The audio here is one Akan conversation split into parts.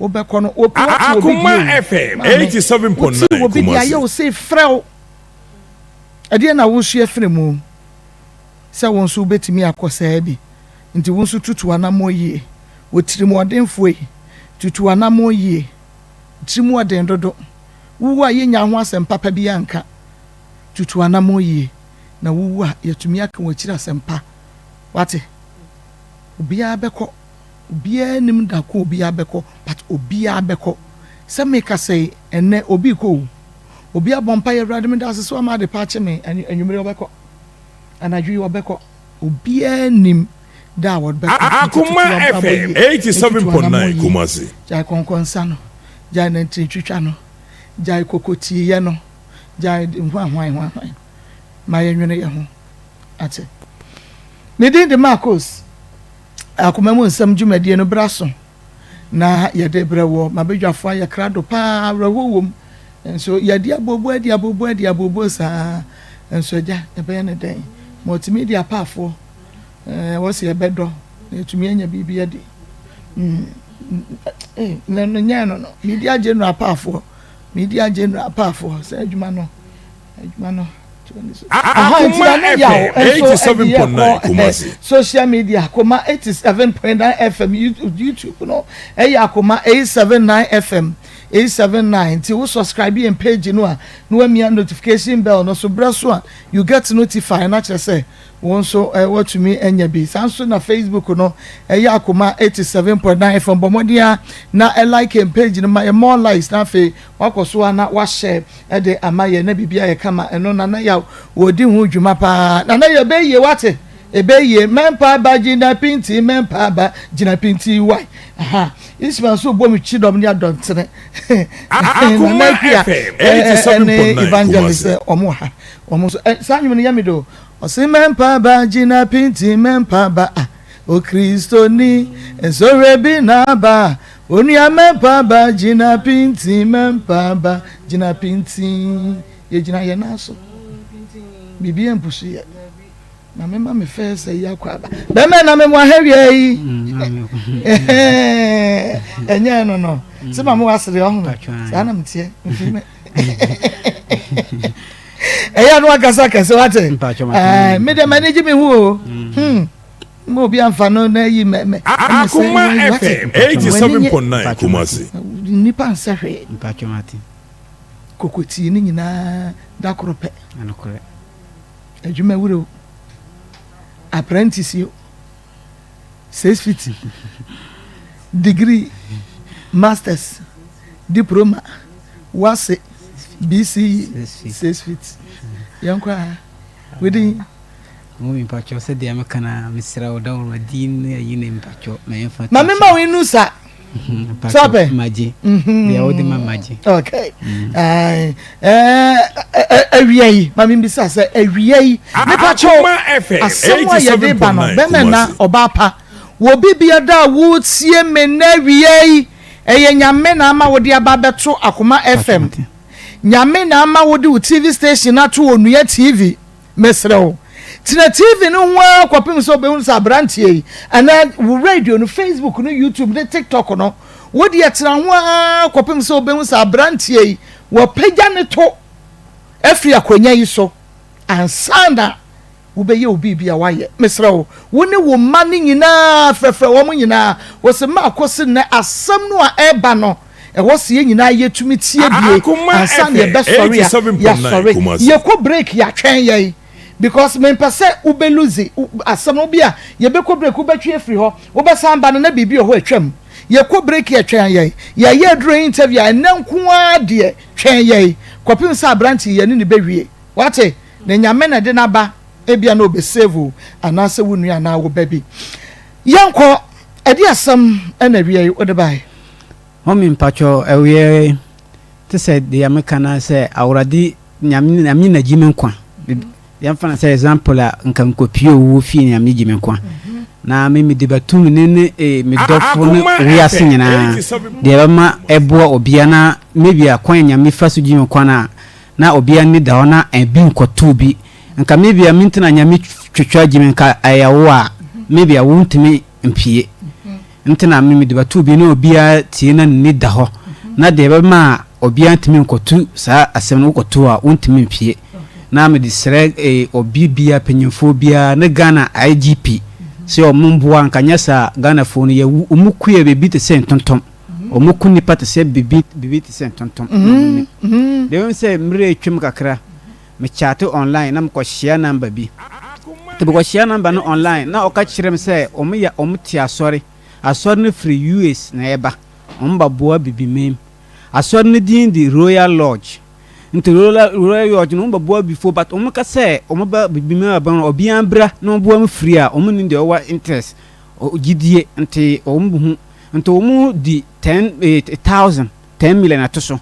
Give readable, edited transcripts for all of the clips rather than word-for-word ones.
Wobɛkɔ no, wote obi Akoma deɛ o. FM Maame, wote 87.9 obi deɛ ayɛ Kumasi. wo sei frɛ wo. Ɛdeɛn na wosua firi mu sɛ wo nso wobɛtumi akɔ saa bi? Nti wo nso tutu anammɔn yie. Wɔ tirimuɔdenfoɔ yi, tutu anammɔn yie. Tirimuɔden dodo. Wowu a yɛnnya ho asɛm papa biara nka. Tutu anammɔn yie na wowu a yɛatumi aka w'akyiri asɛm pa. Wate? Obiara bɛkɔ. Obiara nnim da ko obiara bɛkɔ but obiara bɛkɔ. Sɛ mekasa yi ɛnnɛ obi rekɔ o. Obi abɔ mpaeɛ Awurade meda ase sɛ wama ade pa akye me anwummere ɔbɛkɔ. Anadwo yi ɔbɛkɔ. Obiara nnim da a ɔbɛkɔ nti tutu Akoma w'abrabɔ FM yie na tutu w'anammɔn 87.9 yie. Kumasi. Gyae kɔnkɔnsa no, gyae nantinitwitwa no, gyae kokotiiyɛ no, gyae hwan hwan hwan hwan. Ma yɛnwene yɛn ho. Ate. Me din de Marcos. Akoma mu nsɛm dwumadie no berɛ aso na yɛde brɛ wɔ mabadwafoɔ ayɛ krado paa awerɛhoɔ wom nso yɛde abobo adi abobo adi abobo saa nso agya yɛbɛyɛ ne dɛn multimedia apaafoɔ ɛɛ wɔ sɛ yɛbɛdɔ na yɛtumi anya biribi adi mm, eh, na no nyɛ no no media general apaafoɔ media general apaafoɔ sɛ adwuma no adwuma no Akoma FM 87.9 Kumasi. Social media Akoma 87.9 FM YouTube no ɛyɛ Akoma 879 FM 879 nti wo subscribe yɛn page no a na wamia notification bell no so brɛ so a you get notify na kyerɛ sɛ wɔn nso wɔatumi anya bi saa nso na Facebook no ɛyɛ Akoma 87.9 FM bɔ mmɔden a na ɛlike yɛn page no ma yɛ more likes na afei wakɔ so a na wahyɛ de ama yɛn na biribi ayɛ kama ɛno Nana Yaw wɔdi ho dwuma paa Nana Yaw ɛbɛyɛ yie wate ɛbɛyɛ yie mɛmpa aba gyina pinti mɛmpa aba gyina pinti wai aha Ismail nso bɔ me kyidɔm ne adɔntene Nana Akua ɛne evangelist wɔn ha wɔn nso saa nnwom no yɛ me do ɔse mɛmpa aba gyina pinti mɛmpa aba ah Okristoni nsɔhwɛ bi na aba Onua mɛmpa aba gyina pintinn mɛmpa aba gyina pintinn Yɛgyina yɛn nan so biribi ampusu yɛ na mema me fɛɛ sɛ yi akɔ aba bɛmɛ na memo ahɛwia yi ɛnyɛ no no sɛ ma mo wasere ɔho saa na meteɛ mfiri me ɛyɛ no akasa kɛse wate mede m'ani gye me ho o hmm. Ma obi anfa no na ayi mɛ mɛ. Akoma FM 87.9 Kumasi. Nnipa nsɛ hwee. Kokotii ne nyinaa da koro pɛ. Adwuma wura o, apprentice o, 6 feet, degree, masters, diploma, wase, BCE, 6 feet. Yɛn kɔ a, within. Mummy mpakyɛw sɛdeɛ meka no a mesrɛ wo dawuruma din ne ayi ne mpakyɛw ma yɛmfa Ma me ma wo inu sa. Sɛ ɔpɛ? Magye. Deɛ wode ma magye. Okay. Awia yi, ma me bisa sɛ awia yi, mepakyɛw asɛm a yɛde ba no, bɛmɛ na ɔbaa pa. Wɔ bibia da a wotie me na awia yi, ɛyɛ Nyame na ama wode aba bɛto Akoma FM. Nyame na ama wode wo TV station ato Onua TV. Mesrɛ wo, tena TV no ho ara kɔpem sɛ wobɛhunu sɛ aberanteɛ yi, anaa wo radio no, Facebook no, YouTube ne TikTok no, wo deɛ tena ho ara kɔpem sɛ wobɛhu sɛ aberanteɛ yi, wɔapagya ne to afiri akonnwa yi so ansa na wobɛyɛ wo biribi a woayɛ. Mesrɛ wo, wo ne wo mma no nyinaa, frɛfrɛ wɔn nyinaa, wo se mma akɔsi nnɛ asɛm no a ɛreba no, Ɛwɔ sɛ yɛn nyinaa yɛtumi tie bie ansa na yɛbɛsɔre a yɛasɔre. Yɛkɔ break yɛatwɛn yɛn because mempɛ sɛ wobɛ lose asɛm no bi a yɛbɛkɔ break wobɛtwe afiri hɔ wobɛsan ba no na biribi wɔ hɔ atwam. Yɛkɔ break yɛtwɛn yɛn. Yɛyɛ aduro interview a ɛnɛ nko ara deɛ twɛn yɛn kɔpem sɛ aberante yi yɛne no bɛwie. Wate? Na Nyame na ɛde no aba ebia na ɔbɛ save wo anaasɛ wo nua anaa wo ba bi. Yɛnkɔ, ɛde asɛm na awia yi wode bae? Mummy mpakyɛw ɛwiɛ tesɛ deɛ meka no ara sɛ awurade nyame nyame na gyi me nkwa yɛmfa no sɛ example a nka mekɔpie owuo fie nyame gyi me nkwa na me mede bɛto me ne ne me dɔfo ne wiase nyinaa deɛ ɛbɛma ɛboa obia na maybe a kwan nyame fa so gyi me nkwa no a na obia ni da hɔ na ɛbi nkɔto bi nka maybe a mentena nyame twitwa gyi me nka ɛyɛ wo a maybe a wontumi mpie. Nti na me mede bɛto obi na obiara tie na n'ani da hɔ. Na deɛ ɛbɛma a obiara ntumi nkɔto saa asɛm no, wokɔto a wontumi mpue. Na mede srɛ eh, obi biara, panyinfoɔ biara ne Ghana IGP sɛ ɔmo mboa, nka nyɛ saa a Ghanafoɔ no yɛwu, ɔmo ku yɛ biribi te sɛ ntontom. Ɔmo ku nnipa te sɛ biribi, biribi te sɛ ntontom. Na ɔmo nim. Deɛ ɛwom sɛ mmerɛ retwam kakra. Me chate online na mekɔ hyia number bi. Nti mekɔ hyia number no online na ɔka kyerɛ me sɛ wɔn yɛ wɔn te asɔre. Asɔre no firi US na ɛba. Wɔn ba boa Bibimem. Asɔre no din de Royal Lodge. Nti Royal Royal Lodge no wɔn ba boa bifo but wɔn ka sɛ wɔn ba Bibimem aba no obiara mbra na wɔn boa mu firi a wɔn nim deɛ ɔwɔ interest gyidie nti wɔn hu nti wɔn di 10,000. 10 million ato so.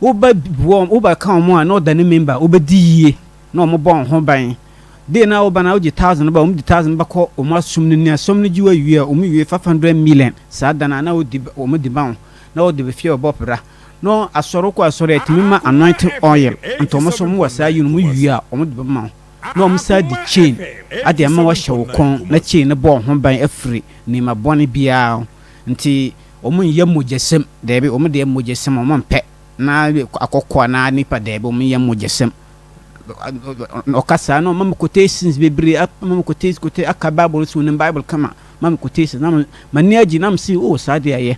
Woba boa wɔn, woba ka wɔn a na ɔda ne member, wobɛdi yie na wɔn bɔ wɔn ho ban. Day na woba na wogye 1,000 ba, wɔn de 1,000 bɛkɔ wɔn asom no ni, asom no gye wo awie a, wɔn wie 500 million saa da no a na wodi wɔn di ma wo na wɔde bɛfie bɛbɔ bra. Na asɔre wokɔ asɔre a ɛtumi ma anointing oil, nti wɔn nso wɔn wɔ saa yi no, wɔn wie a wɔn de bɛma wo. Na wɔn san de chain ade ama wahyɛ wo kɔn na chain no bɔ wo ho ban afiri nneɛma bɔne biara ho. Nti wɔn nyɛ mogyasɛm, daabi, wɔn deɛ mogyasɛm wɔn mpɛ, na akɔkɔ anaa nipa, daabi, wɔn nyɛ mogyasɛm. Ɔka saa na ɔma me quotations bebree, ama me quotations, quotation aka Bible so, onim Bible kama, ma me quotations na m'ani agye na me si oh saa deɛ ɛyɛ.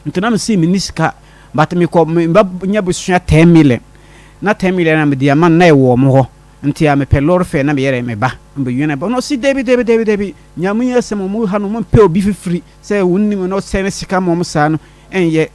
Nti na me si me ni sika, but mekɔ me ba nya bosua 10 million na 10 million na mede ama no na ɛwɔ wɔn hɔ. Nti a mepɛ lorry fare na meyɛrɛ me ba mbɛwia na ba na ɔsi dabi dabi dabi dabi, Nyame yi asɛm ɔmo ha no ɔmo mpɛ obi fifiri sɛ wonim na ɔsɛe ne sika ma ɔmo saa no ɛnyɛ.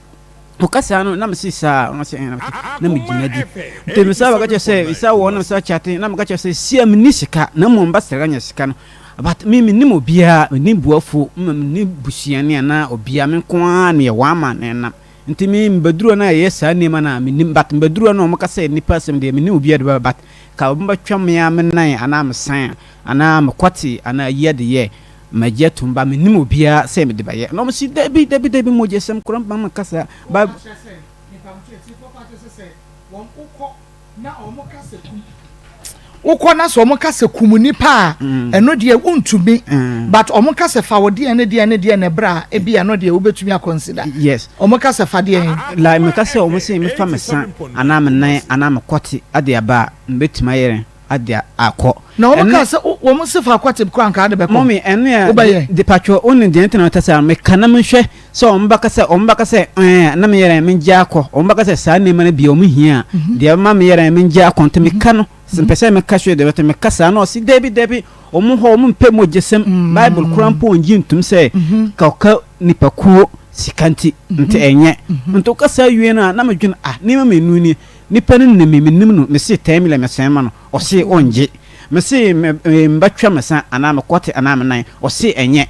Ɔka saa no na mese saa ɔno sɛ ɛna na megyina di. Nti mesa bɛka kyerɛ sɛ mesa wɔ na mesa kyate na meka kyerɛ sɛ sia menni sika na mmom ba srɛ anya sika no, but me mennim obiara, mennim buafo, mennim busuani anaa obiara, me nko ara ne yɛ wɔn ama na ɛnam. Nti me mbɛduru hɔ na yɛyɛ saa nneɛma no a mennim, but mbɛduru hɔ na wɔn ka sɛ nnipa asɛm deɛ mennim obiara de bɛba, but ka wɔn bɛtwa me ara me nan anaa me san anaa me kɔte anaa ayi ade yɛ magye atum ba mennim obiara sɛ mede bɛyɛ na wɔn si dabi dabi dabi mogyasɛm koraa mma me kasa ba. Wɔka kyerɛ sɛ nipa no kyerɛ tiefo pa kyerɛ sɛ sɛ wɔn wokɔ na wɔn ka sɛ kum wokɔ na sɛ wɔn ka sɛ kum nipa a ɛno deɛ wontumi, but wɔn ka sɛ fa wo deɛ ne deɛ ne deɛ na ɛbrɛ a ebi ɛno deɛ wobɛtumi akɔnsida. Yes. Wɔn ka sɛ fa deɛ. Like meka sɛ wɔn sɛ mefa me sa anaa me nan anaa me kɔte ade aba a mbɛtumi ayɛ ade akɔ. Na wɔn ka sɛ wɔn se fa kɔte kora nka ade bɛkɔ. Mɔmi ɛno yɛ wobɛyɛ. De patro wo ne deɛ ntina ɔtɛ sɛ meka na mehwɛ sɛ wɔn bɛka sɛ wɔn bɛka sɛ ɛɛ na meyɛrɛ mengye akɔ, wɔn bɛka sɛ saa nneɛma no bi wɔn hia a deɛ ɛma meyɛrɛ mengye akɔ, nti meka no sɛ mpɛ sɛ meka so deɛ bɛtɛ meka saa na ɔsi dabi dabi, wɔn hɔ wɔn mpɛ mogyasɛm, Bible kora mpo wɔn gye ntum sɛ ka ɔka nipakuo sika nti nti ɛnyɛ. Nti ɔka saa wie no a na medwene ah nneɛma mmienu nie, nipa no nim me, menim no, mese 10 million mesɛn ma no, ɔse ɔngye, mese mbɛtwa me sa anaa me kɔte anaa me nan, ɔse ɛnyɛ.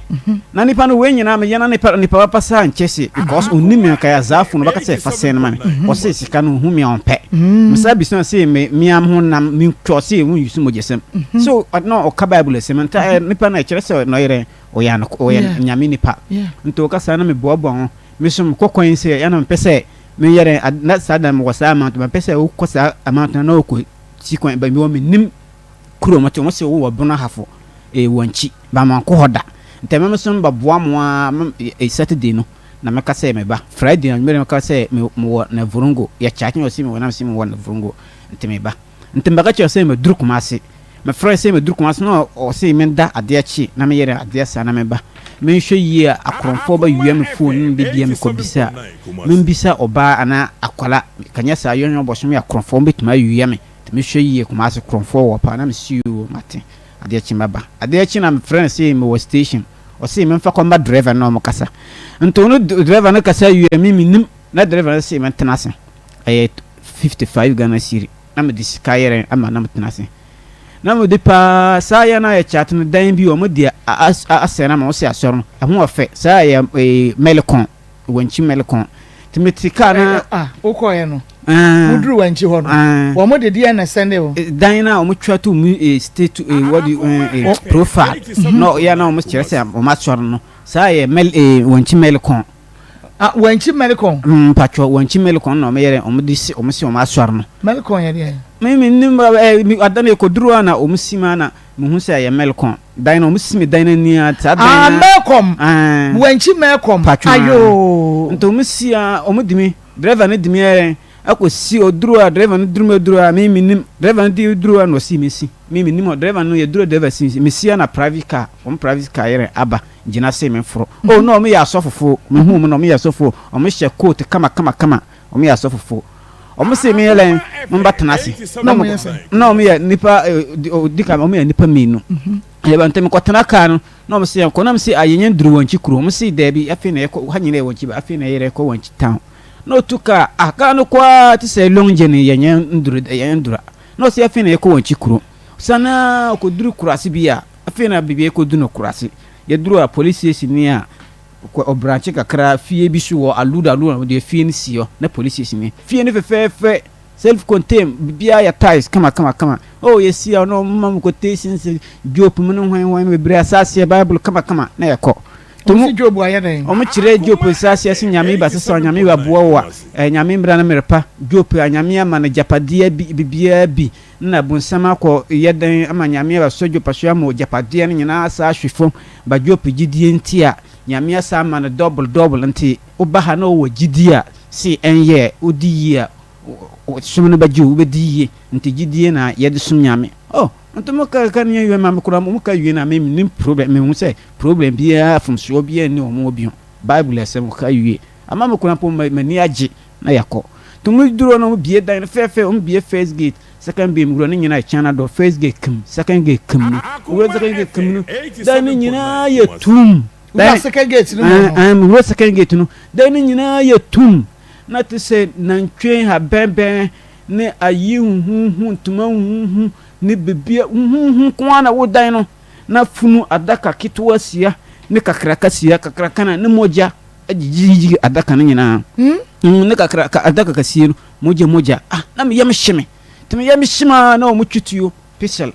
Na nipa no wei nyinaa meyɛ na nipa nipa papa saa nkyɛ se because ɔnim me nka yɛ azaafo no bɛka sɛ fa sɛn no ma me, ɔse sika no ɔhu me a ɔmpɛ. Mesa bisa se me mea ho nam mentwa, ɔse wonyi so mogyasɛm so na ɔka Bible asɛm nti nipa no ɛkyerɛ sɛ na ɔyerɛ ɔyɛ ɔyɛ Nyame nipa. Nti ɔka saa na meboaboa ho me so mekɔ kwan sɛ ɛna mepɛ sɛ meyɛ dɛn na saa da mewɔ saa amount, mepɛ sɛ wokɔ saa amount na wokɔ si kwan ba mi wɔ menim kuro mo te wɔn sɛ wowɔ Bono Ahafo wɔ nkyi ba ma nkɔ hɔ da. Nti ɛmɛ me so mba boa mo a Saturday no na mɛka sɛ meba Friday na mmerɛ mɛka sɛ mewɔ Navrongo yɛ kyaakye na ɔsi mewɔ na mesi mewɔ Navrongo nti meba. Nti mbɛka kyerɛ sɛ maduru Kumase, mefrɛ sɛ maduru Kumase na ɔse menda adeɛ kye na meyɛrɛ adeɛ saa na meba menhwɛ yie a akorɔmfoɔ ba wia me phone ne bibia. Mekɔ bisa membisa ɔbaa anaa akwala kanyɛ saa yɔnyɔ bɔsom yɛ akorɔmfoɔ bɛtumi awia me, nti mehwɛ yie. Kumase korɔmfoɔ wɔ paa na mesi o mate adeɛ kye mɛba. Adeɛ kye na mefrɛ no sɛ mewɔ station, ɔse memfa kɔma driver na ɔmo kasa. Nti ɔno driver no kasa wie me menim na driver no se mentena ase, ɛyɛ 55 Ghana cedi na mede sika yɛrɛ ama na metena ase na mede paa saa yɛ na yɛ chat no dan bi wɔn de asɛ na ma wɔsi asɔre no ɛho ɔfɛ saa yɛ Mɛlikɔn Wankyi Mɛlikɔn nti mete kaa na. Ah, wokɔɛ no woduru Wankyi hɔ no wɔn de deɛ na sɛnde o. Dan na wɔn twa to mu state wɔde profile na ɔyɛ na wɔn kyerɛ sɛ wɔn asɔre no saa yɛ mɛl Wankyi Mɛlikɔn. Ah, Wankyi Mɛlikɔn. Mpatwɔ Wankyi Mɛlikɔn na wɔn yɛrɛ wɔn de si wɔn asɔre no. Mɛlikɔn yɛ deɛ. Mi nim ɛ mi ada na ekoduru a na wɔn si ma na. Mehu sɛ ɛyɛ Melcom dan no, wɔsi me dan no ani a, saa dan Ah, no. Melcom. Ah. Wankyi Melcom. Patwon. Ayoo. Nti wɔsi a, wɔde me, driver no de me ayɛ akɔsi, ɔduru a, driver no duru me duru a, me menim, driver no de duru a na ɔsi me si. Me menim hɔ, driver no yɛduru a driver si me si. Mesi a na private car, wɔn private car yɛrɛ aba, gyina se me mforo. Oh, na wɔyɛ asɔfofo, mehu wɔn na wɔyɛ asɔfo, wɔhyɛ coat kama kama kama. Wɔn yɛ asɔfofo. Wɔn se me yɛlɛn mo ba tena ase. Na wɔn yɛ sɛn? Na wɔn yɛ nipa odi kan wɔn yɛ nipa mmienu. Yɛ ba ntɛm kɔ tena kaa no na wɔn se yɛn kɔ na wɔn se ayɛ yɛn duru wɔn akyi kuro. Wɔn se dɛbi afei na yɛkɔ ha nyina yɛ wɔn akyi ba afei na yɛrɛ kɔ wɔn akyi town. Na otu kaa ah kaa no kɔ ara te sɛ long journey yɛ yɛn nduru yɛn ndura. Na ɔse afei na yɛkɔ wɔn akyi kuro. Sanaa ɔkɔ duru kurase bi a afei na bibi yɛkɔ du no kurase. Yɛ duru a police station ni a. Kɔ ɔbrankye kakra fie bi so wɔ Aluda Aluda no deɛ fie no si hɔ na police station ni. Fie no fɛfɛɛfɛ self contained biribiara yɛ tiles kama kama kama oh yɛsi a na wɔn ma mu quotations Job mu ne hwan hwan bebree asaseɛ Bible kama kama na yɛkɔ. Wɔn si Job ayɛ dɛn? Wɔn kyerɛ Job nsaseɛ se Nyame ba sesa Nyame ba boa wo a eh, Nyame mmra no mmerepa Job a Nyame ama no gyapadeɛ bi biribiara bi na bonsam akɔ yɛ dɛn ama Nyame abɛsɔ Job aso ama ogyapadeɛ no nyinaa asa ahwe fam Ba Job gyidie nti a Nyame asan ama no double double nti woba ha na wowɔ gyidie a se ɛnyɛ wodi yie a som no bɛgye wo wobɛdi yie nti gyidie na yɛde som Nyame oh nti mo ka ka ne wie ma me koraa mo ka wie na me nim problem me hu sɛ problem biara fomsoɔ biara nni wɔn hɔ bio Bible asɛm ka wie ama me koraa mpo m'ani agye na yɛakɔ nti mo duro no mo bie dan no fɛfɛ wɔn bie first gate Second game wura no nyinaa yɛ China dɔ first gate kem second gate kem no wura second gate kem no dan no nyinaa yɛ tum. Wura second gate no mu no. Wura second gate no dan no nyinaa yɛ tum na te sɛ nantwie ha bɛnbɛn ne ayi huhuhu ntoma huhuhu ne bibia huhuhu ko ara na wo dan no na funu adaka ketewa sia ne kakraka sia kakraka na ne mogya agyigyigyigi adaka no nyinaa ne kakraka adaka kasie no Mogya mogya ah na me yam hye me nti me yam hye me aa na wɔn twe tuo pisɛl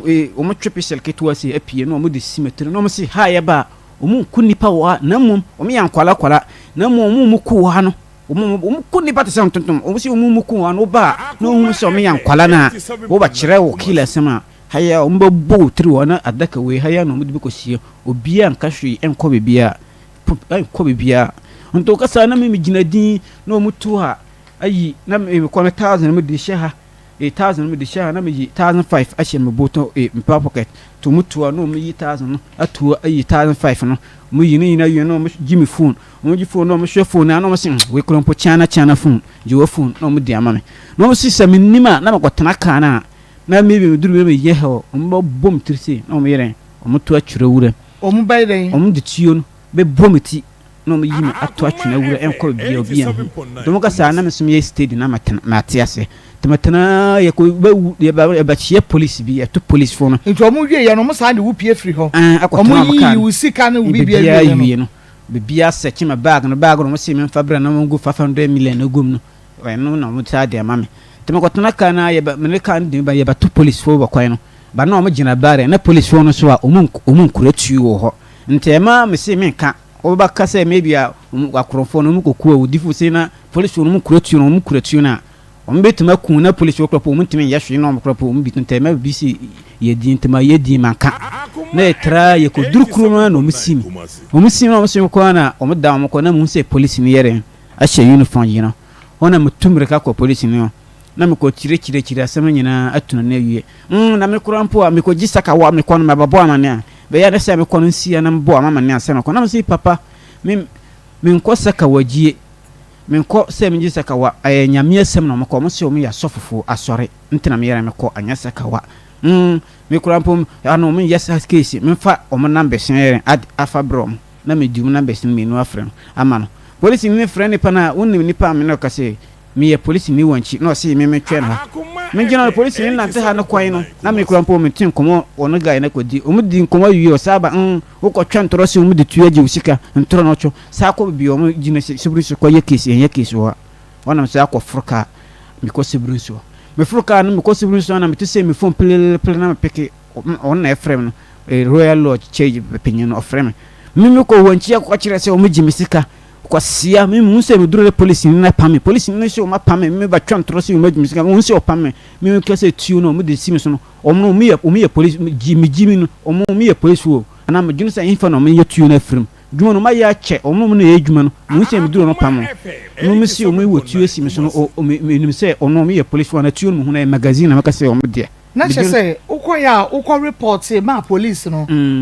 ee wɔn twe pisɛl ketewa sei apue na wɔn de si me tiri na wɔn se ha yɛ ba a wɔn nku nipa wɔ ha na mmom wɔn yɛ nkwala kwala na mmom wɔn mu ku wɔ ha no wɔn wɔn ku nipa te sɛ ntontom wɔn se wɔn mu ku wɔ ha no ba a na wɔn sɛ wɔn yɛ nkwala na wɔba kyerɛ wɔ kila asɛm a ha yɛ wɔn bɛ bɔ wɔ tiri wɔ na adaka wei ha yɛ na wɔn de bi kɔ sie obiara nka hwee nkɔ beebiara nkɔ beebiara nti wɔkasa na me gyina din na wɔn tu ha. Ayi na me kɔ no thousand me de hyɛ ha eh thousand me de hyɛ ha na me yi 1005 ahyɛ me botɔ eh me pocket to mu toa na wɔn yi thousand no atoa ayi 1005 no wɔn yi ne nyinaa wie na wɔn gye me phone wɔn gye phone na wɔn hwɛ phone na na wɔn se mm wei kura mpo kyana kyana phone gye wɔ phone na wɔn de ama me na wɔn si sɛ me nim a na me kɔ tena kaa na na me bi me duru bi me yɛ hɛ wɔn bɛ bɔ me tiri se na wɔn yɛ dɛn wɔn to atwerɛ wura wɔn bɛyɛ dɛn wɔn de tuo no bɛ bɔ me ti na ɔmo yi me ato atwene awura ɛnkɔ baabi a obi anhu nti ɔmo ka saa na me nso meyɛ steady na matena mate ase nti metena yɛkɔ bɛwu yɛba yɛbɛkyea police bi yɛto police fo no. Nti ɔmo wie yɛ no ɔmo san de wo pie firi hɔ Ɛn akɔtena ɔmo ɔmo kaa yiyi no wo sika ne wo biribiara biribiara wie no. wie no biribiara sɛkye me bag no bag no ɔmo se memfa bra na ɔmo ngu 500 million no gu mu no ɛno na ɔmo saa de ama me nti mekɔtena kaa no a yɛba me ne kaa no de me ba yɛbɛto police fo wɔ kwan no ba na ɔmo gyina barrier na police fo no so a ɔmo ɔmo nkura tuo wɔ hɔ nti ɛma me se menka Wɔbɛba ka sɛ maybe a wɔn akorɔmfoɔ no wɔn kɔku awudifo sei na polisifoɔ no wɔn kura tuo no wɔn kura tuo no a wɔn bɛtumi aku na polisifoɔ kora po wɔn ntumi nyɛ hwee na wɔn kora po wɔn bi ntɛ ma bi si yɛ din ntoma yɛ din manka na yɛtra yɛkɔduru kuro no na wɔn si mi wɔn si mi na wɔn si mi kɔ na wɔn da wɔn kɔ na mu sɛ polisi no yɛrɛ ahyɛ uniform yi no wɔn na metu mmirika kɔ polisi no na mekɔ kyerɛkyerɛkyerɛ asɛm no nyinaa atuna no awie mm na mekora mpo a mekɔgye sakawa mekɔ no mabɛbɔ amane a Bɛyɛ ne sɛ mekɔ no nsia na mebɔ ama me ansa mekɔ. Na mese papa me menkɔ sakawagyie menkɔ sɛ megye sakawa ɛyɛ nyame asɛm na ɔmokɔ ɔmo se ɔmo yɛ asɔfofoɔ asɔre nti na meyɛrɛ mekɔ anyɛ sakawa mm me koraa mpo ano ɔmo nyɛ sa case memfa ɔmo numbers no yɛrɛ ad afa brɛ ɔmo na medi ɔmo numbers no mmienu afrɛ no ama no polisi ne frɛ nipa no a wonim nipa a me ne ɔkasa yi Meyɛ polisini wɔ nkyi na ɔse me metwɛn ha. Me gyina hɔ polisini no nante ha no kwan no na me kura mpo me te nkɔmɔ ɔno guy no kɔ di ɔmo di nkɔmɔ awie ɔsaa ba mm wo kɔ twɛ ntorɔ se ɔmo de tuo agye wo sika ntorɔ no ɔtwɔ saa kɔ baabi ɔmo gyina seburu so kɔ yɛ case yɛn yɛ case wɔ ha ɔnam saa kɔ foro car me kɔ seburu nso me foro car no me kɔ seburu nso na me te sɛ me phone pelele pele na me peke ɔno na ɛfrɛ me no Royal Lodge church panyin no ɔfrɛ me me me kɔ wɔ nkyi akɔ kyerɛ sɛ ɔmo gye me sika. Kwasia, me mehu sɛ meduru dɛ polisini no apam me, polisini no se wɔn apam me, me ba twa ntorɔ se wɔn agye me sika, mehu sɛ wɔpam me, me meka sɛ tuo no wɔn de si me so no, wɔn no wɔn yɛ wɔn yɛ polisi, gyi me gyi me no, wɔn wɔn yɛ polisi o, anaa medwene sɛ ɛhefa na wɔn yɛ tuo no afiri mu, dwuma no wɔn ayɛ akyɛ, wɔn wɔn na ɛyɛ adwuma no, mehu sɛ meduru wɔn pam no, me me se wɔn wɔ tuo asi me so no, o me menim sɛ wɔn wɔn yɛ polisi anaa tuo no mehu no ɛyɛ magazine na meka sɛ wɔn deɛ. Na kyerɛ sɛ wokɔeɛ a wokɔ repɔtee maa police no,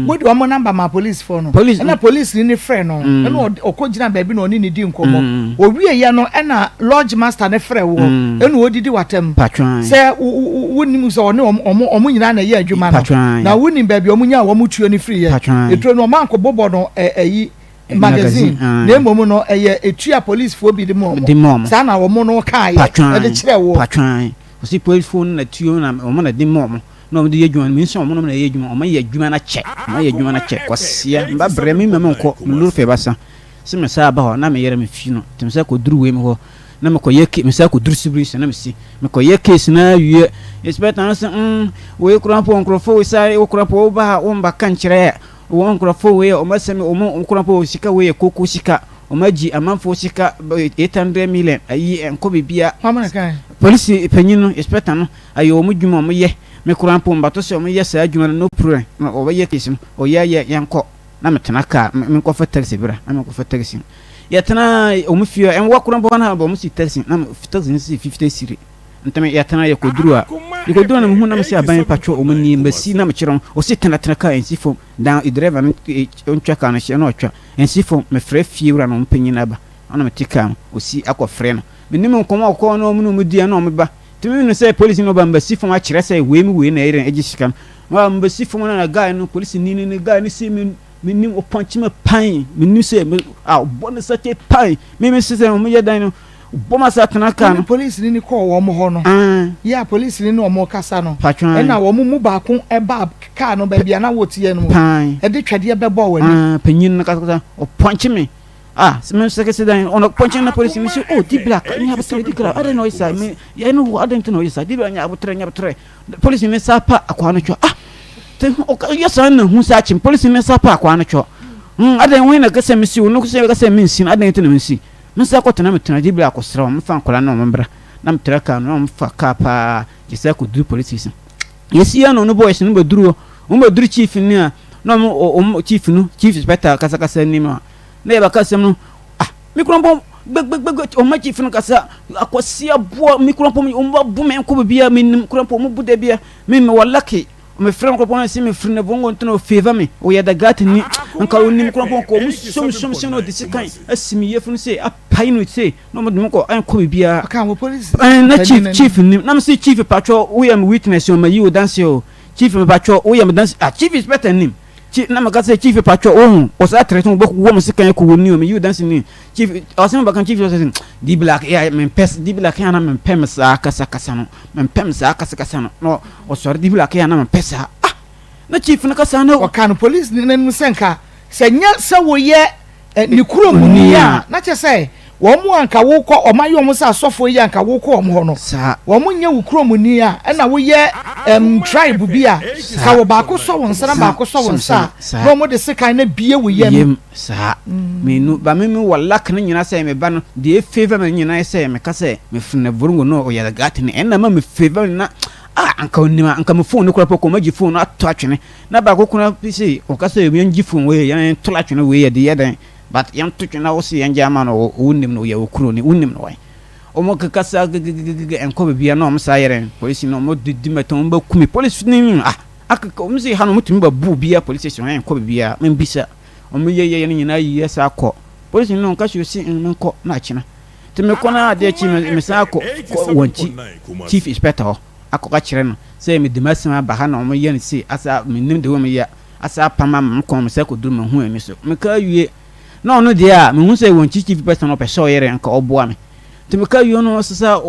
wode wɔn number maa policefoɔ no, ɛna policeni no frɛɛ no, ɛna ɔkɔ gyina baabi na ɔne no di nkɔmmɔ. Ɔwieeɛ no ɛna lodge master no frɛɛ woɔ, ɛna ɔdidi w'atam sɛ wonim sɛ ɔne wɔn nyinaa na ɛyɛ adwuma no, na wonim baabi a wɔnyaa wɔn tuo no firiiɛ. Eturo no wɔankɔbobɔ no ɛyi magazine, na mmom no ɛyɛ etuo a policefoɔ bi de ma wɔn. Saa na wɔn no kaeɛ de kyerɛɛ woɔ. Ɔsi polisfoɔ no na tuo na wɔn na de ma wɔn na wɔn de yɛ adwuma no mensa wɔn nom na ɛyɛ adwuma wɔn ayɛ adwuma no akyɛ wɔn ayɛ adwuma no akyɛ kwasia mba brɛ me mma nkɔ me loro fɛ basa se me saa ba hɔ na me yere me fi no te me sa kɔ duru wei me hɔ na me kɔ yɛ ke me sa kɔ duru sibiri se na me si me kɔ yɛ case na awie inspector no se mm wei kura mpo nkurɔfoɔ wei sa wo kura mpo wo ba ha wo mba ka nkyerɛ wɔn nkurɔfoɔ wei wɔn asɛm wɔn kura mpo sika wei yɛ koko sika Wɔn agyi amanfoɔ sika 800 million ayi ɛnkɔ bebia. Polisi panyin no, inspector no, ayɛ wɔn dwuma wɔn yɛ. Me koraa mpo mbato sɛ wɔn yɛ saa adwuma no no problem na wɔbɛyɛ case no ɔyɛ yɛ yɛnkɔ na me tena car me nkɔfa taxi bra na me nkɔfa taxi no. Yɛtena wɔn fie hɔ ɛnwa koraa mpo na wɔn si taxi na taxi no si 50 cedi ntɛm yɛtena yɛkɔduru a yɛkɔduru a na mehu na me sɛ aban patwɔ wɔn nie mbɛsi na mekyerɛ wɔn ɔsi tena tena car ɛnsi fam dan driver no ntwa car no hyɛ na ɔtwa Nsi fam, mefrɛ fie wura no ɔmo panyin aba, ɔna mete kaa mu, osi akɔ frɛ no. Menim nkɔmɔ a ɔkɔɔ na ɔmo ne ɔmo di ɛna ɔmo ba. Nti me hunu sɛ polisi no ɔba mbɛsi fam akyerɛ sɛ wei me wei na ɛyere ɛgye sika no. Ɔba mbɛsi fam na na guy no polisi ni no ne guy no si me menim ɔpɔnkye me pan menim sɛ me a ɔbɔ ne sɛte pan me me sɛ ɔmo yɛ dan no ɔbɔ ma sa tena kaa no. Polisi ni kɔɔ wɔn hɔ no yɛ a polisi ni ne wɔn kasa no ɛna wɔn mu baako ɛba Kaa no baabi a na woteɛ no mu. Pan. Ɛde twɛdeɛ bɛbɔɔ w'ani. Ah, panyin no kasakasa, ɔpɔnkye me. Ah, sɛ me nso kɛse dan, ɔno pɔnkye na polisi mi sɛ, oh, di black, nya abotrɛ, di black, adɛn na ɔyɛ saa, me, yɛ no wɔ, adɛn nti na ɔyɛ saa, di black, nya abotrɛ, nya abotrɛ. Polisi ne nsa pa akwaa no twɔ, ah, te, ɔka, yɛ saa na hu saa kyem, polisi ne nsa pa akwaa no twɔ. Hmm, adɛn, wɔn na kɛsɛ me si, ɔno kɛsɛ kɛsɛ me nsi no, adɛn nti na me nsi. Me nsa kɔtena me tena, di black kɔsrɛ wɔn, fa nkwadaa no wɔn mbra, na me tra kaa no, na wɔn fa kaa paa, gye sɛ akɔduru polisi station. Yɛsi ano no boys no bɛduru hɔ, wɔn bɛduru chief no a, na wɔn wɔn chief no, chief inspector kasakasa anim a, na yɛbɛka asɛm no, ah, me kura mpɔ gbɛgbɛgbɛ, wɔn ma chief no kasa, akwasi aboa, me kura mpɔ, wɔn ba bu me nkɔ baabi a menim, kura mpɔ, wɔn bu da bi a, me me wɔ lucky, me frɛ nkɔpɔ no sɛ me firi ne bongo nti na ɔfavour me, ɔyɛ da gata ni, nka onim kura mpɔ, nka wɔn som som som na ɔde sekan asi me yafunu sɛ, apae no sei. Na ɔmo de me kɔ ɛnkɔ biribiara. Ɔka wɔ polisi. Ɛn na chief chief nim na me se chief patwɔ woyɛ me witness o ma yi wo danse o chief me patwɔ woyɛ me danse ah chief inspector nim chief na me ka sɛ chief patwɔ wohu ɔsaa tere so wobɛkɔ wɔ me sekan kɔ wɔ ni o me yi wo danse ni chief ɔsɛ me bɛka chief ɔsɛ di black ya me mpɛ di black ya na me mpɛ me saa kasa kasa no me mpɛ me saa kasa kasa no na ɔsɔre di black ya na me mpɛ saa ah na chief no kasa no ɔka no police ni n'anim sɛ nka sɛ nyɛ sɛ woyɛ ne kurom ni a, na kyerɛ sɛ wɔn a anka wokɔ wɔn ayɛ wɔn sɛ asɔfoɔ yi a anka wokɔ wɔn hɔ no, wɔn nyɛ wo kurom ni a, ɛna woyɛ ɛm tribe bi a, ka wɔ baako sɔ wɔn nsa na baako sɔ wɔn nsa a, na wɔn de sekan na bie wo yam. Yam saa. Menu ba me me wɔ luck no nyinaa sɛ me ba no deɛ efavour me nyinaa sɛ meka sɛ me firi na vorongo no ɔyɛ gate no ɛna ma me favour me na ah anka onim a anka me phone no kora pɔ kɔ magye phone no ato atwene. Na baako koraa bi se ɔka sɛ yɛn gye phone wei yɛn to atwene wei yɛde yɛ dɛn but yɛn to twene na wose yɛn gye ama no wo nim no yɛ wo kuro ni wo nim no wɛn wɔn keka saa gegegege ɛnkɔ baabi a na wɔn saa yɛrɛ polisi no wɔn didi mɛtɔn wɔn bɛ kumi polisi ni ah akeka wɔn se ha no wɔn tumi ba bu obi a polisi station ɛnkɔ baabi a wɔn bisa wɔn yɛ yɛ no nyinaa yɛ saa kɔ polisi no nka so si nkɔ na akyena te mekɔ na adeɛ kyi me san akɔ wɔn kyi chief inspector hɔ. akɔka kyerɛ no sɛ mede m'asɛm aba ha na wɔyɛ no sei asa mennim deɛ wɔyɛ asa apam ama me kɔn me sɛ kɔduru mahu ani so meka awie na ɔno deɛ a mehu sɛ wɔn chief person ɔpɛ sɛ ɔyere nka ɔboa me nti meka awie no ɔsesa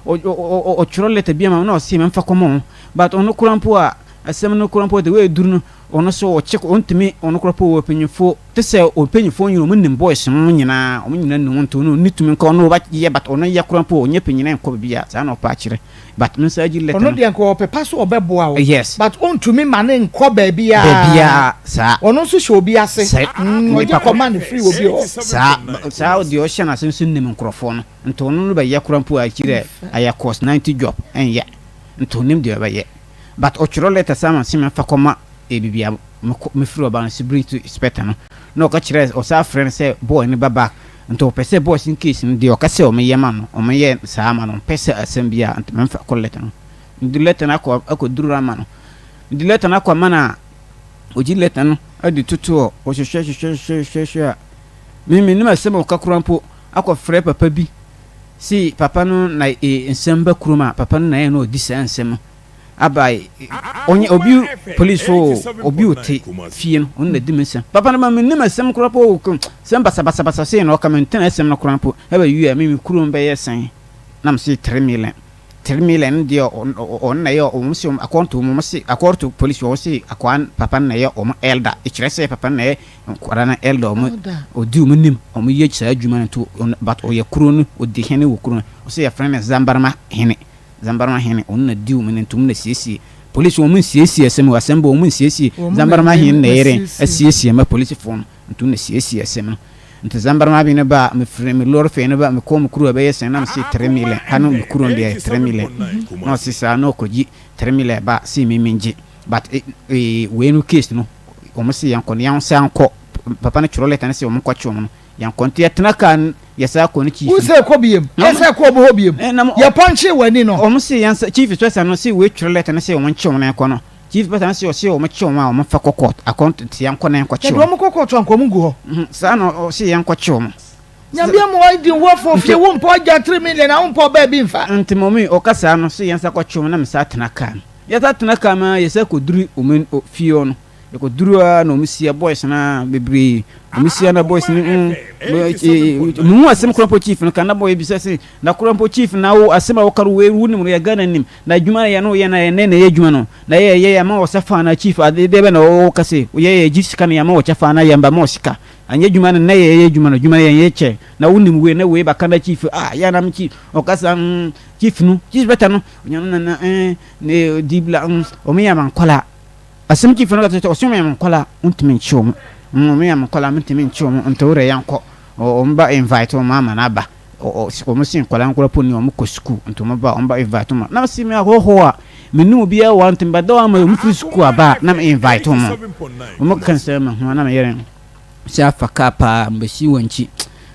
ɔtwerɛ letter bi ama me na ɔse memfa kɔma wo but ɔno kora mpo a asɛm no kora mpo de wɔaduru no. Ɔno so ɔkye ɔntumi ɔno koraa po wɔ mpanyinfoɔ te sɛ mpanyinfoɔ nyina ɔmo nim boys no nyinaa ɔmo nyina nim nti ɔno ɔnni tumi nka ɔno ɔba yɛ but ɔno yɛ koraa mpo ɔnyɛ panyin nkɔ baabi a saa na ɔpɛ akyerɛ but me nsa agye letter Ɔno no. deɛ nka ɔpɛ pa so ɔbɛboa wo Yes. but ɔntumi ma no nkɔ baabiaa. Baabiaa saa. Ɔno nso hyɛ obi ase. Sɛ Mm, ɔgye nipa ko kɔma no firi obi hɔ. Saa saa deɛ ɔhyɛ n'ase nso nim nkorɔfoɔ no nti ɔno no bɛyɛ koraa mpo a akyire ayɛ course 90 job ɛnyɛ nti ɔnim deɛ ɔbɛyɛ. But ɔtwerɛ letter saa ma se memfa kɔma baabi a mekɔ mefiri ɔba no Sibiritu inspector no na ɔka kyerɛ ɔsan frɛ no sɛ boy no ba back nti ɔpɛ sɛ boys no case no deɛ ɔka sɛ ɔmo yɛ ma no ɔmo yɛ saa ma no ɔmpɛ sɛ asɛm biara nti memfa kɔ letter no mede letter no akɔ akɔduru ama no mede letter no akɔ ama no a ɔgye letter no de totoɔ ɔhwehwɛ hwehwɛ hwehwɛ hwehwɛ a me menim asɛm a ɔka koraa mpo akɔfrɛ papa bi Se papa no na e nsɛm ba kurom a papa no na ɛyɛ na ɔdi saa nsɛm no aba e ɔnyɛ obi police o obi ɔte fie no ɔno na di me nsɛm papa no ma mennim asɛm koraa po o sɛm basabasabasa sei na ɔka mentena asɛm no koraa mpo ɛba wie a me me kurom bɛyɛ sɛn na me se 3 million 3 million no deɛ ɔno na ɛyɛ ɔmo se according to ɔmo se according to police ɔmo se akwaa papa no na ɛyɛ ɔmo elder ɛkyerɛ sɛ papa no na ɛyɛ Nkwadaa no elder ɔmo ɔdi ɔmo nim ɔmo yɛ saa adwuma no nti but ɔyɛ kuro no ɔdi hene wɔ kuro no ɔsɛ yɛfrɛ no Zambarama hene Zambarama hene ɔno na di ɔmo nim nti ɔmo na siesie polisi ɔmo nsiesie asɛm wɔ asɛm bɔ ɔmo nsiesie Zambarama hene na yɛrɛ asiesie ma polisifoɔ no nti ɔmo na siesie asɛm no nti Zambarama bi no ba mefiri me lɔre fɛ no ba mekɔ me kuro ɛbɛyɛ sɛn na mese 3 million ha no me kuro no deɛ 3 million na ɔse saa na ɔkɔgye 3 million ba se me mengye but wei no case no wɔn se yɛnkɔ no yɛnsan nkɔ papa no twerɛ lɛta no sɛ wɔn nkɔkye wɔn no yɛnkɔ nti yɛtena kaa no yɛsan kɔ no chief no. Wosɛ kɔ biem yɛsɛ kɔ ɔmo hɔ biem yɛpɔnkye wɔ ani no. Wɔn se yɛnsa chief inspector no se wei twerɛ lɛta no sɛ wɔn nkye wɔn na yɛnkɔ no chief inspector no se ɔse wɔn kye wɔn a wɔn fa kɔ court akɔ nti yɛnkɔ na yɛnkɔ kye wɔn. Yɛde wɔn kɔ court anka wɔn gu hɔ. Saa na ɔse yɛnkɔ kye wɔn. Nyame ama wadi wo afɔ fie wo mpɔ agya 3 million a wo mpɔ ɔbaa bi nfa. Nti mɔmi ɔka saa no se yɛnsa kɔ kye wɔn na mesa tena kaa no. Yɛsa tena kaa mu ara yɛsa kɔduru wɔn fie hɔ no, yɛkɔduru ara na wɔn sia boys no ara bebree, wɔn sia na boys no mm, mehu asɛm koraa mpo chief no ka na boy bisa se na koraa mpo chief na wo asɛm a woka no wei wonim no yɛ Ghana nim na adwuma no yɛ no yɛ na yɛ nɛ na ɛyɛ adwuma no na yɛ yɛ yɛ ma wɔ sɛ fa na chief ade deɛ bɛ na wɔka se yɛ yɛ gye sika no yɛ ma wɔ kyɛ fa na yɛ mba ma wɔ sika anyɛ adwuma no nɛ yɛ yɛ adwuma no adwuma no yɛ yɛ kyɛ na wonim wei na wei baka na chief ah yɛ na chief ɔkasa mm chief no chief bɛta no Onyame nana eh ne di bla mm ɔmo yɛ amankɔla asɛm chief no kasa ɔsɛ ɔmo yɛ amankɔla ɔntumi nkye ɔmo mm ɔmo yɛ amankɔla ɔmo nkye ɔmo nti worɛ yankɔ ɔmo ba invite ɔmo ama no aba ɔmo se nkɔla nkɔla po ni ɔmo kɔ sukuu nti ɔmo ba ɔmo ba invite ɔmo na se me ahɔhoɔ a me ne obiara wɔ nti mba dɔw ama ɔmo firi sukuu aba na me invite ɔmo ɔmo ka sɛ me ho na me yɛrɛ sɛ afa kaa paa mbɛsi wɔn akyi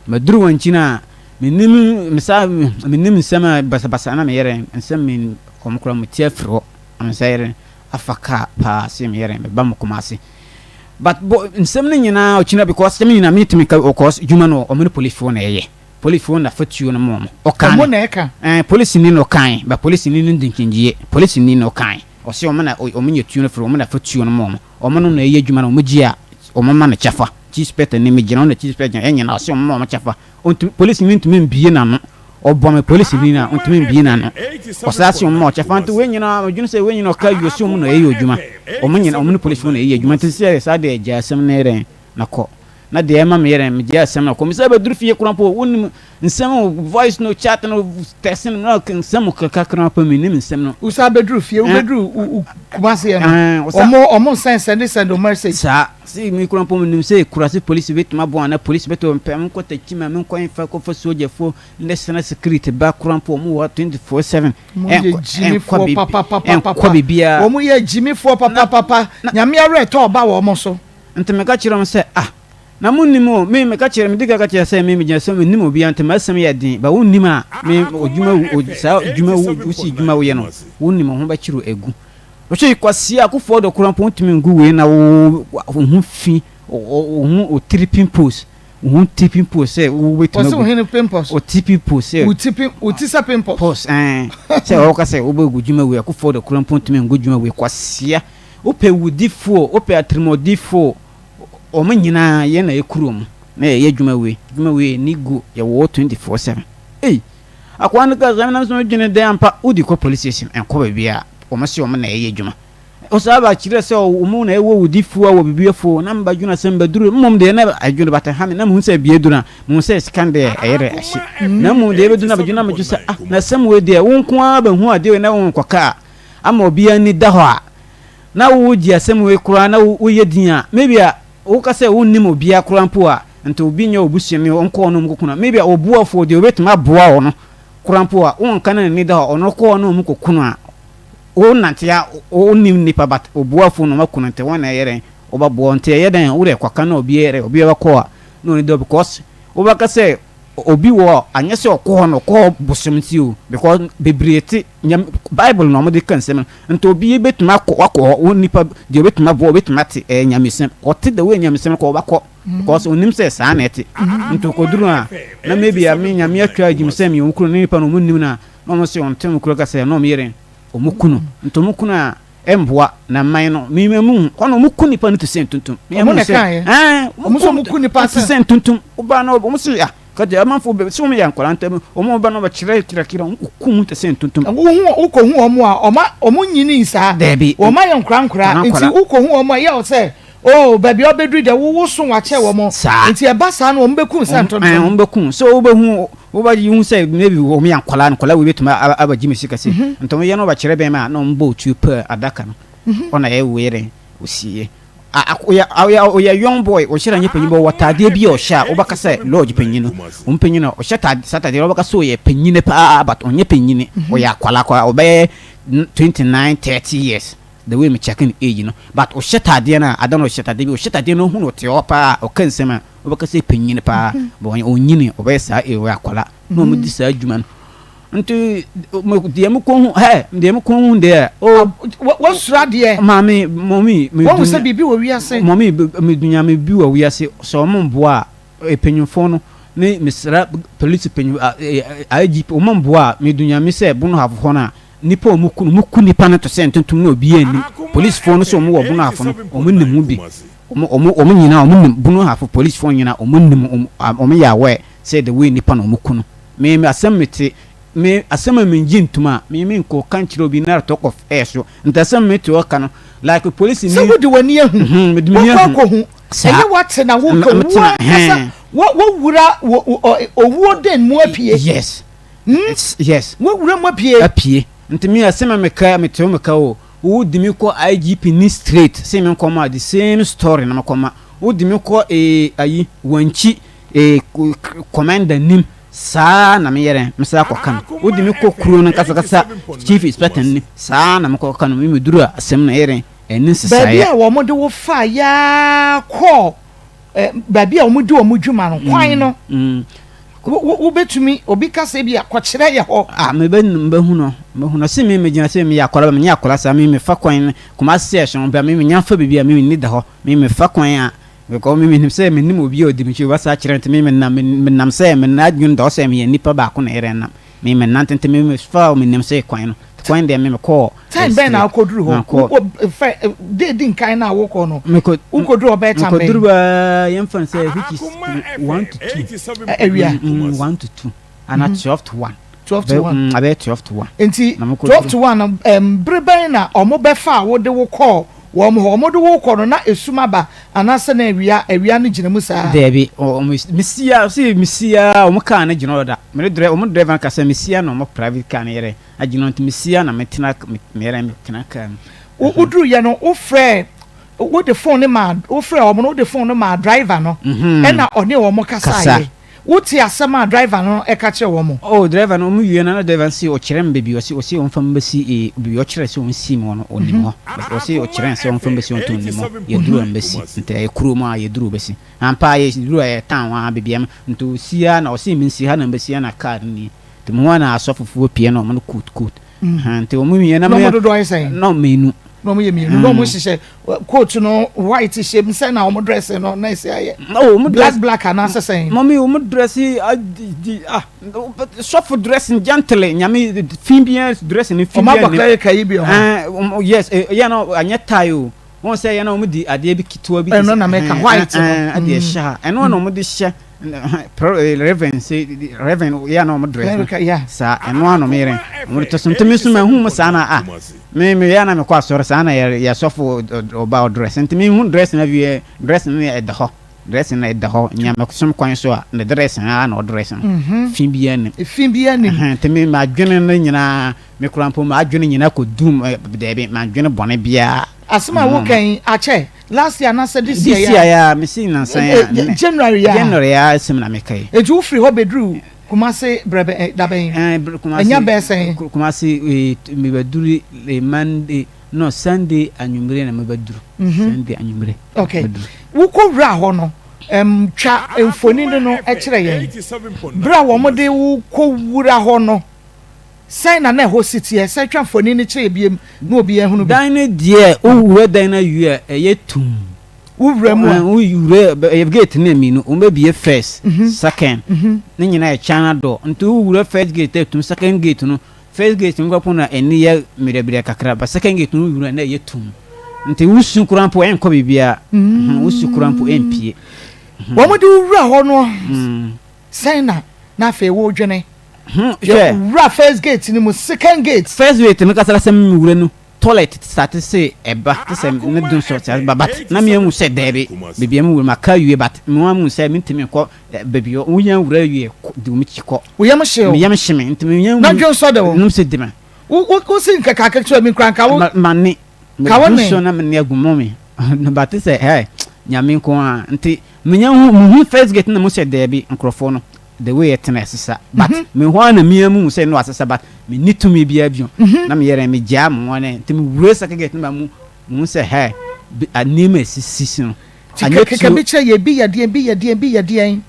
maduru wɔn akyi na Mennim me saa mennim nsɛm a basabasa na me yere nsɛm me wɔn koraa mo ti afiri hɔ na me nsa yere afa kaa paa se me yere me ba mo Kumasi but bo nsɛm no nyinaa ɔkyina because asɛm nyinaa me tumi ka because dwuma no wɔn ne polisifoɔ na ɛyɛ polisifoɔ na fa tuo no mo wɔn ɔkan Ɔmo na ɛka. ɛɛ polisi ni na ɔkan ba polisi ni no di nkyingyeɛ polisi ni na ɔkan ɔse wɔn na wɔn nyɛ tuo no firi wɔn na fa tuo no mo wɔn wɔn no na ɛyɛ adwuma no wɔn gye a wɔn ma no kyɛfa chief inspector ni me gyina wɔn na chief inspector gyina yɛn nyinaa ɔse wɔn ma wɔn kyɛfa Ɔntumi, polisini no ntumi mbue n'ano. Ɔbɔ me polisini no a, ɔntumi mbue n'ano. Ɔsaa se ɔmma ɔkyɛfa nti wei nyinaa, medwene sɛ wei nyinaa ɔka awie ɔse ɔmo na ɛyɛ odwuma. Ɔmo nyinaa, ɔmo ne polisifo na ɛyɛ adwuma nti sɛ saa deɛ gyae asɛm no yɛ dɛn na kɔ. Na deɛ ɛma meyɛ dɛn, megyae asɛm no kɔ. Mesan bɛduru fie koraa mpo, wonim nsɛm o, voice no, chat no, text no, na nsɛm keka koraa mpo mennim nsɛm no. Wosan bɛduru fie, wobɛduru Kumasi no, ɔmo ɔmo nsɛn sɛnde sɛnde o message. Saa. Se me kura mpo menim sɛ kurase polisi bɛtumi aboa anaa polisi bɛtɔ mpɛ menkɔ takyima menkɔ hefa kɔfa sogyafo national security ba kora mpo ɔmo wɔ 24/7 ɛnkɔ ɛnkɔ biribiara wɔn yɛ gyimifoɔ papapapa nyame awerɛtɔ ɔba wɔ wɔn so. Nti meka kyerɛ wɔn sɛ ah na mo nnim o me meka kyerɛ medi ka ka kyerɛ sɛ me megyina sɛ mennim obiara nti m'asɛm yɛ den ba wonnim a me odwuma saa dwuma wosi dwuma woyɛ no wonnim ho bɛkyerɛ agu Wohwɛ yi kwasia Akuffo Addo koraa mpo wontumi ngu wei na wo wo ho fi wo ho wo tiri pimples wo ho ti pimples sɛ wo bɛtumi agu. Wɔsi wo hene pimples. Wo ti pimples sɛ. Wo ti pim wo ti sɛ pimples. Pos ɛn sɛ wɔka sɛ wobɛgu dwuma wei Akuffo Addo koraa mpo wontumi ngu dwuma wei kwasia wopɛ wudifoɔ wopɛ atirimɔdifoɔ wɔn nyinaa yɛn na yɛkuru wɔn na yɛyɛ adwuma wei dwuma wei ni gu yɛwɔ 24/7 ei. Akoa no kaa sɛ, Menam so medwene dɛn ampa, wode kɔ police station, ɛnkɔ baabiara, wɔn se wɔn na ɛyɛ adwuma. Ɔsan ba kyerɛ sɛ wɔn na ɛwɔ wodifoɔ wɔ biribiafoɔ na meba dwene asɛm bɛduru mmom deɛ na adwene bata ha me na mehu sɛ bie duru a mehu sɛ sika deɛ ɛyɛ dɛ ahye na mmom deɛ ɛbɛduru na bɛdwene na medwo sɛ ah na asɛm wei deɛ wo nko ara bɛhu adeɛ wei na wo nkɔka a ama obiara ni da hɔ a na wogye asɛm wei koraa na woyɛ din a maybe a woka sɛ wonnim obiara koraa mpo a nti obi nyɛ obusuani ɔnkɔɔ no ɔmkɔkunu a maybe a ɔboafoɔ deɛ obɛtumi aboa wɔ no koraa mpo a wonka na n'ani da hɔ ɔno kɔɔ no ɔmkɔkunu a Wo nante a wo nim nipa but obuafo no ɔma kunu nti wɔn na ɛyɛ dɛn ɔba boɔ nti ɛyɛ dɛn wo dɛ kwaka na obi yɛ dɛ obi bɛkɔ a na oni dɔ because wo bɛka sɛ obi wɔ anyɛ sɛ ɔkɔ hɔ na ɔkɔ hɔ bosom nti o because bebree te nyame bible na wɔde ka nsɛm no nti obi betumi akɔ akɔ hɔ wo nipa deɛ obetumi aboɔ obetumi ate ɛyɛ nyamesɛm ɔte the way nyamesɛm kɔ ɔbɛkɔ because onim sɛ saa na ɛte nti ɔkɔduru a na maybe a me nyame atwa agyim sɛ meyɛ wo kunu ne nipa no ɔmo nim no a Na ɔmo se ɔnte ɔmo kuro kasa na ɔmo yere ɔmo ku no nti ɔmo ku no a ɛmboa na man no me me mu hɔ na ɔmo ku nipa no te sɛ ntuntum me mu sɛ ɛɛ ɔmo sɛ ɔmo ku nipa te sɛ ntuntum ɔba na ɔmo se ah kadi amanfo bɛ sɛ ɔmo yɛ nkɔla ntɛm ɔmo ba na ɔmo kyerɛ kyerɛ kyerɛ ɔmo ku mu te sɛ ntuntum. Wohu wokɔ hu ɔmo a ɔmo ɔmo nyini saa dɛbi ɔmo ayɛ nkora nkora nti wokɔ hu ɔmo a yɛ ɔsɛ Oh, baabi a ɔbɛduru deɛ wowo so wakyɛ wɔn. Saa. Nti ɛba saa no wɔn bɛku sɛ ntontom. Ɛn wɔn bɛku sɛ wobɛhu wobɛgye hu sɛ maybe wɔn yɛ nkwadaa no nkwadaa wei bɛtumi abɛgye me sika sei. Mhm. Nti wɔn yɛ no wɔbɛkyerɛ bɛn ma na wɔn bɔ otuo pɛ adaka no. Mhm. Ɔna ɛyɛ wei dɛn osie. Ɔyɛ ɔyɛ ɔyɛ young boy ɔhyɛ na nyɛ panyin bɔ wɔ taadeɛ bi a ɔhyɛ a wobɛka sɛ lodge panyin no wɔn panyin no ɔhyɛ taade saa taadeɛ wobɛka sɛ ɔyɛ panyin paa but ɔnyɛ panyin mhm. ɔyɛ akwadaa koraa ɔbɛyɛ 29 30 years. The way me check ne age no but ɔhyɛ taadeɛ no a ada no ɔhyɛ taadeɛ bi ɔhyɛ taadeɛ no ɔhu no ɔte hɔ paa ɔka nsɛm a wobɛka sɛ panyin paa but ɔnyɛ ɔnyini ɔbɛyɛ saa age ɔyɛ akwadaa na wɔn di saa adwuma no nti deɛ mo kɔn ho hɛ deɛ mo kɔn ho deɛ o wɔsura deɛ maame mɔmi me wɔn sɛ biribi wɔ wiase mɔmi me dunyame bi wɔ wiase sɛ wɔn mboa a mpanyinfoɔ no ne mesra polisi panyin IGP wɔn mboa a me dunyame sɛ bono hafo hɔ no a Nnipa a wɔku no, wɔku nnipa no te sɛ ntontom na obiara nnim. Polisfoɔ no nso wɔn wɔ Bono Ahafo no, wɔn nim ho bi. Wɔn, wɔn, wɔn nyinaa wɔn nim, Bono Ahafo polisfoɔ nyinaa wɔn nim, wɔn, wɔn yɛ aware sɛ the way nnipa na wɔku no. Me, me asɛm me te, me asɛm a mengye ntom a, me, me nkɔ ka nkyerɛ obi na talk of air so. Nti asɛm me te hɔ ka no, like polisini. Sɛ wode w'ani ahu, Mhm, mede m'ani wakɔ ahu. akɔhu, Saa. ɛnyɛ wate na woka, Me, wo tena, ankasa, hɛn. wa, wawura wɔ, wɔ, owuo den mu apue. Yes. Hmm? Yes. Wawura mu apue. Apue. Nti me asɛm a meka mete hɔ meka o, wo de me kɔ IGP ni straight sɛ me nkɔma the same story na mekɔma. Wo de me kɔ eh, ayi, Wankyi eh, commander nim saa na meyɛ dɛn mesa akɔka no. Wo de me kɔ kuro no nkasakasa chief inspector nim saa na mekɔka no. Me meduru a asɛm no ɛyɛ dɛn ɛni nsesaeɛ. Baabi a wɔn de wo faa yaa kɔɔ eh, baabi a wɔn di wɔn dwuma no kwan no. Mm. Wobɛtumi, obi ka sɛ bi a kɔkyerɛ yɛ hɔ. Ah, mebɛ mebɛhu no, mebɛhu no. Ɔse me megyina sɛ meyɛ akwadaa ba, menyɛ akwadaa saa, me mefa kwan no, Kumasi ɛso ba, me menya fa baabi a me menni da hɔ, me mefa kwan a, because me menim sɛ menim obi a ɔdi me akyi, ɔbɛsa akyerɛ nti me menam, menam sɛ me n'adwene da hɔ sɛ meyɛ nipa baako na ɛyɛ nam, me menante nti me mefa menim sɛ kwan no, kwan deɛ me mekɔɔ. Time bɛn na wokɔduru hɔ? Wokɔ fɛ de di nkan na wokɔ no. Wokɔduru hɔ bɛyɛ time bɛn? Mekɔduru bɛɛ yɛmfa no sɛ which is 1 to 2. Awia. 1 to 2 ana 12 to 1. 12 to 1. Abɛyɛ 12 to 1. Nti 12 to 1 no bere bɛn na ɔmo bɛfa a wode wo kɔɔ wɔn hɔ? Ɔmo de wo kɔ no na esum aba anaasɛ na awia awia no gyina mu saa? Daabi, mesia sɛ mesia ɔmo kaa no gyina hɔ da. Mede driver ɔmo driver no ka sɛ mesia na ɔmo private car no yɛrɛ. Agyina nti mesia na metena meyɛrɛ metena kaa mu. Wo woduruyɛ no wofrɛ wode phone no maa wofrɛ wɔn no wode phone no maa driver no ɛna ɔne wɔn kasaeɛ. Wote asɛm a driver no ɛka kyerɛ wɔn? Oh driver no wɔn wie no na driver no se ɔkyerɛ me baabi ɔse ɔse ɔmfa me bɛsi ee baabi ɔkyerɛ sɛ ɔnsi me hɔ no ɔnim hɔ ɔse ɔkyerɛ sɛ ɔmfa me bɛsi hɔ nti ɔnim hɔ yɛduru a mbɛsi nti ɛyɛ kurom a yɛduru bɛsi ampa yɛduru a ɛyɛ town a baabi a nti ɔsi a na ɔse mensi ha na mbɛsi a na car no nie. Nti mo hɔ na asɔfofoɔ pie na wɔn no coat coat. Mm. Nti wɔn mmienu na wɔn dodoɔ ayɛ sɛn? Na wɔn mmienu. Na wɔn yɛ mmienu. Na wɔn hyehyɛ coat no white hyɛ mu sɛ na wɔn dress no na ɛsɛ ayɛ. Oh, wɔn dress black black anaasɛ sɛn? Mɔmi wɔn dress di ah sɔfo dress gently nyame fi bi dress no fi bi. Wɔn abɔ clerical yi bi wɔ hɔ. Yes, yɛ no anyɛ tie o. Wɔn sɛ yɛ na wɔn di adeɛ bi ketewa bi. Ɛno na mɛka white no. Ɛde ɛhyɛ ha ɛno na wɔn de hyɛ. Reverend sɛ reverend yɛ na wɔn dress no saa ɛno ano yɛrɛ wɔn de to so ntumi nso ma ehu mu saa na a. Me me yɛ na mekɔ asɔre saa na yɛ yɛ sɔfo ɔba ɔdress nti me hu dress na wie dress no yɛ ɛda hɔ dress no ɛda hɔ nyamesom kwan so a ne dress a na ɔdress no mhm. fi bi anim fi bi anim nti me ma adwene no nyinaa me kura mpo ma adwene nyinaa kɔ dum dɛbi ma adwene bɔne biara asɛm a woka yi akyɛ last year anaasɛ this year this year ya mesi nansan ya January ya January ya asɛm na meka yi eti wofiri hɔ bɛduru Kumasi brɛ bɛ eh, dabɛn? Eh, Kumasi. Ɛnya bɛɛ sɛn? Kumasi eh, mebɛduru eh, Monday, no Sunday anwummere na mebɛduru. Mm -hmm. Sunday anwummere. Okay. Wokɔ wura hɔ no, um, twa mfoni no no kyerɛ yɛn. Berɛ a wɔn de wokɔ wura hɔ no, sɛn na na ɛhɔ si teɛ? Sɛ twa mfoni no kyerɛ biem na obi ahunu bi. Dan no deɛ, wowura dan no awie a, ɛyɛ tum. Wo wura mu a. Wo wura ɛyɛ gate no mmienu wɔn bɛ bie first mhm. second mhm. ne nyinaa yɛ China door nti wo wura first gate ɛtum second gate no first gate no kɔpɔ na ɛni yɛ mmerɛmmerɛ kakra but second gate no wura na ɛyɛ tum nti wusu kura mpo ɛnkɔ biribiara mhm. wusu kura mpo ɛmpie. Wɔn de wo wura hɔ no sɛn na na afei wo dwene. Hwɛ wura first gate no mu second gate. First gate no kasara sɛ mi wura no. Toilet starte se ɛba te sɛ ne donsɔ te ba but na me ahu sɛ daabi baabi a me wura maka awie but me ahu sɛ me ntumi nkɔ baabi hɔ wonya wura awie de wɔn akyi kɔ. Wo yam hye wo? Me yam hye me nti me nya Na dwonsɔ de wo? Nom se de me. Wo wo wo si nka ka ketewa bi nkura nka wo. Ma ma ne. Ka wo ne. Dwonsɔ na me ne agu mɔ me but te sɛ hey nyame nko ara nti me nya hu me hu first gate na mo sɛ daabi nkorɔfoɔ no. The way ɛte no ɛsesa but mhm. me hɔ na mia mu sɛ no asesa but me ni tumi biara bio mhm. na meyɛ dɛ megyaa mo hɔ ne nti mewura second gate no ba mu mu sɛ hɛ nneɛma esisi so no. Anyɛ tuo bi kyerɛ yɛ bi yɛ deɛn bi yɛ deɛn bi yɛ deɛn.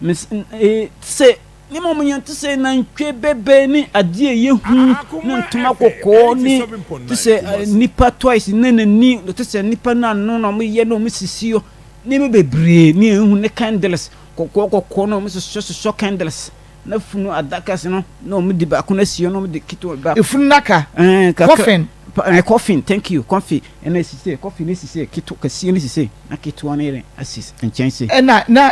Sɛ nneɛma wɔn yɛn te sɛ nantwie bɛbɛ ne adeɛ yɛ hu ne ntoma kɔkɔɔ ne te sɛ nipa toys ne n'ani te sɛ nipa n'ano na wɔn yɛ na wɔn sisi hɔ nneɛma bebree ne ehu ne candles. Kɔkɔɔ kɔkɔɔ na wɔn sosɔ sosɔ candles na funu adaka no na wɔn de baako na si hɔ na wɔn de ketewa baako. Efunu naka. Ɛɛ kakra. Coffin. Ɛɛ coffin thank you coffin ɛna esi sɛ coffin esi sɛ ketewa kɛseɛ no si sɛ na ketewa no yɛ asi nkyɛn sɛ. Ɛna na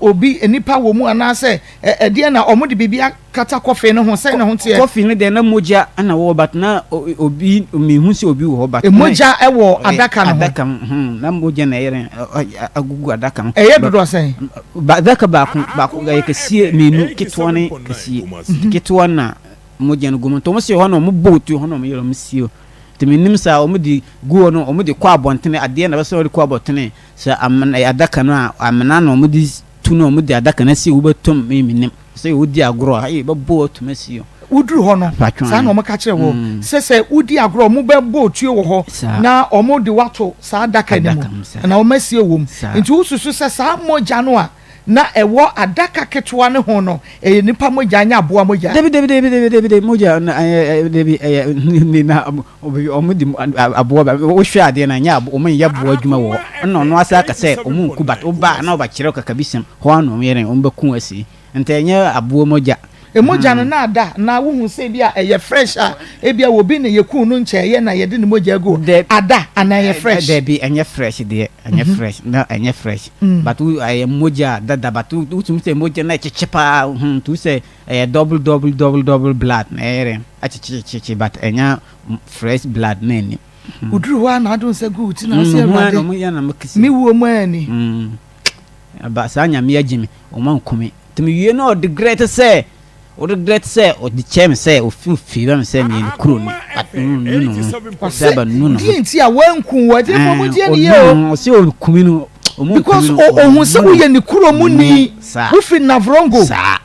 obi nipa wɔ mu anaasɛ ɛdeɛ na wɔn de biribi kata kɔfe no ho sɛn na ho teɛ. Kɔfe no deɛ na mogya na wɔ but na obi mehu sɛ obi wɔ hɔ but. Mogya wɔ adaka no ho. Adaka no hmm na mogya na ɛyɛ agugu adaka no. Ɛyɛ dodoɔ sɛn? Adaka baako baako ɛyɛ kɛseɛ mmienu ketewa ne kɛseɛ mhm. ketewa na mogya no gu mu nti wɔn si hɔ na wɔn bɔ otuo hɔ na wɔn yɛ wɔn sie nti menim sɛ wɔn de gu hɔ no wɔn de kɔ abɔntene adeɛ na bɛsɛ wɔn de kɔ abɔntene sɛ amena adaka no a amena na wɔn de tu na wɔn de adaka no asi wɔbɛtɔm menim. Sɛ wodi agorɔ a, ee, bɛbɔ wo atum asi o. Woduru hɔ no, saa na wɔka kyerɛ wo mm. sɛ sɛ wodi agorɔ a, wɔbɛbɔ otuo wɔ hɔ na wɔde wo ato saa adaka no mu na wɔasie wɔ mu. Nti wosusu sɛ saa mogya no a na ɛwɔ adaka ketewa no ho no, ɛyɛ nipa mogya nyɛ aboa mogya? Dabi, dabi, dabi, dabi, dabi, dabi, mogya no ɛyɛ dabi ɛyɛ ne na wɔn de aboa ba wohwɛ adeɛ na nyɛ aboa wɔn nyɛ aboa adwuma wɔ hɔ ɛna ɔno asa aka sɛ wɔn nku bat woba na wɔbɛkyerɛ kakabisɛm hɔ ano wɔn yɛ dɛ wɔn bɛku asi. Nti ɛnyɛ aboɔ mogya. Mogya no na ada na wohu sɛ ebia ɛyɛ fresh a ebia obi na yɛkuu no nkyɛeɛ na yɛde ne mogya agu hɔ ada anaa ɛyɛ fresh? Dabi ɛnyɛ fresh deɛ ɛnyɛ mhm. fresh na ɛnyɛ fresh mm. but ɛyɛ mogya dada but wotumi sɛ mogya na ɛkyekye paa hmm, nti sɛ ɛyɛ double double double double blood na ɛyɛ dɛ akyekyekyekye but ɛnyɛ fresh blood na ɛnim. Hmm. Woduru hɔ a na ado nsa gu wo ti na ɔsɛ hmm, awurade me wuo mu ani. Aba saa nyame agye me ɔma nku me nti me wie na ɔregret sɛ ɔregret sɛ ɔde kyɛ me sɛ ofi favor me sɛ meyɛ ne kuro ni but no nu ne ho ɔsɛ aba nu ne ho deɛ nti a wanku wɔ ɛdi fɔ mo gye ne yie o ɔsɛ ɔnku me no ɔmo nku me no because ohun sɛ woyɛ ne kuro mu ni wofi Navrongo saa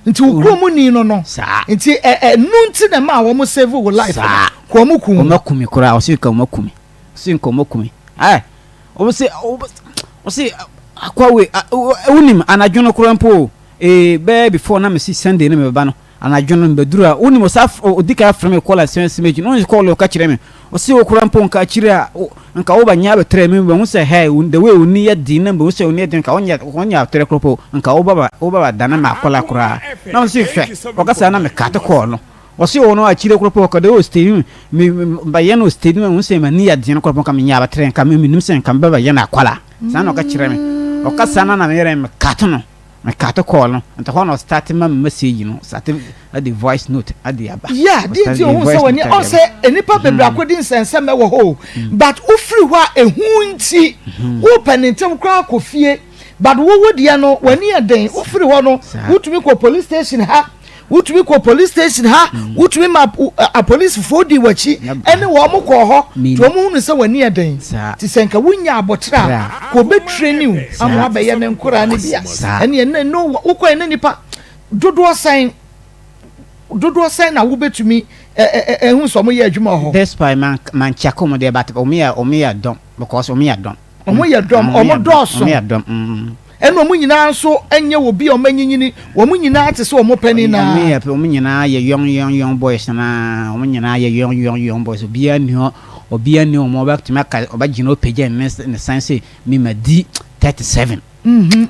nti wo kuro mu ni no no saa nti ɛ ɛ nu nti na ɛma wɔn save wo life saa kò wɔn ku wɔn aku me koraa ɔsɛ nka wɔn aku me ɔsɛ nka wɔn aku me ɛɛ. Wɔse wɔse akwa we wonim anadwo no koraa mpo ee bɛyɛ before na mesi Sunday no mebɛba no anadwo no mebɛduru a wonim ɔsa ɔdi kan afrɛ me call asɛm asɛm akyi no wɔn call ɔka kyerɛ me ɔse wo koraa mpo nka akyire a nka wo ba nyɛ abɛtrɛ me bɛhu sɛ hɛ the way oni yɛ den na mbɛhu sɛ oni yɛ den nka wonyɛ wonyɛ abɛtrɛ koraa mpo nka wo ba wo ba dane ma akɔla koraa na wɔse hwɛ ɔkasa na mekate call no Ɔse ɔno akyire korɔ pɛ ɔka dɛ oh stadium me ba yɛ no stadium ɛho sɛ m'ani yɛ den korɔ pɛ nka menya abatrɛ nka me menim sɛ nka mebɛba yɛ no akwala saa na ɔka kyerɛ me ɔka saa na na meyɛrɛ me kato no. Me cut call no, nti hɔ na ɔstart ma me message no, ɔstart de voice note de aba. Yeah, deɛ nti ohun sɛ w'ani ɔn sɛ nnipa bebree mm-hmm. akɔdi nsɛnsɛm wɔ hɔ o, mm. but wofiri hɔ a ehu nti mm-hmm. wopɛ ne ntɛm koraa kɔ fie, but wowo deɛ no w'ani yɛ den, wofiri hɔ no wotumi kɔ police station ha. Wotumi kɔ police station ha, mm. wotumi ma apolisifoɔ di w'akyi ɛne wɔn kɔɔ hɔ nti wɔn hunu sɛ w'ani yɛ den. Ti sɛ nka wonya abɔkyerɛ a kò bɛtire ni o ama wabɛyɛ ne nkoraa ne bia. Ɛne ɛnɛ no wokɔ ɛne nipa dodoɔ sɛn dodoɔ sɛn na wobɛtumi ɛhu sɛ wɔn yɛ adwuma wɔ hɔ. Despite man man check wɔn deɛ but wɔn yɛ wɔn yɛ dɔm because wɔn yɛ dɔm. Wɔn yɛ dɔm, wɔn dɔɔso. Wɔn yɛ dɔm. Mm. Ɛna wɔn nyinaa nso nyɛ obi a wɔn anyinyini, wɔn nyinaa te sɛ wɔn panin naa. Wɔn yɛ wɔn nyinaa yɛ young young young boys naa, wɔn nyinaa yɛ young young young boys. Obiara nni hɔ, obiara nni wɔn ɔbɛtumi aka ɔbɛgyina ɔpagya ne ne san sɛ mi ma di 37. Mm-hmm.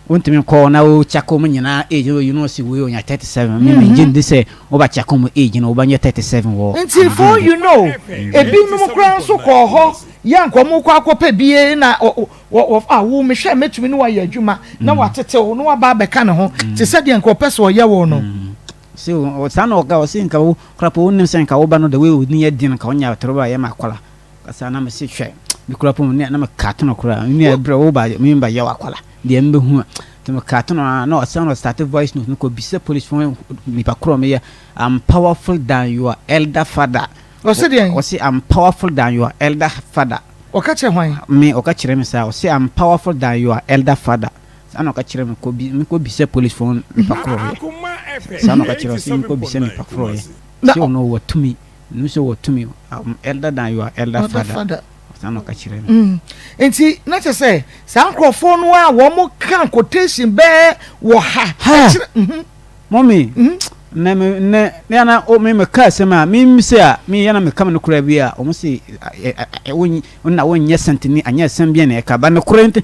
Wontumi nkɔ na wo check wɔn nyinaa age no you know si wei onya 37. Mi mi gye ndi sɛ woba check wɔn age no wobɛnyɛ 37 wɔ. Nti for you know, ebinom koraa nso kɔɔ hɔ yɛ anka wɔn kɔ akɔpɛ bie na wɔ wɔ a wo mehwɛ mɛtumi ne wayɛ adwuma na mm. watetew na waba abɛka ne ho mm. te sɛ deɛ nka ɔpɛ sɛ ɔyɛ wo no. Mm. Si saa na ɔka ɔsi nka wo koraa po wonim sɛ nka wo ba no the way oni yɛ den nka ɔnya atoro ba yɛ ma akɔla kasa na mesi hwɛ me kura po ne na me ka to no koraa ne ɛbrɛ wo ba me ba yɛ wakɔla deɛ mbɛhu a nti me ka to no a na ɔsan na ɔstart voice note no kɔ bisa police fo nipa korɔ meyɛ I'm powerful than your elder father. Ɔse deɛn? Ɔse I'm powerful than your elder father. Ɔka kyerɛ hwan? Me, ɔka kyerɛ me saa. Ɔse I'm powerful than your elder father. Saa na ɔka kyerɛ me. Kɔ bi, me kɔ bisa police fo nipa korɔ yɛ. Saa na ɔka kyerɛ ɔse me kɔ bisa nipa korɔ yɛ. Sɛ ɔno ɔwɔ tumi. Nim sɛ ɔwɔ tumi. I'm elder than your elder father. Saa na ɔka kyerɛ me. Mm. Nti na kyerɛ sɛ saa nkurɔfoɔ no a wɔn ka quotation bɛɛ wɔ ha. Ha. Ɛkyerɛ. Mm-hmm. Mummy, nnɛ me nnɛ ne ana o me me ka asɛm a me se a me yɛ na me ka me nokora bi a wɔn se wo na wonyɛ sɛntini anyɛ asɛm bi na ɛka ba nokora nti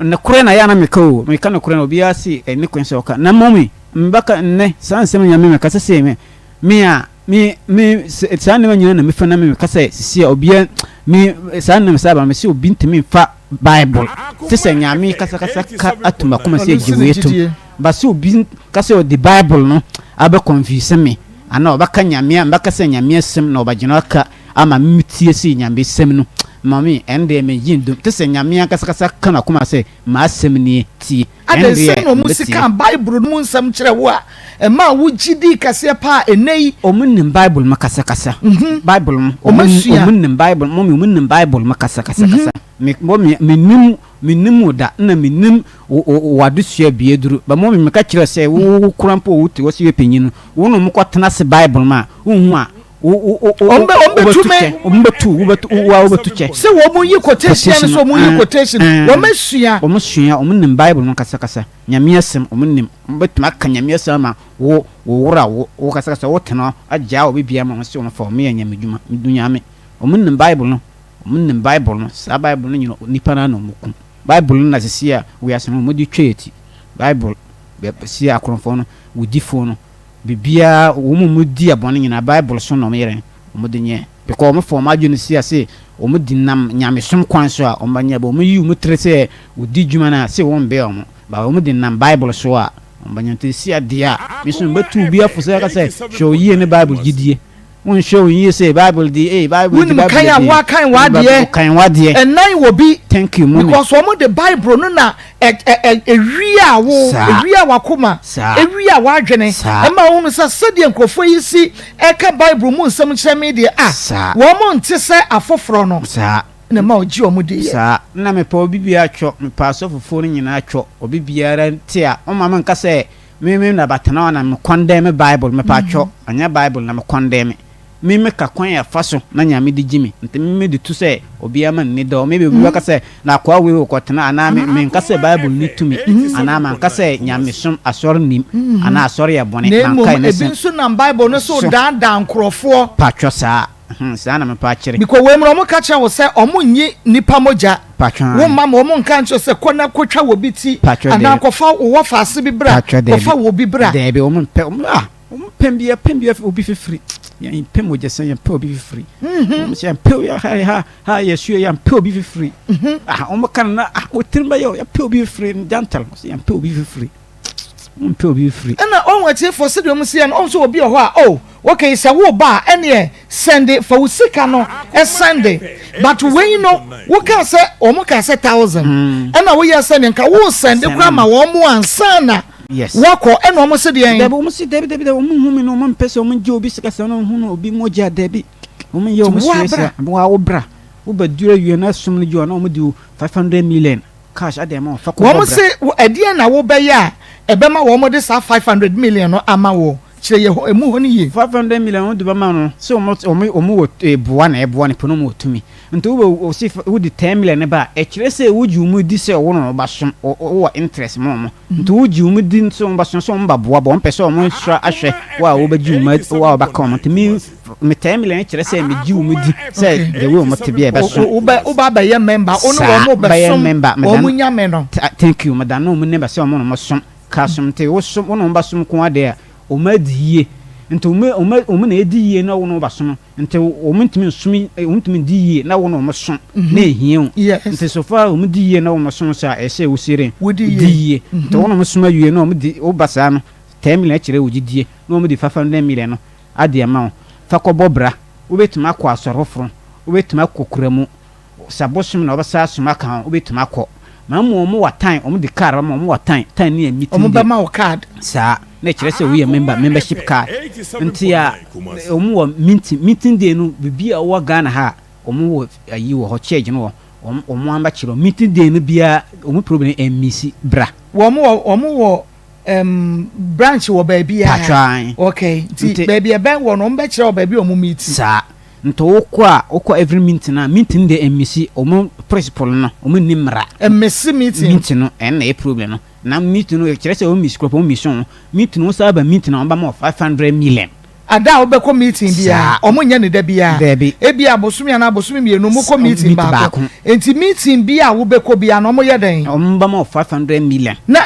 nokora na yɛ ana me ka o me ka nokora na obiara se ɛne kwan sɛ ɔka na mummy mbɛka nnɛ saa nsɛm nyinaa me me ka sɛ sɛ me me a me me saa nneɛma nyinaa na mefa na me ka sɛ sisi a obiara me saa nneɛma saa ba me se obi ntumi nfa Bible te sɛ Nyame kasakasa ka atum akoma sɛ gye wei tom. But sɛ obi ka sɛ ɔde Bible no abɛ confuse me anaa ɔbɛka Nyame a mbɛka sɛ Nyame asɛm na ɔbɛgyina aka ama me metie sɛ Nyame sɛm no ma me ɛndeɛ mengye ndom. Te sɛ Nyame ankasakasa ka makoma sɛ m'asɛm nie tie Adɛn, ɛndeɛ sɛn na wɔsi mɛtie. kaa Bible no mu nsɛm kyerɛ wo a ɛmaa wugye dii kɛseɛ paa ɛnnɛ yi? Ɔmo nim Bible mu kasakasa. Bible mu. Ɔmo asua. Ɔmo nim Bible, mummy, ɔmo nim Bible mu kasakasakasa. Me, mummy, mennim, mennim wo da, nna mennim wo, wo, wo adesua bi aduru. But mummy, meka kyerɛ wo sɛ, wo, wo kora mpo a wote hɔ sɛ woyɛ panyin no, wo ne ɔmo kɔtena ase Bible mu a, wonhu a, wo, wo, wo, wo, Ɔmo bɛ, ɔmo wobɛtu bɛtu me. kyɛ. Ɔmo bɛtu, wobɛtu, wo ara wobɛtu kyɛ. Sɛ wɔn yi quotation Quotation sɛ no, wɔn yi ɛn, quotation, ɛn. wɔn asua. Ɔmo sua, ɔmo nim Bible no kasakasa. Nyame asɛm, ɔmo nim. Ɔmo bɛtumi aka Nyame asɛm ama wo, wo wora, wo, wo kasakasa, wo tena hɔ, agyaa obi biara ma wɔn se wɔn fa wɔn yɛ Nyame dwuma. Medu Nyame. Ɔmo nim Bible no. Ɔmo nim Bible no. Saa Bible no nyina nipa no ara na ɔmo kum. Bible no na sisi a wiase no ɔmo de twa yɛ ti. Bible, bɛ, si akorɔmfoɔ no, wudifo no, biribiara, wɔn a ɔmo di abɔne nyinaa, Bible so na ɔmo yɛ dɛn? Ɔmo de nyɛ. Because ɔmo fa ɔmo adwene si ase, ɔmo di nam nyamesom kwan so a, ɔmo bɛnyɛ, but ɔmo yi ɔmo tiri sɛ wɔdi dwuma no a, se wɔn bɛn ɔmo. But ɔmo de nam Bible so a, ɔmo bɛnyɛ. Nti si adeɛ a, me nso mebɛtu obi afo sɛ aka sɛ, hwɛ wo yie ne Bible gyidie. Wonhwɛ wo yie sɛ Bible di, ee Bible di, Wonim Bible kan yɛ a den. woakan w'adeɛ. Wokan w'adeɛ. Ɛnan wɔ bi. Thank you, mommy. Because wɔn de Bible no na ɛ ɛ ɛ ewia wo, Saa. ewia w'akoma, Saa. ewia w'adwene. Saa. Ɛma wohunu sɛ sɛdeɛ nkurɔfoɔ yi si ɛka Bible mu nsɛm kyerɛ me deɛ, ah, Saa. wɔn nte sɛ afoforɔ no. Saa. Na ɛma ɔgye wɔn diiɛ. Saa. Nna mepɛ obi biara twɔ, mepɛ asɔfofoɔ no nyinaa twɔ, obi biara te a, ɔmma menka sɛ me me na batena hɔ na me kɔndɛme Bible, mepatwɔ, ɛnyɛ Bible na me kɔndɛme. Me meka kwan a ɛfa so na Nyame de gye me, nti me mede tu sɛ obiara ma nni dɔ. Maybe obi bɛka sɛ na akoa wei ɔkɔtena anaa me menka sɛ Bible nni tumi anaa manka sɛ nyamesom asɔre nnim anaa asɔre yɛ bɔne, Na manka mmom ɛno ebi sɛm. nso nam Bible no so So. daadaa nkurɔfoɔ. Patwɔ saa. Hmm, saa na mepɛ akyere. Because wei mu no wɔn ka kyerɛ wo sɛ wɔn nnye nipa mogya. Patwɔ Wo mma ma wɔn nka nkyerɛ sɛ kɔ na kɔtwa wɔ bi ti. Patwɔ Anaa daabi. kɔfa wo wɔfaase bi bra. Patwɔ daabi. Kɔfa wɔ bi bra. Daabi, wɔn mpɛ, wɔn ah, wɔn pɛn bi, pɛn bi obi fifiri. Yɛmpɛ mogyasɛm, yɛmpɛ obi fifiri. Wɔn sɛ yɛmpɛ obi ha ha ha yɛsue yɛmpɛ obi fifiri. Ah wɔn ka no na ah wɔtirim bɛyɛ o yɛmpɛ obi fifiri jantal sɛ yɛmpɛ obi fifiri. Wɔmpɛ obi fifiri. Ɛna wɔn atiefoɔ sɛdeɛ wɔn si yɛ no wɔn nso obi wɔ hɔ a oh okay sɛ wo ba a ɛneɛ sɛnde fa wo sika no sɛnde but wei no wo kaa sɛ wɔn kaa sɛ thousand ɛna woyɛ sɛnde nka wo sɛnde koraa ma wɔn ansa na Yes. Wɔkɔ ɛna wɔn se deɛn? Dabi wɔn se dabi dabi dabi wɔn hu mi no wɔn mpɛ sɛ wɔn gye obi sika sɛ wɔn hu no obi mogya dabi wɔn yɛ wɔn sua sɛ wɔn awo bra wo bɛ duru awie na sum no gye wɔn na wɔn di 500 million cash adi ama wɔn fa kɔ bɔ bra. Wɔn se ɛdeɛn na wo bɛyɛ a ɛbɛma wɔn de saa 500 million no ama wɔ kyerɛ yɛ hɔ emu hɔ no yie. 500 million wɔn de bɛma no sɛ wɔn wɔn wɔn wɔ eboa na ɛboa nipa no wɔn wɔ tumi nti wo bɛ wɔsi wo di 10 million ne ba a ɛkyerɛ sɛ wo gye wɔn di sɛ wɔn na wɔn ba som wɔ wɔ interest ma wɔn. Nti wogye wɔn di sɛ wɔn bɛso sɛ wɔn ba boa bɔ wɔn pɛ sɛ wɔn sra ahwɛ wo a wobɛgye wɔn wo a wɔbɛka wɔn nti me me tɛn mi lɛn kyerɛ sɛ megye wɔn di sɛ the way wɔn te bi a ɛbɛso. Wobɛ wobɛ abɛyɛ member wo ne wɔn bɛsom wɔn nyame no. Thank you meda ne wɔn name sɛ wɔn na wɔn som ka som nti wo som wo ne wɔn bɛsom nko adeɛ a wɔn adi yie nti wɔn wɔn wɔn na edi yie na wo ne wɔn bɛsom. Nti wɔn ntumi nsom wɔn ntumi ndi yie na wɔn na wɔn so na ehia o. Nti so far wɔn di yie na wɔn so nso a ɛsɛ wosi dɛn Wodi di yie. Nti wɔn na wɔn som awie na wɔn di woba saa no 10 million kyerɛ wo gyidie na wɔn di 500 million no ade ama wo fa kɔ bɔ bra. Wobɛtumi akɔ asɔre foforo, wobɛtumi akɔ kura mu. Sɛ abosom na wɔbɛsa asom aka ho, wobɛtumi akɔ. Na mmom wɔn wɔ tan, wɔn de card bɛma wɔn wɔ tan, tan ne yɛ meeting Wɔn day. bɛma wo card. Saa, na ɛkyerɛ sɛ woyɛ member, membership card. Nti a, wɔn wɔ meeting, meeting day no, biribi a wowɔ Ghana ha a, wɔn wɔ ayi wɔ hɔ, church no wɔ, wɔn, wɔn aba kyerɛ wo. Meeting day no biara, wɔn problem ɛmmisi, bra. Wɔn wɔ, wɔn wɔ um, branch wɔ baabi a. Patro ae. Okay, nti baabi ɛbɛn wɔ no, wɔn bɛkyerɛ wɔ baabi a wɔn meet. Saa. Nti wo kɔ a wo kɔ every meeting a meeting deɛ ɛmmisi ɔmo principle no ɔmo nni mmara. Ɛmmisi meeting. Meeting no ɛno na ɛyɛ problem no na meeting no kyerɛ sɛ ɔmo misi koraa ɔmo misi ho meeting no wo san ba meeting a ɔmo bɛma wo 500 million. Ada a wobɛkɔ meeting biara Saa. ɔmo nyɛ no da biara Daabi. ebia bosome anaa bosome mmienu ɔmo kɔ meeting Meeting baako baako. nti meeting biara a wobɛkɔ biara no ɔmo yɛ dɛn? Ɔmo bɛma wo 500 million. Na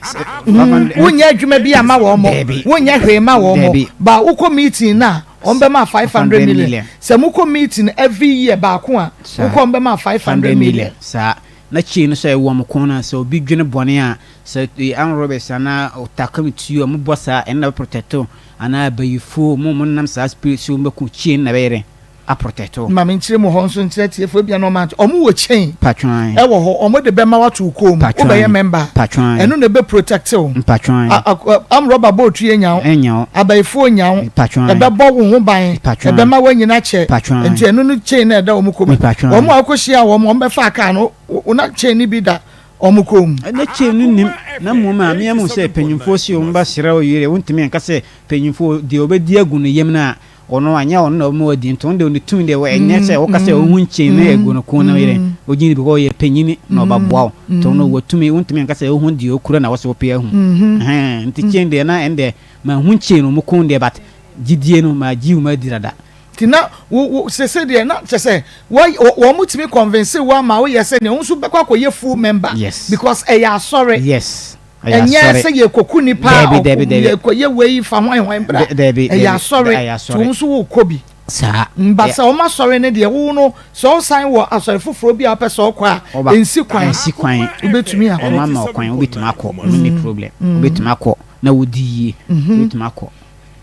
Wonyɛ adwuma bi ama wɔn mo, wonyɛ hwee ma wɔn mo. Ba wokɔ meeting na wɔn bɛ ma 500 million. Sɛ mokɔ meeting every year baako a, wokɔ wɔn bɛ ma 500 million. Saa. Na kyii no sɛ ɛwɔ wɔn kɔn na sɛ obi dwene bɔne a, sɛ armed robbers anaa ɔtakam tuo a, wɔbɔ saa ɛno na bɛ protect wo. Anaa abayifoɔ, wɔn a wɔnam saa spirit so wɔbɛko, kyii no na ɛbɛyɛ dɛn? Aprotect wo. Ma menkyerɛ mu hɔ nso nkyerɛ atiefoɔ ebia na wɔn ante wɔn wɔ chain Patwan. ɛwɔ hɔ wɔn de bɛma wato wo kɔn mu Patwan. wobɛyɛ member a Patwan. ɛno na ɛbɛ protect wo Mpatwan. A- a- arm rubber boat yɛ nya wo Ɛnya wo. abayifoɔ nya wo Patwan. ɛbɛbɔ wo ho ban Patwan. ɛbɛma woanyina kyɛ Patwan. nti ɛno no chain na ɛda wɔn kɔn mu Patwan. wɔn a wokɔhyia wɔn wɔn bɛfa kaa no wo na chain no bi da wɔn kɔn mu. Ɛnɛ chain no nnim na mmom a mea mu sɛ panyimfoɔ si wɔn ba srɛ wo yere wontumi nka sɛ panyimfoɔ deɛ wɔbɛdi agu no yam no a Ɔno anyɛ ɔno na ɔma wadi nti ɔno deɛ ɔne tumi deɛ ɛnyɛ sɛ woka sɛ ɔhu nkyen na egu no kɔn na yɛrɛ ogyin because ɔyɛ panyini na ɔba boa wo nti ɔno wɔ tumi wontumi nka sɛ ɔhu deɛ okura na wɔsɛ wɔpɛ ahu ɛhɛn nti kyen deɛ na ɛn deɛ ma hu nkyen no ɔmo kɔn deɛ but gyidie no ma gyi wɔn adi dada. Nti na wo wo sese deɛ na kyɛ sɛ wɔ wɔn mo tumi convince wo ama woyɛ sɛ nea wo nso bɛkɔ akɔyɛ full member Yes. because ɛyɛ asɔre. Yes. Ɛyɛ Ɛnyɛ asɔre. sɛ yɛrekɔku nnipa a Daabi, ɔko, daabi, daabi. yɛrekɔyɛ wei fa hwan hwan bra. Da- daabi, Ɛyɛ daabi, asɔre, ɛyɛ nti asɔre. wo nso wokɔ bi. Saa. Mba Ɛyɛ- sɛ wɔn asɔre no deɛ, wo no, sɛ wosan wɔ asɔre foforɔ bi a wopɛ sɛ wokɔ a, Ɔba- ɛnsi kwan. Ɛnsi kwan. Wobɛtumi akɔ. Ɔma ma ɔkwan, wobɛtumi akɔ. Ɔno nni problem. Wobɛtumi akɔ na wodi yie. Wobɛtumi akɔ.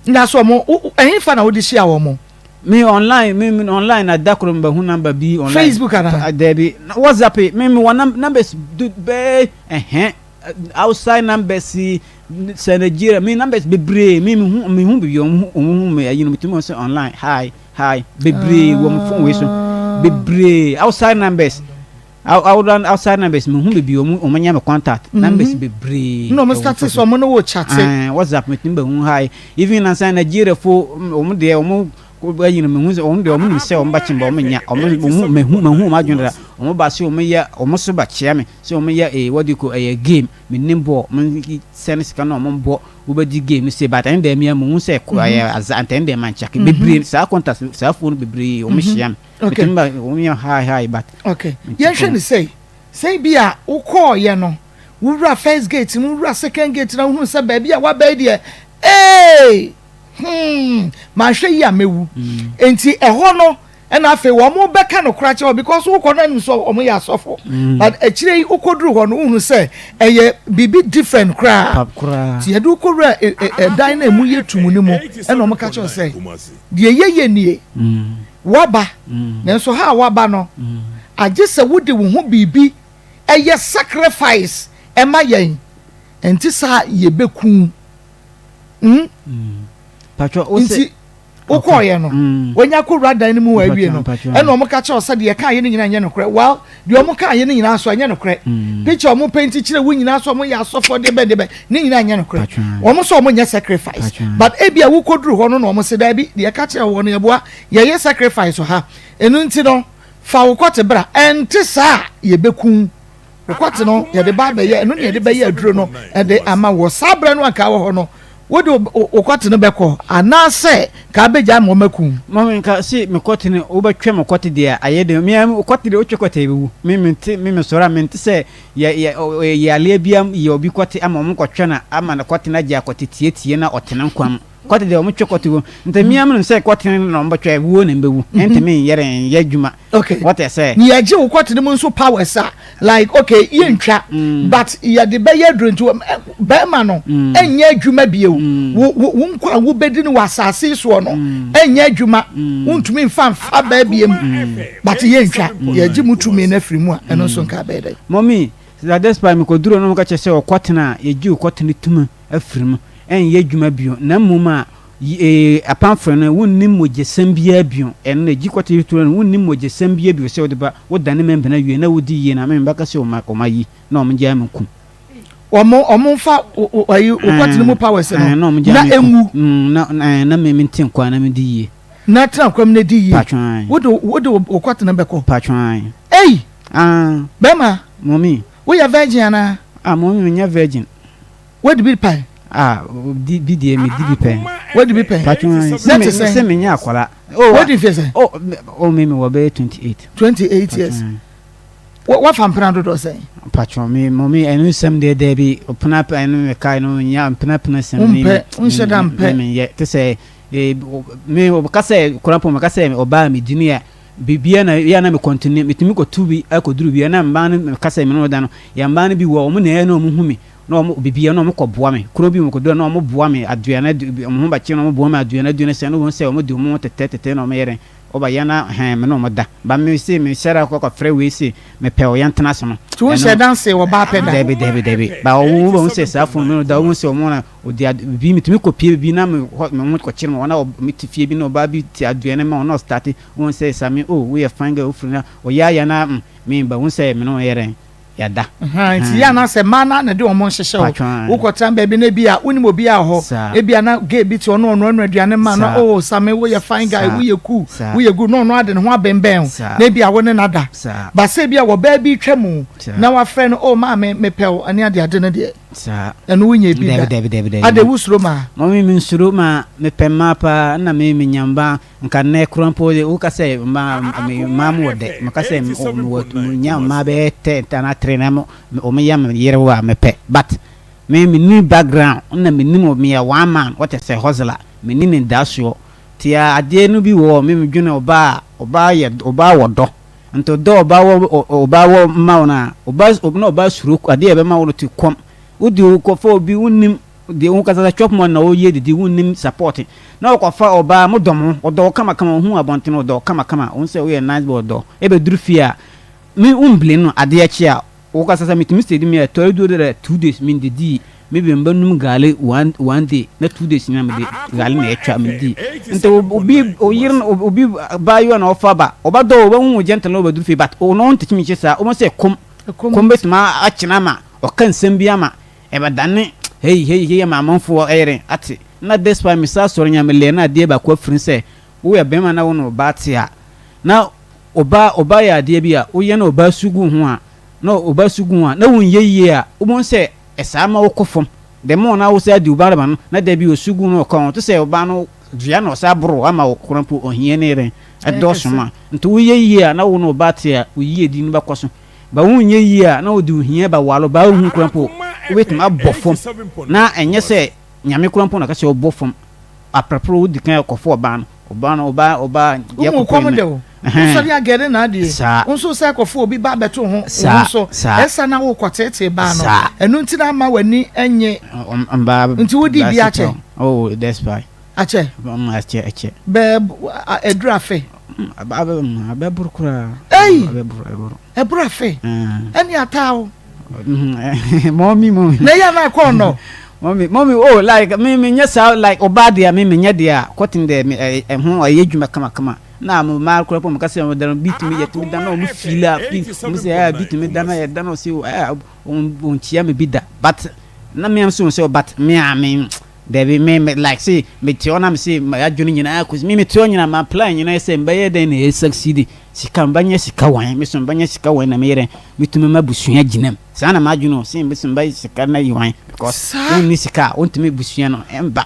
Na so wɔn, wo- wo- ɛhefa na wode hyia wɔn? Me online, me me online na da koro mebɛhu number bi online. Facebook anaa? Pa- Daabi. Na WhatsApp, me me wɔ num- numbers do bɛɛ ɛhɛn. Outside numbers yi, sɛ Nigeria, me numbers bebree, me me hu me hu bebree wɔn hu wɔn hu me ayi no metumi wɔn sɛ online hi hi bebree wɔ me phone wei so bebree outside numbers outside outside numbers me hu bebree wɔn wɔn nya me contact numbers bebree. Na wɔn start sɛ wɔn ne wo chat. Ɛɛ WhatsApp metumi bɛ hu hi even nansa Nigeria fo wɔn deɛ wɔn ayi no me hu sɛ wɔn deɛ wɔn nim sɛ wɔn ba kyɛn ba wɔn nya wɔn hu me hu me hu wɔn adwene dada wɔn ba se wɔn yɛ wɔn so ba kyea me. Sɛ ɔmo yɛ ee what do you call ɛyɛ game me nim bɔɔl ɔmo sɛne sika na ɔmo bɔ wobɛdi game no sei but ɛno deɛ mea muhu sɛ ɛyɛ aza nti ɛno deɛ mankyɛke bebree saa contact saa phone bebree ɔmo hyia me Okay. metumi ba ɔmo yɛ hi hi but Okay. Yɛnhwɛ no sei, sɛ bi a wokɔɔyɛ no, wowura first gate no, wowura second gate na wohunu sɛ baabi a woaba yi deɛ, ee! Hmm, manhwɛ yie a mɛwu. Nti ɛhɔ no ɛna afei wɔn bɛka no kora kyerɛ because wokɔ no anim sɛ wɔn yɛ asɔfo. Mm. But akyire yi wokɔduru hɔ no wohunu sɛ ɛyɛ biribi different koraa. Nti yɛde wokɔwura ɛdan no a emu yɛ tumu no mu ɛna wɔn ka kyerɛ sɛ deɛ yɛyɛ nie. Mm. Waba mm. nanso ha a waba no agye sɛ wode wo ho biribi ɛyɛ sacrifice ɛma yɛn ɛnti saa yɛbɛku. Mm. Patro, o se. Nti wokɔɔyɛ no, mm. wanya kɔwura dan no mu wɔ awie no, ɛna wɔn ka kyerɛ sɛ deɛ kaayɛ no nyinaa nyɛ nokorɛ. Well, deɛ wɔn kaayɛ no nyinaa nso ɛnyɛ nokorɛ. Mm. Picture wɔn penti kyerɛ wo nyinaa so wɔn yɛ asɔfoɔ deɛ bɛn deɛ bɛn ne nyinaa nyɛ nokorɛ. Wɔn nso wɔn nyɛ sacrifice. But ebi a wokɔduru hɔ no na wɔn se daabi deɛ ka kyerɛ wɔn no yɛboa yɛyɛ sacrifice ha. Ɛno nti no fa wo kɔte bra. Ɛnte saa yɛbɛku. Wo kɔte no yɛde ba abɛyɛ ɛno na yɛde bɛyɛ aduro no ɛde ama wɔ saa berɛ no anka wɔ hɔ no wode wo kɔte no bɛkɔ anaasɛ ka abɛgya ama wɔn akum. Mami nka si me kɔte no wobɛtwɛ me kɔte deɛ ayɛ den me kɔte deɛ wotwe kɔte bɛwu me mente me mesɔre a mente sɛ yɛ yɛ yɛ bi yɛ obi kɔte ama wɔn kɔtwɛ no ama no kɔte no agye akɔte tietie na ɔtena nkwa mu kɔte deɛ wɔn twɛ kɔte wɔ nti me amene sɛ kɔte no na wɔn bɛtwɛ wuo na mbɛwu ɛntumi nyɛrɛ nyɛ adwuma okay wɔte sɛ ne yɛgye wo kɔte no mu nso powers a like okay yɛntwa mm. but yɛde bɛyɛ aduro nti bɛrima no mm. ɛnyɛ adwuma bio mm. wo wo nkwa a wobɛdi no wɔ asase soɔ no ɛnyɛ adwuma wontumi nfa nfa baa biem but yɛntwa yɛgye mu tumi no afiri mu a ɛno nso nka bɛyɛ dɛ. Mɔmi sɛ despite mekɔduro no ka kyerɛ sɛ ɔkɔtena a yɛgye wo kɔtene tumi afiri mu ɛnyɛ adwuma bio na mmom a Yi, apamfrɛ no, wonnim mogyasɛm biara bio. Ɛno na gyi kɔte turo no, wonnim mogyasɛm biara bio sɛ wode ba, wodane membena wie na wodi yie na me mebɛka sɛ wɔn wɔn ayi na wɔn gyaa me ku. Wɔn wɔn mfa ayi wokɔte no mu powers no na wɔn gyaa me ku. Enwu. Na na na me mente nkwa na me di yie. Na tena nkwa mu na di yie. Patwan. Wode wode wokɔte no bɛkɔ. Patwan. Ei. Ah. Bɛma. Mɔmi. Woyɛ virgin anaa? Ah mɔmi menyɛ virgin. Wadi bi pɛn? Ah, di bi deɛ medi bi pɛn. Wadi bi pɛn? Patro na te sɛn? Sɛ menyɛ akwara. Oh, wadi mfeɛ sɛn? Oh, oh me mewɔ bɛyɛ 28. 28 years. Wafa mpena dodoɔ sɛn? Patro me mo me ɛno nsɛm deɛ daabi ɔpena ɛno mekae no nya mpena pena sɛm ne me. Wonhyɛ da mpɛ. Me menyɛ te sɛ me ɔka sɛ kora mpo meka sɛ ɔbaa me di ne a biribiara na yɛ na me kɔntene metumi kɔtu bi akɔduru bi na mmaa no meka sɛ me ne ɔda no yɛ mmaa no bi wɔ wɔn na ɛyɛ na wɔn hu me na wɔn biribiara na wɔn kɔ boa me kuro bi mu kɔduru na wɔn boa me aduane adu wɔn ho bɛkye na wɔn boa me aduane aduane sɛ na wɔn sɛ wɔn de wɔn ho tetɛ tetɛ na wɔn yɛ dɛn wɔba yɛn na hɛn me na wɔn da ba me se me hyɛra kɔ kɔfrɛ wei se me pɛ ɔyɛn tena ase no. Tí wọ́n hyɛ danse wɔ baa pɛ da. Dɛbi dɛbi dɛbi ba wɔn wɔn sɛ saa fon mi no da wɔn sɛ wɔn na ɔdi ade bi metumi kɔ pie bi na me hɔ me ho kɔkyere me hɔ na me te fie bi na ɔbaa bi te aduane ma ɔna ɔstate wɔn sɛ sami oh woyɛ fine girl wofiri na ɔyɛ ayɛ na mm me ba wɔn sɛ me no yɛ dɛn yɛda. Nti yɛ anaasɛ mmaa no na de wɔn nhyehyɛ wo wokɔtena baabi na ebi a wonim obi a hɔ ebi a na gay bi te ɔno ɔno ɔno aduane ma no oh sami woyɛ fine guy woyɛ cool woyɛ good na ɔno ade ne ho abɛnbɛn wo na ebi a wo ne no da basa ebi a wɔ baa bi twa mu na wafrɛ no oh maame mepɛ wo ɛne ade ade no deɛ. Saa. Ɛno wonyɛ bi da. Dabi dabi dabi dabi. Adɛ wosuro maa? Mɔmi me nsuro maa mepɛ mmaa paa nna me menya mmaa nka nnɛ kora mpo de woka sɛ mmaa mmaa mo wɔ dɛ meka sɛ mewɔ menya mmaa bɛyɛ tɛ anaa tere na mo wɔn yɛ me yere a mepɛ but me menni background nna menim meyɛ one man wɔte sɛ hustler menni ne dasoɔ tia adeɛ no bi wɔ me medwene ɔbaa ɔbaa yɛ ɔbaa wɔ dɔ Nti ɔdɔ a ɔbaa wɔ ɔbaa wɔ ma wo no a, ɔbaa na ɔbaa suro adeɛ a ɛbɛma wo no te kɔm. Wode wo kɔfa obi wonnim deɛ wo kasa chop money na woyɛ didi wonnim support. Na ɔkɔfa ɔbaa mo dɔ mo ɔdɔ wo kama kama ohun abɔnten ɔdɔ wo kama kama ohun sɛ woyɛ nice boy ɔdɔ ɛbɛduru fie a me womblame no adeɛ kye a Wo kasa sɛ metumi stay me a tɔre duro dɛ 2 days me ndidii me bi mba num gaale one one day na 2 days nyina mede gaale na ɛtwa me dii nti obi oyere no obi baayewa na ɔfa ba ɔba dɔ ɔba hu gentle na ɔbɛduru fie but ɔno ɔntetumi nkyɛ saa ɔmo sɛ kom kom bɛtumi akyena ama ɔka nsɛm bi ama ɛbɛdane hei hei hei ama amanfoɔ ɛyere ate na despite me saa sɔre nya me lɛ na adeɛ baako afiri sɛ woyɛ bɛrima na wo na ɔbaa te a na Ɔbaa ɔbaa yɛ adeɛ bi a woyɛ na ɔbaa su gu ho a na ɔbaa su gu ho a na wonyɛ yie a wobɛhu sɛ ɛsaa ma wokɔ fam the more na wosaa di wo ba no na da bi ɔsu gu no ɔka ho te sɛ ɔbaa no dua na ɔsaa boro ama wo koraa mpo ohia ne yere ɛdɔɔso ma nti woyɛ yie a na wo ne ɔbaa te a wo yiedie no bɛkɔ so ba wonyɛ yie a na wode ohia ba ware ɔbaa wohu koraa mpo wobɛtumi abɔ fam na ɛnyɛ sɛ Nyame koraa mpo na ɔka sɛ ɔbɔ fam. Aprapro wodi kan kɔfo ɔbaa no, ɔbaa no, ɔbaa, ɔbaa, yɛ Wohu kɔkɔ kɔm yi de na. wo. Ɛhɛn. Wosɔre agɛre na adeɛ. Saa. Wo nso sɛ kɔfo obi ba abɛto ho, wo ho Saa, so. saa. Ɛsa na wokɔteetee baa no. Saa. Ɛno nti na ama w'ani nnye. Mbaa, Nti wodii mbaa bi sika akyɛ? o. Oh, that's why. Akyɛ? Akyɛ, akyɛ. Bɛɛ, aduru afe? Abɛboro koraa. Ei! Abɛboro, abɛboro. Ɛboro afe? Ɛne ataa o. Mɔmi, mɔmi. Na ɛyɛ na akɔ ɔnɔ. Mɔmi, mɔmi, oh, like, me, me nyɛ saa, like, ɔbaa deɛ, me, me nyɛ deɛ a, kɔten deɛ, me, ɛho, ɛyɛ adwuma kama kama. Na mo mmaa koraa po, mo ka sɛ, mo da no, bi tumi, yɛ tumi da na ɔmo feel a, bi, ɔmo sɛ, ɛɛ, bi tumi da na yɛ da na ɔsi, ɛɛ, ɔnkyia me bi da, but, na me nso sɛ, but, me a, me, Dabi, me, me, like se, me te hɔ na me se, m'adwene nyinaa kɔ, me, me te hɔ nyinaa, ma plan nyinaa yɛ sɛ, mbɛyɛ dɛn na yɛ succeed, sika, mbɛnya sika wan, me so mbɛnya sika wan na meyɛ dɛn, metumi m'abusua gyina mu, saa na m'adwene o, se, me so mbɛyɛ sika na yi wan, because, wonni sika a, wontumi busua no, ɛmba,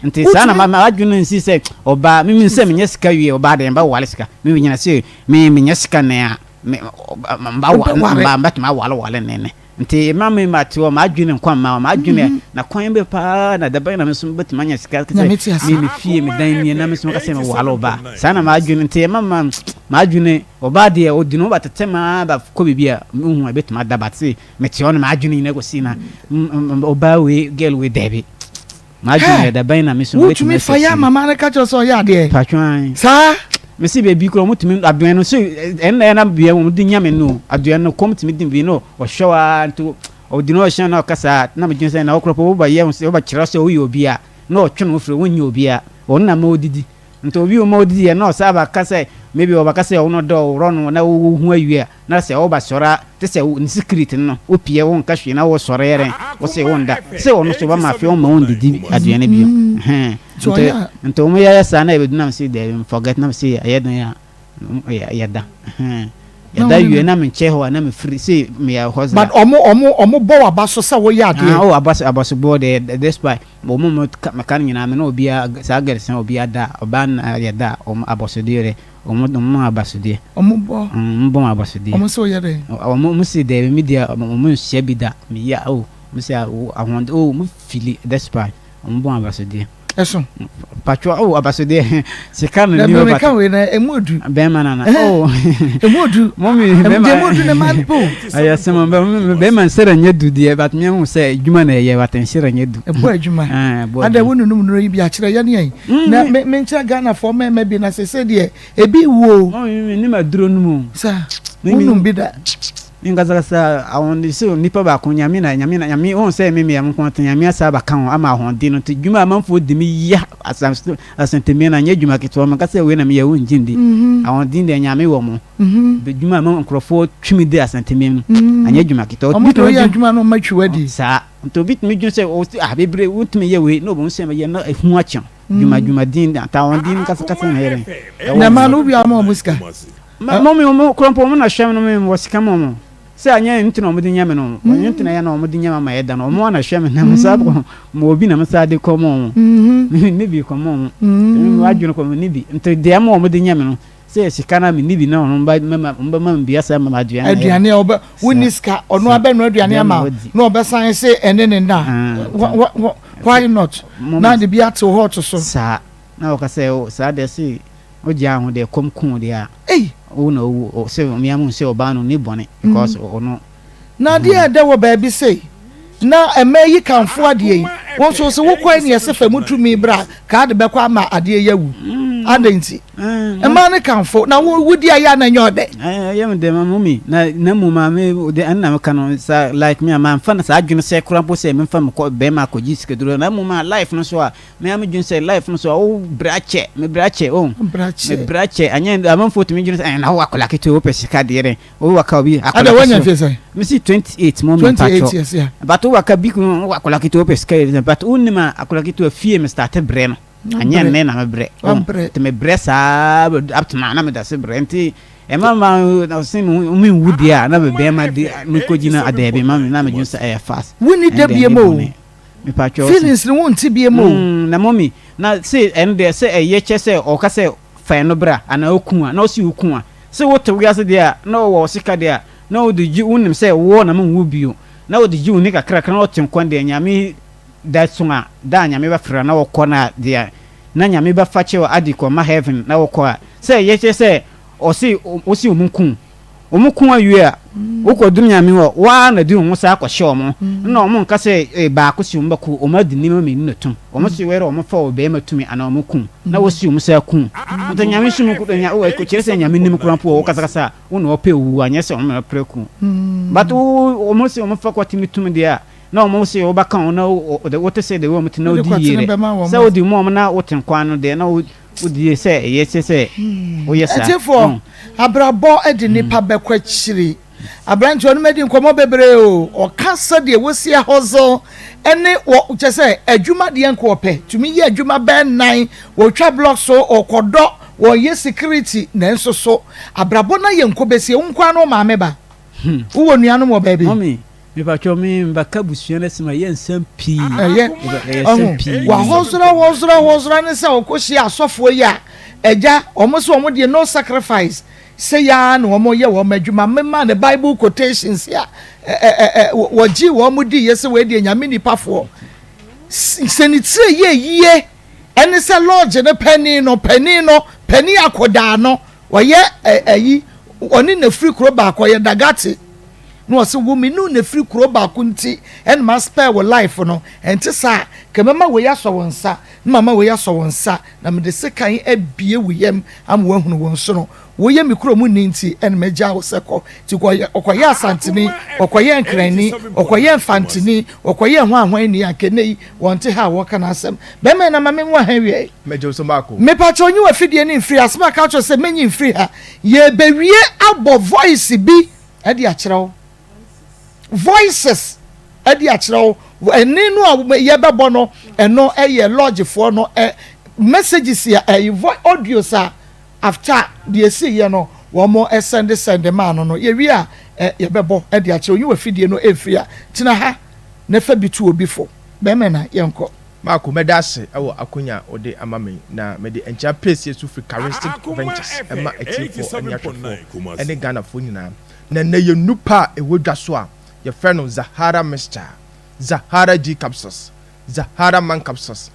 nti saa na m'adwene nsi sɛ, ɔbaa, me, me sɛ menya sika wie, ɔbaa deɛ, mbɛwale sika, me, me nyina se, me, menya sika nɛ a, me, mba, mba, mbɛtumi awale wale nɛ nɛ. Nti mma me mate hɔ, m'adwene nkwa mma hɔ, m'adwene mm-hmm. na kwan bɛ paa na dabɛn na me nso bɛtumi anya sika sɛ me me fie me dan nie na me nso maka sɛ meware ɔbaa saa na m'adwene nti ɛma ma m'adwene ɔbaa deɛ ɔdi no ba tete maa ba kɔ baabi a mehu a ɛbɛtumi ada ba te mete hɔ no m'adwene nyina kɔsi na ɔbaa wei girl wei daabi M'adwene yɛ dabɛn na me so mɛtumi Wotumi fa yɛ ama ma no ka kyerɛ sɛ ɔyɛ adeɛ. Patwan. Saa. Mesi baabi kura wɔn tumi aduan no so ɛnna ɛna bea wɔn de nya me no aduan no kɔm tumi di bi no ɔhwɛ wa nti ɔdi no ɔhyɛn na ɔkasa na me dwen sɛ na ɔkura po wɔba yɛ wɔn sɛ wɔba kyerɛ sɛ ɔyɛ obi a na ɔtwe no firi wɔn nyɛ obi a wɔn na ma ɔdidi nti obi wɔn ma ɔdidi yɛ na ɔsa aba ka sɛ maybe ɔba ka sɛ ɔno dɔ ɔworɔ no na wɔhu awie a Na sɛ wo ba sɔre a, te sɛ wo ne secret no, wo pie, wo nka hwee na wo sɔre yɛ dɛn, wo se wo nda. Se ɔno so bɛma afei ɔmma wo ndidi aduane bio. Ɛhɛn. Nti, nti wɔn yɛyɛ saa na yɛbɛdu na me se daabi, forget na me se ɛyɛ dɛn a, yɛda. Ɛhɛn. Yɛda wie na me nkyɛ hɔ a na me firi, se me yɛ hustler. But ɔmo, ɔmo, ɔmo bɔ w'aba so sɛ wo yɛ adeɛ. Ah, oh, aba so, aba so bɔ deɛ, despite, wɔn mo meka no nyinaa, me ne obiara, saa girls no obiara da, ɔbaa no na yɛda, wɔn abɔsodeɛ deɛ. Wɔn wɔn ma abasodeɛ. Wɔn bɔ. Wɔn bɔ wɔn abasodeɛ. Wɔn sɛ ɔyɛ dɛn. Wɔn wɔn si dɛbi mi deɛ wɔn nhyɛ bi da mi yɛ o wɔn sɛ ahoɔden o wɔn fili despite wɔn bɔ wɔn abasodeɛ. Ɛso. Patro o abasodeɛ sika na ni o bata. Dɛbi mi ka wei na emu odu. Bɛrima nana o. Emu odu. Mɔmi bɛrima. Emu odu na maa po. Ɛyɛ sɛm bɛrima nsɛrɛ nyɛ du deɛ but mi ehu sɛ adwuma na ɛyɛ but nsɛrɛ nyɛ du. Ɛbɔ adwuma. Ada wo nunum nuro yi bi akyerɛ yɛn yɛn. Na me me nkyerɛ Ghana fɔ mɛɛma bi na sese deɛ ebi wuo. Mɔmi mi nim aduro no mu. Sa wonum bi da. Mi nkasakasa ahɔnde sɛ nipa baako nyame na nyame na nyame wɔn sɛ mi mìa nko te nyame asa abaka ho ama ahɔnde no te dwuma amanfoɔ di mi ya asantemi na nyɛ dwuma ketewa mi nkasa wei na mi yɛ wɔn ngye ndi ahɔnde deɛ nyame wɔ mo dwuma ama nkurɔfoɔ twi mi di asantemi no anyɛ dwuma ketewa. Ɔmo de oyɛ adwuma no ɔmo atwi wadi. Saa. Nti obi tumi dwen sɛ ɔsi ah bebree wotumi yɛ wei na obi sɛ yɛ na ehu akyɛn dwuma dwumadin atawɔndin kasakasa na yɛrɛ. Na ɛma no wia ama ɔmo sika. Mɔ mi ɔmo kura mpo ɔmo na hwɛ mi no mi wɔ sika ma ɔmo sɛ anyɛ nti na ɔmo de nyɛ mi no ɔnyɛ nti na yɛ na ɔmo de nyɛ mi ama yɛ da no ɔmo na hwɛ mi na mi sa kɔ ma obi na mi sa de kɔ ma ɔmo ne bi kɔ ma ɔmo wadwene kɔ ne bi nti deɛ ma ɔmo de nyɛ mi no. Sɛ yɛ sika na menni bi na ɔno ba mɛma ɔno bɛma me bi asa ama me aduane. Aduane a ɔbɛ wonni sika ɔno abɛnoa aduane ama na ɔbɛsan se ɛne ne nna why not na de bi atew hɔ to so. Saa na ɔka sɛ o saa deɛ se ogyaa ho deɛ kɔm kuu deɛ a wo na owu sɛ mmea mu sɛ ɔbaa no ni bɔne because ɔno. Na adeɛ a ɛdɛ wɔ baabi sei, na ɛma yi kamfo adeɛ yi, wo nso se wokɔe ne yɛse fa mu tumi bra kaa de bɛkɔ ama adeɛ yi awu. Adɛn nti? Mmaa no kamfo, na wo wodi ayɛ a na ɛnyɛ ɔdɛ. Ɛyɛ me dɛ ma mummy, na na mu maame de ɛna meka no sa like me a mamfa no saa adwene sɛ kora mpo sɛ memfa mekɔ bɛrima akɔgye sikaduro na mmom a life no so a me a medwene sɛ life no so a wo brɛ akyɛ me brɛ akyɛ oh me brɛ akyɛ anyɛ amanfoɔ tumi dwene sɛ ɛna wo akwadaa ketewa wopɛ sika deɛ dɛn Wo waka obi akɔla Ada wanya mfie sɛn? Mesi 28 mo me patro. 28 years yeah. But wo waka bi kunu wo akɔla ketewa wopɛ sika yɛ but wo nim a akɔla ketewa fie me start brɛ no. Anyɛ nnɛ na me brɛ. Nti me brɛ saa up to now na me da se brɛ nti ɛma ma na ɔse me nwu deɛ a na me bɛrima de me kɔgyina adaabi ma me na me dwen sɛ ɛyɛ fast. Wonni da bie mu o. Feelings no wonte bie mu o. Na mommy na se ɛno deɛ sɛ ɛyɛ kyɛ sɛ ɔka sɛ fa ɛno bra anaa oku a na ɔsi wo ku a se wote wiase deɛ a na ɔwɔ sika deɛ a na wode gye wonim sɛ woɔ na menwu bio na wode gye wo ni kakrakra na ɔte nkwa deɛ Nyame da so a da a Nyame bɛfrɛ na wɔkɔ no a deɛ. na Nyame bɛfa kyɛ wo ade kɔ ma heaven na wokɔ a sɛ yɛkyerɛ sɛ ɔse ɔse ɔmo ku wo ɔmo ku awie a wokɔ dum Nyame hɔ woaa na de wo ho saa kɔhyɛ ɔmo nna ɔmo nka sɛ eh baako se ɔmo bɛku ɔmo adi nneɛma mmienu na tum ɔmo se wɛrɛ ɔmo fa ɔbɛɛma tumi anaa ɔmo ku na wɔsi ɔmo saa ku nti Nyame som kyerɛ sɛ Nyame nim koraa mpo wɔ wo kasakasa a wo na ɔpɛ owu anyɛ sɛ ɔmo na ɔpɛ ku but wo ɔmo se ɔmo fa kwatimi tum deɛ a na ɔmo se wo bɛka wɔn na wote sɛ deɛ wɔn te na wodi yie dɛ sɛ wodi mu ɔmo na wote nkwa no deɛ na wodi yie sɛ ɛyɛ kyɛ sɛ woyɛ saa. Atiefoɔ, abrabɔ de nipa bɛkɔ akyiri. Aberanteɛ ɔne madi nkɔmmɔ bebree o, ɔka sɛdeɛ wɔsi ahɔzel ne wɔ kyɛ sɛ adwuma deɛ nka ɔpɛ, tumi yɛ adwuma bɛɛ nan, wɔtwa blocks so, ɔkɔdɔ, wɔyɛ security, nanso so abrabɔ no ayɛ nkɔbɛsie, wo nkoa ne wo maame ba, wowɔ nuanom wɔ baabi? Mummy, Mepakyɛw me mbɛka abusua no asɛm a ɛyɛ nsɛm pii. Ɛyɛ Ɛyɛ nsɛm ɔho pii. wahɔzora hɔzora hɔzora ne sɛ ɔkɔhyia asɔfoɔ yi a agya wɔn sɛ wɔn deɛ no sacrifice sɛ yaa na wɔn yɛ wɔn adwuma mema ne bible quotations a ɛ ɛ ɛ wɔgye wɔn di yɛ sɛ wɔyɛ deɛ nyame nipafoɔ sɛ ne tire yɛ yie ɛne sɛ lodge no panin no panin no panin akɔdaa no ɔyɛ ɛ ɛyi ɔne na firi kuro baako ɔyɛ dagate. Na ɔse wo me ne wo na firi kuro baako nti ɛna ma spare wo life no, ɛnte saa a nka mɛma wei asɔ wo nsa na mama wei asɔ wo nsa na mede sekan abue wo yam ama woahunu wo nsono. Woyɛ me kuro mu ni nti ɛna magyaa wo sɛ kɔ. Nti kɔyɛ, ɔkɔyɛɛ Asanteni, ɔkɔyɛɛ Nkranni, ɔkɔyɛɛ Mfanteni, ɔkɔyɛɛ hwanhwanni anka ɛnnɛ yi wɔnte ha a wɔreka n'asɛm. Bɛrima yi na ma menwo ha awiei. Mɛgye wo so baako. Mepakyɛw nyi w'afidie no mfiri ha, asɛm a aka akyerɛ wo sɛ mɛnyi mfiri ha. Yɛrebɛwie abɔ voice bi de akyerɛ wo. Voices de akyerɛ wo. Ɛne no a yɛbɛbɔ no, ɛno yɛ lodgefoɔ no messages a ɛyi audios a after deɛ ɛsiiɛ no wɔn sɛnde sɛnde maa no no. Yɛwie a yɛbɛbɔ de akyerɛ wo. Nyi w'afidie no mfiri ha. Tena ha na fa bi to obi fo. Bɛrima na yɛnkɔ. Marco, mɛda ase wɔ akonya a wode ama me yi, na mede nkyea pɛsie so firi Charistic Ventures ma atiefoɔ ne ahwɛfoɔ ne Ghanafoɔ nyinaa. Na nnɛ yɛn nnupa a ɛwɔ dwa so a yɛfrɛ no Zahara Mixture, Zahara G Capsules, Zahara Man Capsules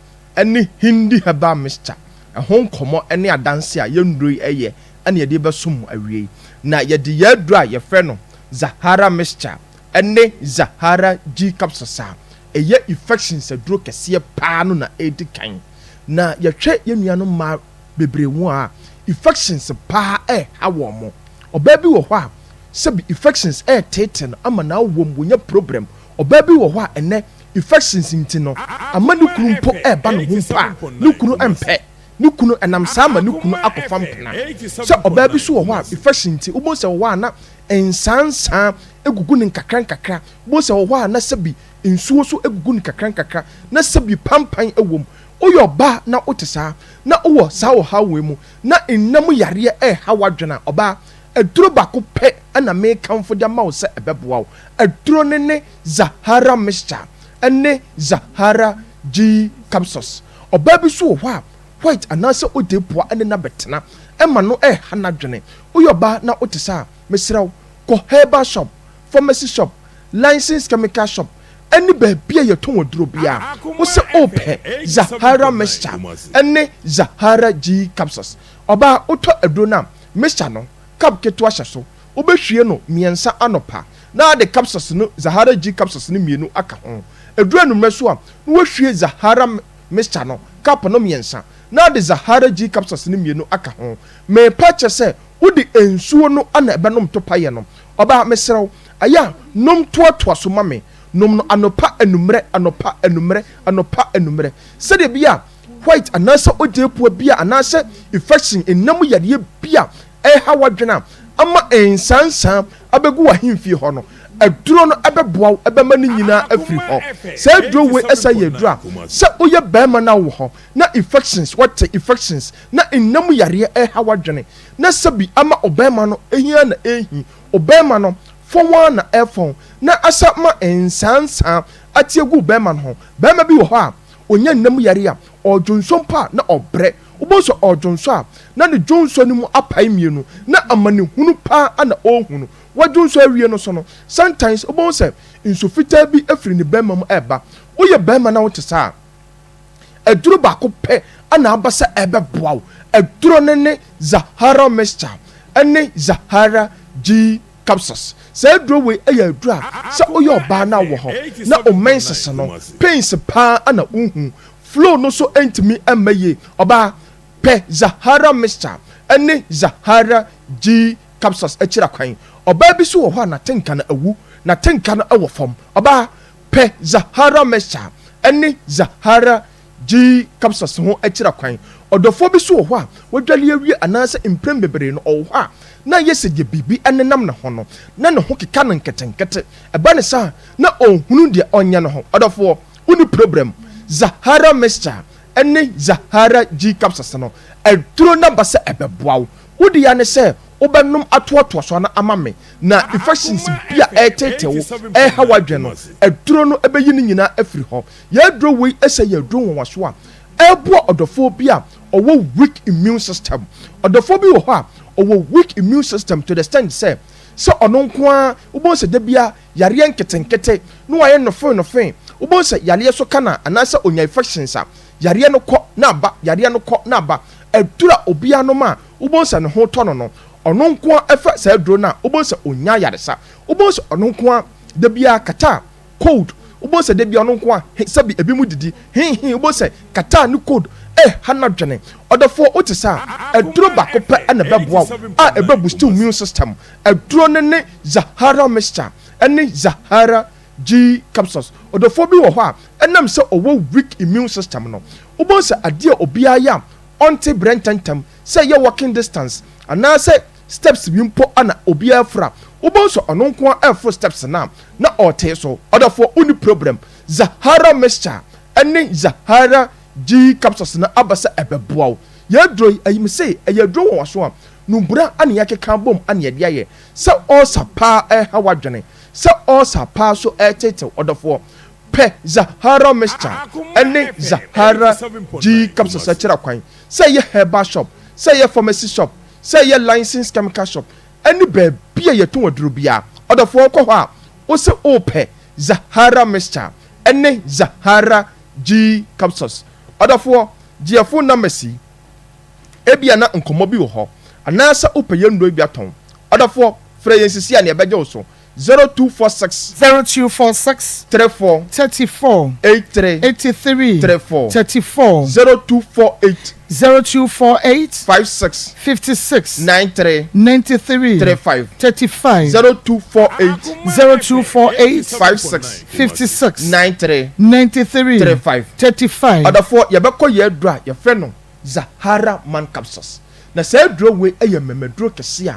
ne Hindi Herbal Mixture ho nkɔmmɔ ne adanse a yɛn nnuro yi yɛ na yɛde rebɛsom mo awiei. Na yɛde yɛn aduro a yɛfrɛ no Zahara Mixture ne Zahara G Capsules a ɛyɛ infections aduro kɛseɛ paa no na ɛredi kan. Na yɛhwɛ yɛn nuanom mmaa bebree ho a, infections paa ɛreha wɔn. Ɔbaa bi wɔ hɔ a, sɛbi infections ɛreteete no ama n'awoɔ mu wɔnya problem. Ɔbaa bi wɔ hɔ a ɛnɛ infections nti no, ama ne kunu mpo ɛreba ne ho mpo a, ne kunu mpɛ. Ne kunu, ɛnam saa ma ne kunu akɔfa mpena. Sɛ ɔbaa bi nso wɔ hɔ a, infection nti, wobɛhu sɛ wɔ hɔ a na nsaansaa gugu no nkakrankakra. Wobɛhu sɛ wɔ hɔ a na sɛbi nsuo nso gugu no nkakrankakra, na sɛbi pampan wɔ mu. Woyɛ ɔbaa na wote saa, na wowɔ saa ɔhaw wei mu, na nna mu yareɛ reha w'adwene a, ɔbaa, aduro baako pɛ na merekamfo de ama wo sɛ ɛbɛboa wo. Aduro no ne Zahara Mixture ne Zahara G Capsules. Ɔbaa bi nso wɔ hɔ a, white anaasɛ odepoa ne no abɛtena ma no reha n'adwene. Woyɛ ɔbaa na wote saa a, mesrɛ wo, kɔ herbal shop, pharmacy shop, licensed chemical shop ne baabi a yɛtɔn aduro biara. Wo sɛ wopɛ Zahara mixture ne Zahara G capsules. Ɔbaa, wotɔ aduro no a, mixture no, cup ketewa hyɛ so. Wobɛhwie no mmiɛnsa anɔpa na ade capsules no, Zahara G capsules no mmienu aka ho. Ɛduru anwummerɛ nso a, na woahwie Zahara mixture no, cup no mmiɛnsa, na ade Zahara G capsules no mmienu aka ho. Merepa kyɛ sɛ wode nsuo no na ɛbɛnom topaeɛ no. Ɔbaa, mesrɛ wo, ɛyɛ a nom toatoa so ma me. Nom no anɔpa, anwummerɛ, anɔpa, anwummerɛ, anɔpa, anwummerɛ. Sɛdeɛ ɛbɛyɛ a white anaasɛ ogyaapua bi a anaasɛ infection, nna mu yadeɛ bi a ɛreha w'adwene a ama nsansan abɛgu w'ahemfie hɔ no, aduro no bɛboa wo bɛma ne nyinaa afiri hɔ. Saa aduro wei ɛsan yɛ aduro a sɛ woyɛ barima na wowɔ hɔ na infections, wɔte infections, na nna mu yareɛ ɛreha w'adwene na sɛbi ama ɔbarima no hia na ɛrehi, ɔbarima no fɔn ara na ɛrefɔn na asa ma nsansan ate agu barima no ho. Barima bi wɔ hɔ a ɔnya nna mu yareɛ a, ɔredwonsɔ mpo a na ɔbrɛ. Wobɛhu sɛ ɔredwonsɔ a, na ne dwonsɔ no mu apae mmienu, na amanehunu pa ara na ɔrehunu. Wadwonsɔ awie no so no, sometimes wobɛhu sɛ nsu fitaa bi firi ne barima mu reba. Woyɛ barima na wote saa a, aduro baako pɛ na aba sɛ ɛrebɛboa wo. Aduro no ne Zahara Mixture ne Zahara G Capsules. Saa aduro wei yɛ aduro a sɛ woyɛ ɔbaa na wowɔ hɔ na wo menses no, pains paa na wohu, flow no nso ntumi mma yie. Ɔbaa, pɛ Zahara Mixture ne Zahara G Capsules akyira kwan. Ɔbaa bi nso wɔ hɔ a n'atenka no awu, n'atenka no wɔ fam. Ɔbaa, pɛ Zahara Mixture ne Zahara G Capsules ho akyira kwan. Ɔdɔfoɔ bi nso wɔ hɔ a wadwale awie anaasɛ mprɛn bebree no ɔwɔ hɔ a na ayɛ sɛ deɛ biribi nenam ne ho no, na ne ho keka no nketenkete. Ɛba no saa a, na ɔnhunu deɛ ɔnyɛ ne ho. Ɔdɔfoɔ, wonni problem. Zahara Mixture ne Zahara G Capsules no, aduro no aba sɛ ɛbɛboa wo. Wo dea ne sɛ wobɛnom atoatoa so ana ama me, na infections bi a ɛreteetee wo, ɛreha w'adwene no, aduro no bɛyi ne nyinaa afiri hɔ. Yɛn aduro wei sɛ yɛ aduro nwanwasoɔ a ɛreboa ɔdɔfoɔ bi a ɔwɔ weak immune system. Ɔdɔfoɔ bi wɔ hɔ a ɔwɔ weak immune system to the extent sɛ, sɛ ɔno nko ara wobɛhu sɛ da biara yareɛ nketenkete na wayɛ nofee nofee, wobɛhu sɛ yareɛ so ka no a anaasɛ ɔnya infections a, yareɛ no kɔ na aba, yareɛ no kɔ na aba. Aduro a obiara nom a wobɛhu sɛ ne ho tɔ no no, ɔno nko ara fa saa aduro no a, wobɛhu sɛ ɔnya ayaresa. Wobɛhu sɛ ɔno nko ara da biara kata cold, wobɛhu sɛ da biara ɔno nko ara he, sɛbi ebinom didi he he, wobɛhu sɛ kata ne cold ɛreha n'adwene. Ɔdɔfoɔ, wote saa a, aduro baako pɛ na ɛbɛboa wo a ɛbɛ boost wo immune system. Aduro no ne Zahara mixture ne Zahara G capsules. Ɔdɔfoɔ bi wɔ hɔ a, ɛnam sɛ ɔwɔ weak immune system no, wobɛhu sɛ adeɛ a obiara yɛ a ɔnte brɛ ntɛmntɛm, sɛ ɛyɛ walking distance anaasɛ steps bi mpo na obiara aforo a, wobɛhu sɛ ɔno nko ara reforo steps no a, na ɔretee so. Ɔdɔfoɔ, wonni problem. Zahara mixture ne Zahara G capsules no aba sɛ ɛbɛboa wo. Yɛn aduro yi, ɛyi mese ɛyɛ aduro nwanwaso a nubura na yɛakeka abom na yɛde ayɛ. Sɛ ulcer paa ɛreha w'adwene, sɛ ulcer paa nso ɛreteetew ɔdɔfoɔ, pɛ Zahara mixture ne Zahara G capsules akyira kwan. Sɛ ɛyɛ herbal shop, sɛ ɛyɛ pharmacy shop, sɛ ɛyɛ licensed chemical shop, ɛne baabi a yɛtɔn aduro biara. Ɔdɔfoɔ wokɔ hɔ a, wose wopɛ Zahara mixture ne Zahara G capsules. Ɔdɔfoɔ, gye yɛn phone numbers yi. Ebia na nkɔmmɔ bi wɔ hɔ, anaasɛ wopɛ yɛn nnuro yi bi atɔn. Ɔdɔfoɔ, frɛ yɛn seesei a na yɛbɛgye wo so. 0246. 0246. 34. 34. 83. 83. 34. 34. 0248. 0248. 56. 56. 93. 93. 35. 35. 0248. 0248. 56. 56. 93. 93. 35. 35. Ɔdɔfoɔ, yɛbɛkɔ yɛn aduro a yɛfrɛ no Zahara Man Capsules. Na saa aduro wei yɛ mmɛmaduro kɛseɛ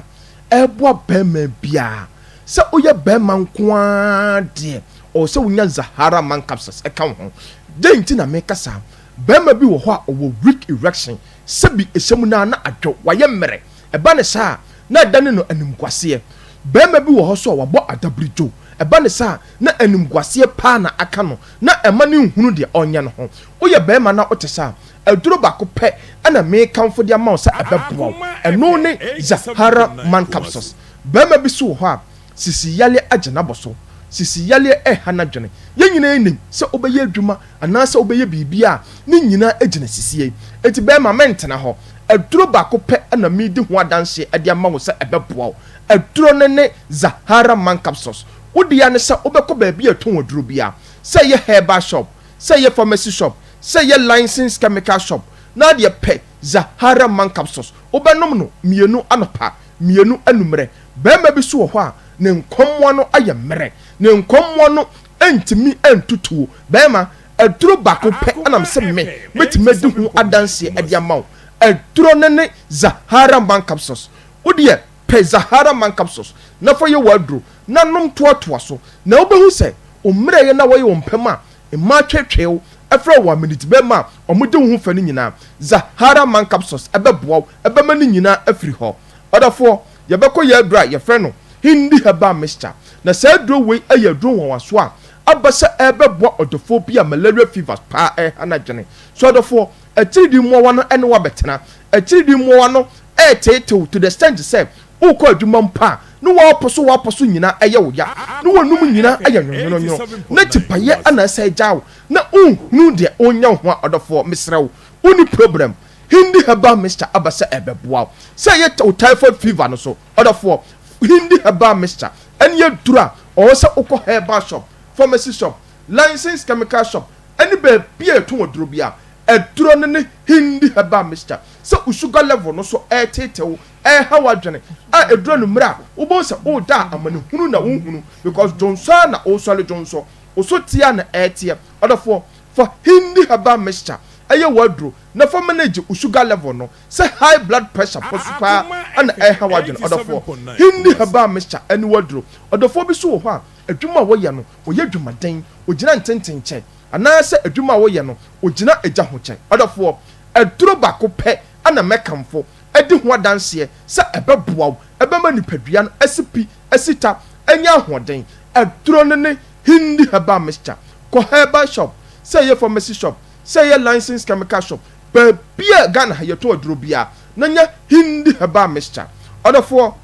a ɛreboa barima biara. Sɛ woyɛ barima nko ara deɛ, ɔwɔ sɛ wonya Zahara Man Capsules ka wo ho. Dɛn nti na meka saa? Barima bi wɔ hɔ a ɔwɔ weak erection, sɛbi ɛhyɛ mu no ara na adwo, wayɛ mmerɛ. Ɛba no saa a, na adane no animguaseɛ. Barima bi wɔ hɔ nso a wabɔ adabridwo. Ɛba no saa a, na animguaseɛ paa na aka no, na ɛmma no nhunu deɛ ɔnyɛ no ho. Woyɛ barima na wote saa a, Aduro baako pɛ na mekamfo de ama wo sɛ ɛbɛboa wo. Ɛno ne Zahara Man Capsules. Barima bi nso wɔ hɔ a, sisi yareɛ agye no abɔ so. Sisi yareɛ reha n'adwene. Yɛn nyinaa nim sɛ wobɛyɛ adwuma anaasɛ wobɛyɛ biribi a, ne nyinaa gyina sisie. Enti barima, mentena hɔ. Aduro baako pɛ na meredi ho adanseɛ de ama wo sɛ ɛbɛboa wo. Aduro no ne Zahara Man Capsules. Wo dea ne sɛ wobɛkɔ baabi a ɛtɔn aduro biara, sɛ ɛyɛ herbal shop, sɛ ɛyɛ pharmacy shop, sɛ ɛyɛ licensed chemical shop na adeɛ pɛ Zahara man capsules wobɛnom no mmienu anɔpa, mmienu anummerɛ. Barima bi nso wɔ hɔ a ne nkɔmmoa no ayɛ mmerɛ, ne nkɔmmoa no ntumi ntutuo. Barima, aduro baako pɛ na mese me mɛtumi adi ho adanseɛ de ama wo. Aduro no ne Zahara man capsules. Wo deɛ pɛ Zahara man capsules na fa yɛ w'aduro na nom toatoa so na wobɛhu sɛ wo mmerɛyɛ no a wɔyɛ wo mpam a Mmaa tweetwee wo, frɛ wo amenitibɛmma a wɔdi wo ho fɛ no nyinaa. Zahara Man Capsules bɛboa wo bɛma ne nyinaa afiri hɔ. Ɔdɔfoɔ, yɛbɛkɔ yɛn aduro a yɛfrɛ no Hindi Herbal Mixture. Na saa aduro wei yɛ aduro nwanwasoɔ a aba sɛ ɛrebɛboa ɔdɔfoɔ bi a malaria fever paa reha n'adwene. So ɔdɔfoɔ, atiridii mmoawa no ne wo abɛtena. Atiridii mmoawa no reteetew to the extent sɛ Wokɔ adwuma mpo a, ne w'apɔ so w'apɔ so nyinaa yɛ wo ya, ne w'anum nyinaa yɛ nwonwononwono, na tipaeɛ na ɛsɛ gyaa wo, na wonhunu deɛ ɔnya wo ho a, ɔdɔfoɔ, mesrɛ wo, Wonni problem. Hindi herbal mixture aba sɛ ɛbɛboa wo. Sɛ ɛyɛ wo typhoid fever no so, ɔdɔfoɔ, Hindi herbal mixture ɛne aduro a ɔwɔ sɛ wokɔ herbal shop, pharmacy shop, licensed chemical shop ɛne baabi a yɛtɔn aduro biara. Aduro no ne Hindi herbal mixture. Sɛ wo sugar level no so ɛreteetee wo, ɛreha w'adwene a, ɛduru anwummerɛ a, wobɛhu sɛ woreda a amanehunu na wohunu because dwonsɔ ara na woresɔre dwonsɔ. Wo so teɛ ara na ɛreteɛ. Ɔdɔfoɔ, fa Hindi herbal mixture yɛ w'aduro na fa manage wo sugar level no. Sɛ high blood pressure pɔ so paa na ɛreha w'adwene, ɔdɔfoɔ, Hindi herbal mixture ne w'aduro. Ɔdɔfoɔ bi nso wɔ hɔ a, adwuma a wɔyɛ no, ɔyɛ adwumaden, ɔgyina ntentenkyɛ, anaasɛ adwuma a woyɛ no, ogyina egya ho kyɛ. Ɔdɔfoɔ, aduro baako pɛ na mɛkamfo adi ho adanseɛ sɛ ɛbɛboa wo, ɛbɛma nipadua no asi pi, asi ta, anya ahoɔden. Aduro no ne Hindi Herbal Mixture. Kɔ herbal shop, sɛ ɛyɛ pharmacy shop, sɛ ɛyɛ licensed chemical shop, baabi a Ghana ha yɛtɔn aduro biara, na nya Hindi Herbal Mixture. Ɔdɔfoɔ,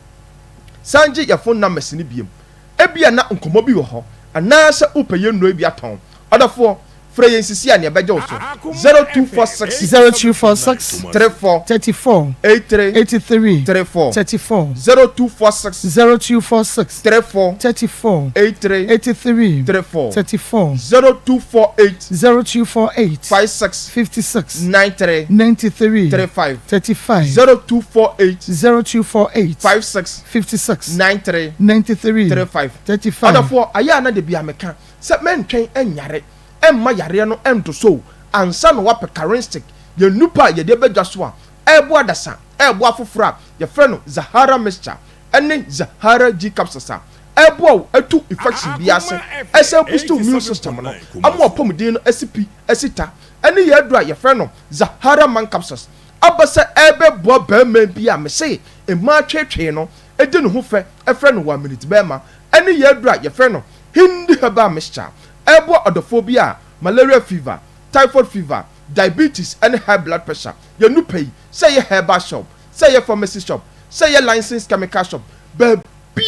san gye yɛn phone numbers no biom. Ebia na nkɔmmɔ bi wɔ hɔ, anaasɛ wopɛ yɛn nnuro yi bi atɔn. Ɔdɔfoɔ, frɛ yɛn sisi a nea ɛbɛgye wo so, 0246. 0246. 34. 34. 83. 83. 34. 34. 0246. 0246. 34. 34. 83. 83. 34. 34. 0248. 0248. 56. 56. 93. 93. 35. 35. 0248. 0248. 56. 56. 93. 93. 35. 35. Ɔdɔfoɔ, ayɛ a na da biara meka sɛ mɛntwɛn nyare mma yareɛ no nto so o ansa na woapɛ Karenstick, yɛn nnupa a yɛde aba dwa so a ɛreboa adasa, ɛreboa afoforɔ a yɛfrɛ no Zahara Mixture ne Zahara G Capsules a ɛreboa wo atu infection biara ase, ɛsan boost wo immune system no ama w'apɔmuden no asi pi asi ta, ɛne yɛn aduro a yɛfrɛ no Zahara Man Capsules aba sɛ ɛrebɛboa barima bi a mese mmaa tweetwee no di ne ho fɛ frɛ no one minute barima ɛne yɛn aduro a yɛfrɛ no Hindi herbal mixture ɛreboa ɔdɔfoɔ bi a malaria fever, typhoid fever, diabetes ne high blood pressure. Yɛn nnupɛ yi, sɛ ɛyɛ herbal shop, sɛ ɛyɛ pharmacy shop, sɛ ɛyɛ licensed chemical shop, baabi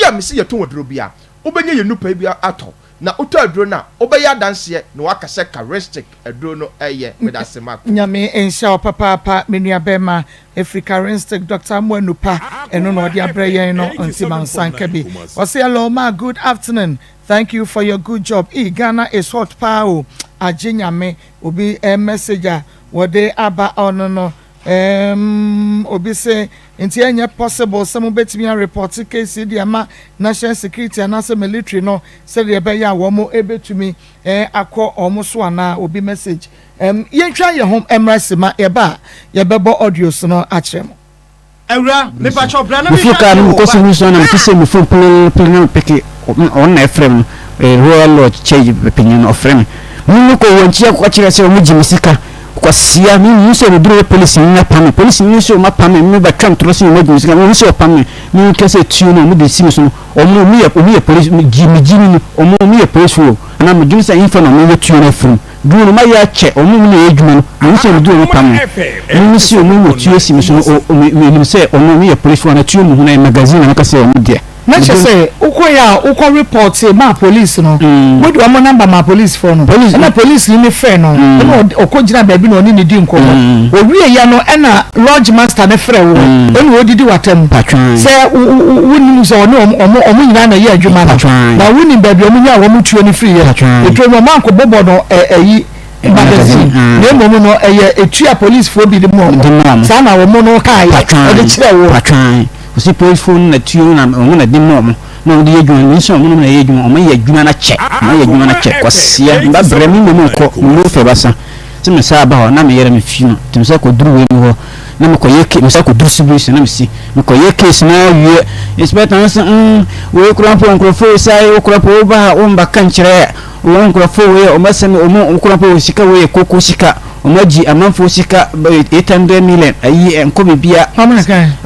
a mese yɛtɔn aduro biara, wobɛnya yɛn nnupɛ yi bi atɔ. Na wotɔ aduro no a, wobɛyɛ adanseɛ na woaka sɛ Charistic aduro no yɛ. Medase Marco. Nyame nhyira wo papaapa me nua bɛɛma ɛfiri Charistic Doctor Amoah Nupa ɛno na ɔde abrɛ yɛn no nti mansa nka bi ɔse hello ma good afternoon thank you for your good job ee Ghana is hot paa o agye Nyame obi message a wɔde aba ɔno no Erm obi se nti ɛnyɛ possible sɛ mobɛtumi a report case yi de ama national security anaasɛ military no sɛdeɛ ɛbɛyɛ a wɔn ɛbɛtumi eh, akɔ wɔn so anaa obi message Erm yɛntwa yɛn ho mmra sima yɛba a yɛbɛbɔ audios no akyerɛ mo. Awura, mepakyɛw bra na Meforo menhwɛ kaa adeɛ no wɔ mekɔ wo sukuu bag. so na mete sɛ me phone pelelele na mepeke ɔno na ɛfrɛ me no eh, Royal Lodge church panyin no ɔfrɛ me me mekɔ wɔn akyi akɔka kyerɛ sɛ wɔn gye me sika kwasia me mu sɛ meduru hɔ polisi no apam me polisi no sɛ wɔn apam me me bɛtwa ntorɔ sɛ wɔn agye me sika me sɛ wɔpam me me ka sɛ tuo no wɔn de si me so no wɔn wɔn yɛ wɔn yɛ polisi me gye me gye me no wɔn wɔn yɛ polisi o anaa me dwene sɛ nfa na wɔn yɛ tuo no afiri Duro no mayɛ akyɛ ɔmo mu na ɛyɛ adwuma no mehu sɛ ɔmo duro no pam no me me si ɔmo wɔ tuo si me so no o me me nim sɛ ɔno ɔmo yɛ police foɔ na tuo mu ho na yɛ magazine na meka sɛ ɔmo deɛ Na me kyerɛ duro sɛ wokɔeɛ a wokɔ report maa police no, wode wɔn number maa police foɔ no, police ɛna police ni no frɛɛ no, ɛna ɔde ɔkɔ gyina baabi na ɔne no di nkɔmmɔ. Ɔwieɛ no ɛna lodge master no frɛɛ wo, ɛna ɔdidi w'atam Patwaan. sɛ wo wo wo wonim sɛ ɔne wɔn wɔn wɔn nyinaa na ɛyɛ adwuma no, Patwaan. na wonim baabi a wɔn nyaa wɔn tuo no firiiɛ. Patwaan. Etuo no wɔn ankɔbobɔ no ɛ ɛyi magazine, Magazine, na mmom no ɛyɛ etuo a policefoɔ bi de maa De wɔn. maa wɔn. Saa na wɔn no kaeɛ Patwaan. de kyerɛɛ wo. Patwaan. Ɔsi polisfoɔ no na tuo no na wɔn na de ma wɔn na wɔn de yɛ adwuma no nso wɔn na yɛ adwuma wɔn yɛ adwuma no akyɛ wɔn yɛ adwuma no akyɛ kwasia mba brɛ me mmom nkɔ me mu fɛ basa sɛ me saa ba hɔ na me yɛrɛ me fi no nti me sɛ kɔ duru wei mu hɔ na me kɔ yɛ ke me sɛ kɔ duru sibiri na me si me kɔ yɛ case na awie inspector no sɛ mm wei kura mpo nkurɔfoɔ yi saa wo kura mpo wo ba ha wo mba ka nkyerɛ wɔn nkurɔfoɔ wei wɔn asɛm wɔn kura mpo sika wei yɛ koko sika Ɔmo agye amanfoɔ sika bɛyɛ 800 million ayi ɛnkɔ bebia.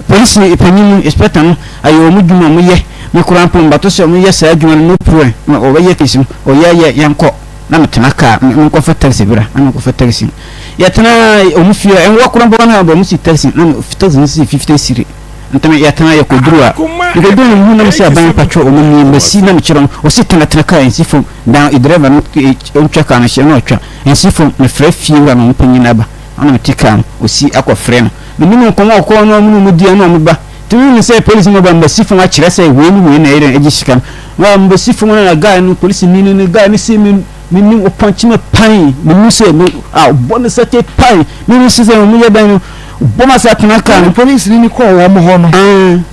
Polisi panyin no, inspector no, ayɛ ɔmo dwuma ɔmo yɛ, me koraa mpo mbato sɛ ɔmo yɛ saa adwuma no no prue ma ɔbɛyɛ case no, ɔyɛ yɛ yɛnkɔ na me tena car me nkɔ fa taxi bra na me kɔ fa taxi yɛ tena ɔmo fie ɛnwa koraa mpo na ɔmo si taxi na me taxi no si 50 cedi ntɛm yɛ tena yɛ kɔ duru a me kɔ duru no me hu na me sɛ aban patro ɔmo nie masi na me kyerɛ ɔmo ɔsi tena tena car nsi fam dan driver no ntwa car no hyɛ na ɔtwa Nsi fam, mefrɛ fie wura no, ɔmo panyin aba. Ɛna mete kaa no, ɔsi akɔfrɛ no. Menim nkɔmmɔ a ɔkɔɔ ne ɔmo ne ɔmo diiɛ ne ɔmo ba. Nti mehu sɛ polisi no ba mebɛsi fam akyerɛ sɛ wei ne wei na ɛyɛ dɛn agye sika no. Na mebɛsi fam no na guy no, polisini no ne guy no se me menim ɔpɔnkye me pan, menim sɛ me a ɔbɔ me sɛte pan, menim sɛ sɛ ɔmo yɛ dɛn no, ɔbɔ ma sɛ atena kaa no. Polisini no kɔɔ wɔn hɔ no,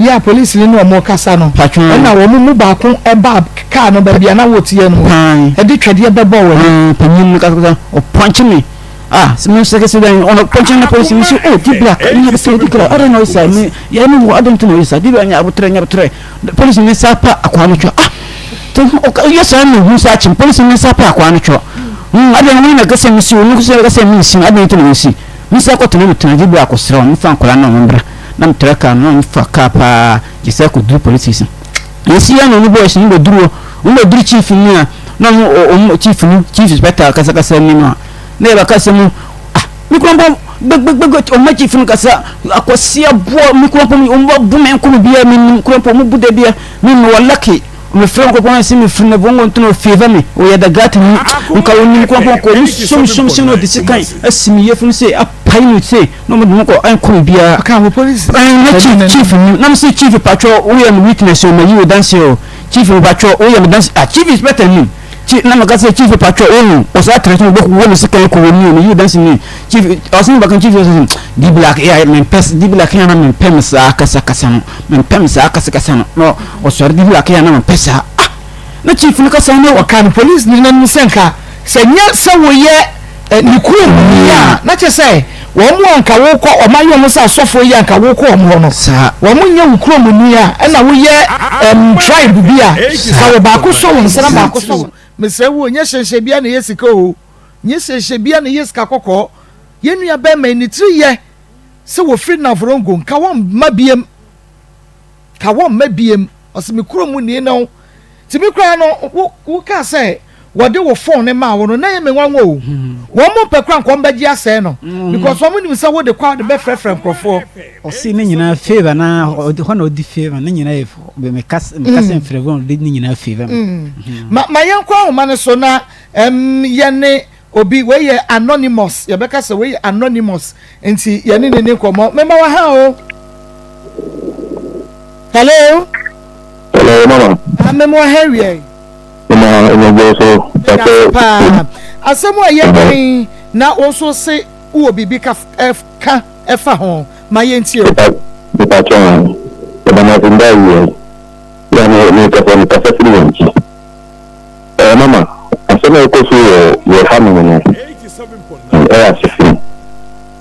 yɛ a polisini ne wɔn rekasa no, ɛna wɔn mu baako baa kaa no baabi a na wɔteɛ no, ɛde twɛdeɛ bɛbɔɔ wɔn ani. Panyin no kasa ɔpɔnkye me. Ah, sɛ me sɛ kɛse dɛn ɔno kɔnkyɛn na polisi mi sɛ oh di black nya bɛtɛ di black ɔdɛn na ɔyɛ saa mi yɛ ne wɔ ɔdɛn nti na ɔyɛ saa di black nya abotrɛ nya abotrɛ polisi ne nsa pa akwaa no twɛ ah te ɔka yɛ saa na ehu saa kyɛm polisi ne nsa pa akwaa no twɛ hmm adɛn wɔn na kɛsɛ mi si wɔn kɛsɛ kɛsɛ mi nsi adɛn nti na mi si mi nsa kɔtena mi tena di black kɔsrɛ wɔn fa nkɔla na wɔn bra na mi tɛrɛ kaa no na mi fa kaa paa gye sɛ kɔ duru polisi station yɛsi yɛ na ɔno boys no bɛ duru hɔ wɔn bɛ duru chief ni a na wɔn wɔn chief no chief inspector kasakasa ni no a. Na yɛbɛka sɛ mu ah me kura mpo gbɛgbɛgbɛ ɔmo akyi funu kasa akwasi aboa me kura mpo ɔmo ba bu me nko me bia me nim kura mpo ɔmo bu da bia me me wɔ lucky me frɛ nkɔpɔn sɛ me firi ne bongo ntono favor me ɔyɛ da gata mu nka onim kura mpo nka ɔmo som som som na ɔde sekan asi me yefunu se apae mu se na ɔmo de me kɔ ɛnkɔ me bia ɔka ho polisi ɛn chief chief mu na me se chief patwɔ woyɛ me witness o ma yi wo danse o chief patwɔ woyɛ me danse ah chief inspector nim Chief na meka sɛ chief patwɔ ohu ɔsɛ atrɛ so bɛkɔ wɔ ne sika kɔ wɔ ni o ne yi dansi ni chief ɔsɛ ne baka chief ɔsɛ di black ya mempɛ di black ya na mempɛ me saa kasa kasa no mempɛ me saa kasa kasa no na ɔsɔre di black ya na mempɛ saa ah na chief no kasa no ɔka no police ni nanim sɛ nka sɛ nyɛ sɛ woyɛ ne kurom ni a na kyɛ sɛ wɔn mu anka wokɔ wɔn ayɛ wɔn sɛ asɔfoɔ yi anka wokɔ wɔn hɔ no wɔn nyɛ wo kurom ni a ɛna woyɛ ɛm tribe bi a ka wɔ baako sɔ wɔn nsa na baako sɔ wɔn mesrɛ wo nyɛ hyɛnhyɛn bia na ɛyɛ sika o nyɛ hyɛnhyɛn bia na ɛyɛ sika kɔkɔɔ yɛn nua bɛrima yi ne tiri yɛ sɛ wɔfiri Navrongo nka wɔn mma biem ka wɔn mma biem ɔsɛ me kurom ni no Nti me koraa no wo wo kaa sɛ wɔde wo phone no maa wo no na ɛyɛ me nwanwa o. Wɔn mo mpɛ koraa nka wɔn bɛgye asɛe no because wɔn nim sɛ wode kɔ a wode bɛfrɛfrɛ nkorɔfoɔ. Ɔse ne nyinaa favour na hɔ na ɔdi favour ne nyinaa yɛ mekasa mfrɛ wɔn ɔde ne nyinaa favour me. Ma ma yɛnkɔ ahoma no so na ɛm yɛne obi wei yɛ anonymous yɛbɛka sɛ wei yɛ anonymous nti yɛne ne ni nkɔmmɔ mema wa ha o. Hello. Hello, mama. Ah, mema wa ha wiɛ. Mama, ɛnyɛ so. Medase paa. Asɛm a yɛ kan na wo nso se wowɔ biribi ka ka ɛfa ho ma yɛntie o. Mepa kyɛw, yɛda mo ase nda awiɛ. Yɛ me me kasa me kasa firi wɔn akyi. Ɛɛ mama, asɛm a ɛkɔ so wɔ yɛ hanom no, ɛyɛ asefem.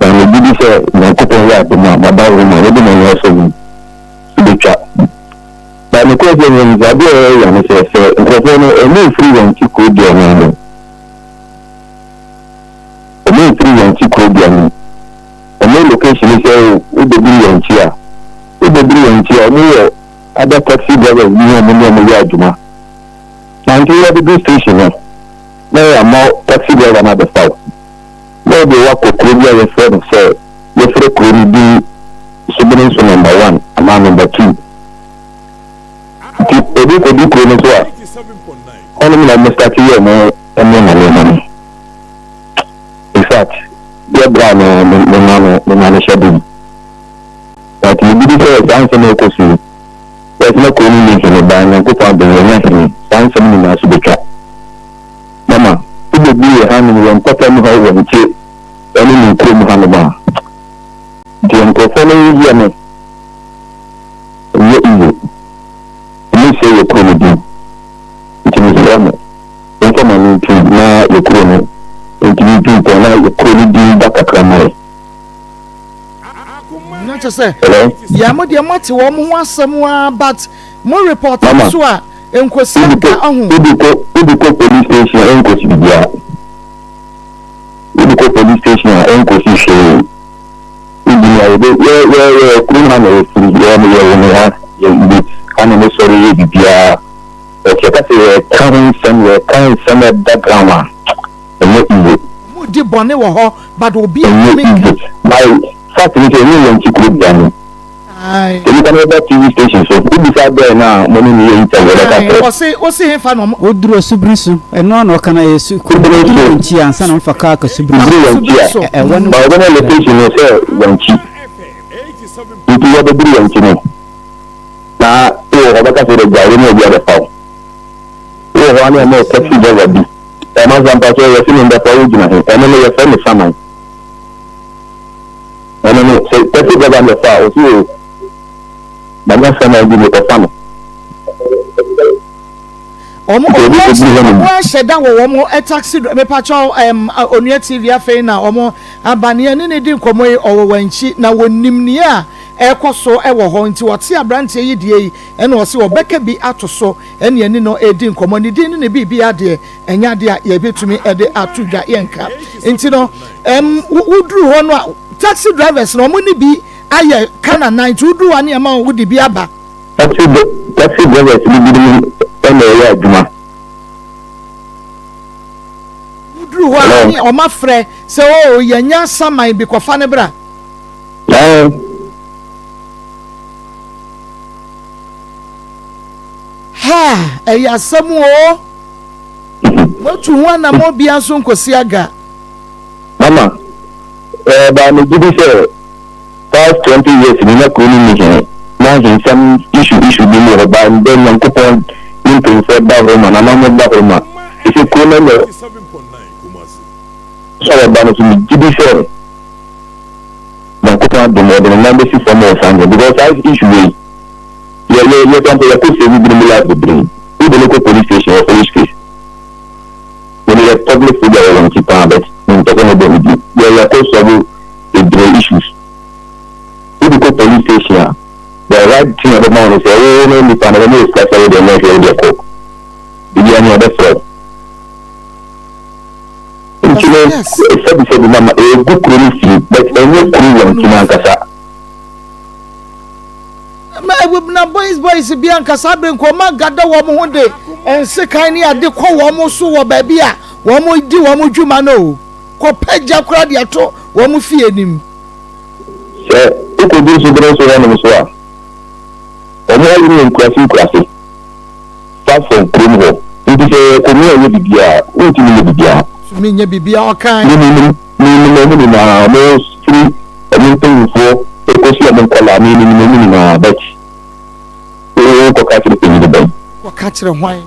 Na megye di sɛ Nyankopɔn yɛ adom a, maba Roma, mede m'ani asɔ mu, so betwa. Na nokorɛ sɛ menim sɛ adeɛ a ɛyɛ ya ne sɛ, sɛ nkurɔfoɔ no, wɔn mfiri wɔn ti kuro dua no mu. Wɔn mfiri wɔn ti kuro dua no mu. Wɔn location ne sɛ wobɛduru wɔn ti a, wobɛduru wɔn ti a, wɔn wɔ other taxi drivers bi ne wɔn ne wɔn yɛ adwuma. Na nti wobɛduru station no, na yɛama taxi driver no abɛfa wo. Na ɔde wo akɔ kuro bi a yɛfrɛ no sɛ, yɛfrɛ kuro no din Sobenenso number one anaa number two. Nti obi kɔdu kuro no so a, hɔnom na wɔn start yɛ wɔn nneɛma nneɛma no. In fact, yɛ bra no me ma no me ma no hyɛ den. But me gidi sɛ saa nsɛm a ɛkɔ so yi, yɛtena kuro no ni hene baa Nyankopɔn adom yɛnya hene, saa nsɛm nyinaa so bɛtwa. Mama, wobɛdu yɛ hanom yɛn mpɔtam ha wɔ Nkye ɛne ne nkurom hanom a, deɛ nkurɔfoɔ no yɛ no ɛnyɛ easy. Ɔmo sɛe yɛ kuro no din. Nti mesrɛ mo, momfa mo ano ntom na yɛ kuro no ntumi ntu mpɔn na yɛ kuro no din ba kakra ma yɛ. Na kyerɛ sɛ Hello? yɛ mo deɛ moate wɔn ho asɛm ara but mo report Mama, nso a nkosi wode aga kɔ ɔho. wode kɔ wode kɔ police station a ɛnkosi biribiara. Wode kɔ police station a ɛnkosi hwee. Wodi a yɛbɛ yɛ yɛ yɛ kurom ha na yɛfiri yɛ yɛ wɔ me ha yɛ yɛ ha na mesɔre yɛ biribiara. But yɛka sɛ yɛka ho nsɛm yɛka nsɛm a ɛda ground a ɛnyɛ easy. Wɔn di bɔne wɔ hɔ but obi Ɛnyɛ ntumi nka. easy. By fact ne sɛ ɛnyɛ yɛn ti kuro bia no. Sɛ nipa no bɛba TV station so, wobisa bɛɛ no a mo ne no yɛ interview ɔbɛka kyerɛ. Ɔse ose hefa na ɔmo. Woduru Asubiri so, ɛno ara na ɔka no ɛyɛ su kuro Subiri woduru so. Wankyi ansa na wɔfa kaa kɔ Subiri so. Woduru Wankyi a, so. Ɛwɔ ne ma wɔbɛma location no sɛ Wankyi. Nti wɔbɛduru Wankyi no, na wowɔ hɔ ɔbɛka sɛ wode gya wo ne obi abɛfa wo. Wowɔ hɔ a ne ɔma wo taxi driver bi. Ɛma sɛ ampa sɛ yɛse me mbɛfa wo gyina he, ɛno no yɛfrɛ no saman. Ɛno no sɛ taxi driver no bɛfa a, ɔse oo manya saman bi mekɔfa no. Wɔn Nti obi kɔduru hɔ nom. wɔn ahyɛ da wɔ wɔn taxi dri mepakyɛw ɛm Onua TV afei na wɔn aba nea ne ne di nkɔmɔ yi ɔwɔ wɔn akyi na wɔnim nea ɛrekɔ so wɔ hɔ nti ɔte abranteɛ yi deɛ yi ɛna ɔse ɔbɛka bi ato so ɛne ɛne no redi nkɔmmɔ. Ne din ne ne biribiara deɛ, ɛnyɛ adeɛ a yɛbɛtumi de ato dwa, yɛnka. Nti no, ɛm, woduru hɔ no a, taxi drivers no, wɔn ne bi ayɛ ka na nan, nti woduru hɔ a ne yɛma wode bi aba. Taxi, taxi drivers no binom na ɛyɛ adwuma. Woduru hɔ a ne wɔn afrɛ sɛ, oh, yɛanya saman bi, kɔfa no bra. Ɛɛ. Haa ɛyɛ asɛm oo. Moatu ho anamɔn biara nso nkosi aga. Mama, eh, ba me gye di sɛ past 20 years ni na kuro no nni hene, na ahensɛm issue issue bi mu wɔ hɔ, ba ndɛ Nyankopɔn ne mpanyinfoɔ da hɔ ma, nananom da hɔ ma, ɛsɛ kuro no anya sɛ ɔba no so me gye di sɛ Nyankopɔn adom ɔde ne nan bɛsi fam wɔ saa nneɛma because saa issue wei Yɛ yɛ yɛ kura mpo yɛ kɔ save binom life bebree. Wo de no kɔ police station wɔ police case. Me me yɛ public figure wɔ wɔn ti paa but me mpɛ sɛ me bɔ me din. Yɛ yɛ kɔ solve bebree issues. Wo de kɔ police station a the right thing a ɔbɛma wo ne sɛ wo ne nipa no ɔbɛma wo sika sɛ wo deɛ nyɛ hwee wo deɛ kɔ. Biribiara ni ɔbɛfrɛ wo. Nti no sɛbi sɛbi mama ɛgu kuro no fi but ɛnyɛ kuro wɔn ti no ankasa. Na boys boys bi anka saa bere nka wɔn agada wɔn ho de nsekan ne ade kɔ wɔn so wɔ baabi a wɔn di wɔn dwuma no o kɔpɛ gya koraa de ato wɔn fie nim. Sɛ wokɔduru Sobere so hɔnom nso a, wɔn ayi no yɛ nkuraase nkuraase, far from kurom hɔ, nti sɛ yɛkɔmia yɛ biribiara a, wontumi nyɛ biribiara. Tumi nyɛ biribiara, ɔkae. Menim Menim wɔn nyinaa, wɔn firi wɔn mpanyinfoɔ kɔsi wɔn nkwadaa, menim wɔn nyinaa, but wo kɔka kyerɛ panyin bɛn? Kɔka kyerɛ hwan?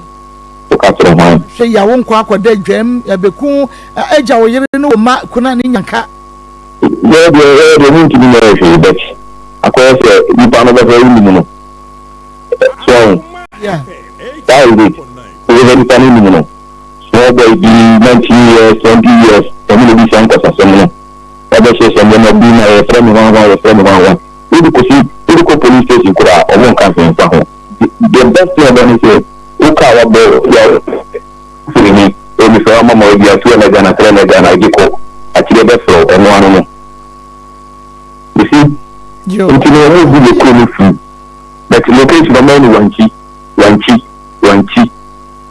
Kɔka kyerɛ hwan? Hwɛ yi a wo nkɔ akɔda dwam, yɛbɛku agya wo yere ne wo mma kuna ne nyanka. Yɛ deɛ yɛ deɛ mentumi nyɛ hwee but akɔyɛ sɛ nipa no bɛhwɛ wonim no so ɔho that is it wobɛhwɛ nipa no nim no. Small boy bi 19 years, 20 years, ɔno na odi saa nkwasasɛm no. Ɔbɛhyehyɛ nneɛma bi na yɛfrɛ me hwan hwan, yɛfrɛ me hwan hwan. Wode kɔsi, wode kɔ police station koraa a, ɔmo nka hwee mfa ho. The best thing ɔbɛyɛ ne sɛ, wo car wabɔ ya firi he, oh mefrɛ wo ama ma ebi a 200 Ghana, 300 Ghana, gye kɔ. Akyire bɛfrɛ wo, ɛno ano no. You see? Nti no ɔmo gu yɛ kuro no fi. But location ɔmo ayɛ no Wankyi, Wankyi, Wankyi.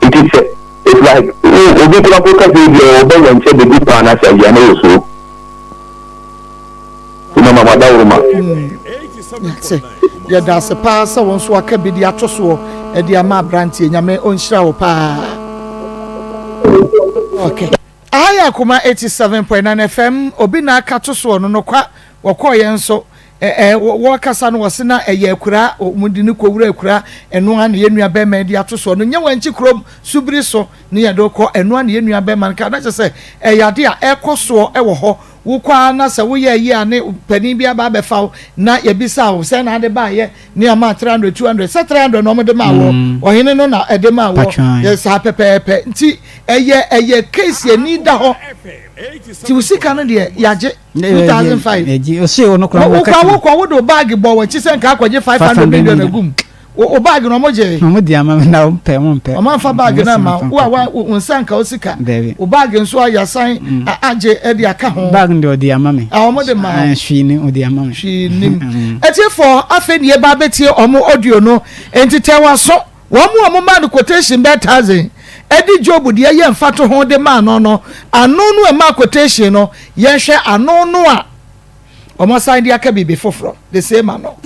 Nti sɛ it's like wo obi koraa mpo ka sɛ ebia ɔba wankyɛ bɛdi paa na sɛ awia no wɔ soro. Nti mama mo adaworoma. Yɛte. Yɛda ase paa sɛ wo nso waka bi de ato soɔ de ama aberanteɛ. Nyame ɔnhyira wo paa. Okay. Aha yɛ Akoma 87.9 FM. Obi na aka to soɔ no nokwa wɔkɔɔ yɛn nso Ɛɛ wɔkasa no wɔse na ɛyɛ akuraa, wɔn de no kɔwura akuraa, ɛno ara na yɛn nua bɛrima yi de ato soɔ no, nyɛ Wankyi kurom subiri so ne yɛde rekɔ, ɛno ara na yɛn nua bɛrima no ka, na kyerɛ sɛ ɛyɛ ade a ɛrekɔ soɔ wɔ hɔ, wokɔ ara na sɛ woyɛ ayi a ne panin bi aba abɛfa wo na yɛbisa wo sɛn na ade baayɛ ne ama 300 200 sɛ 300 na wɔde maa wɔ mm. ɔhene no na ɛde maa wɔ yɛ saa pɛpɛɛpɛ nti ɛyɛ ɛyɛ case ani da hɔ ti wo sika no deɛ yagye 2005 wokɔ wokɔ wode wo baage bɔ w'akyi sɛ nka akɔgye 500 million agum wo baage no ɔmo gye ɔmo di ama na ɔmo pɛ ɔmo mpɛ ɔmo anfa baage no ama wo a wo nsa nka wo sika wo baage nso ayasan mm. agye ɛde aka ho baage no de ɔde ama me a ɔmo de ma hwee ni ɔde ama me hwee nim mm. etiefo afei ne yɛba abɛtie ɔmo audio no nti tɛ waso Wɔn a wɔmaa no quotation bɛyɛ thousand de Job deɛ yɛ mfatoho de maa no no, ano no a ɛmaa quotation no, yɛnhwɛ ano no a wɔasan de aka biribi foforɔ, the same ano.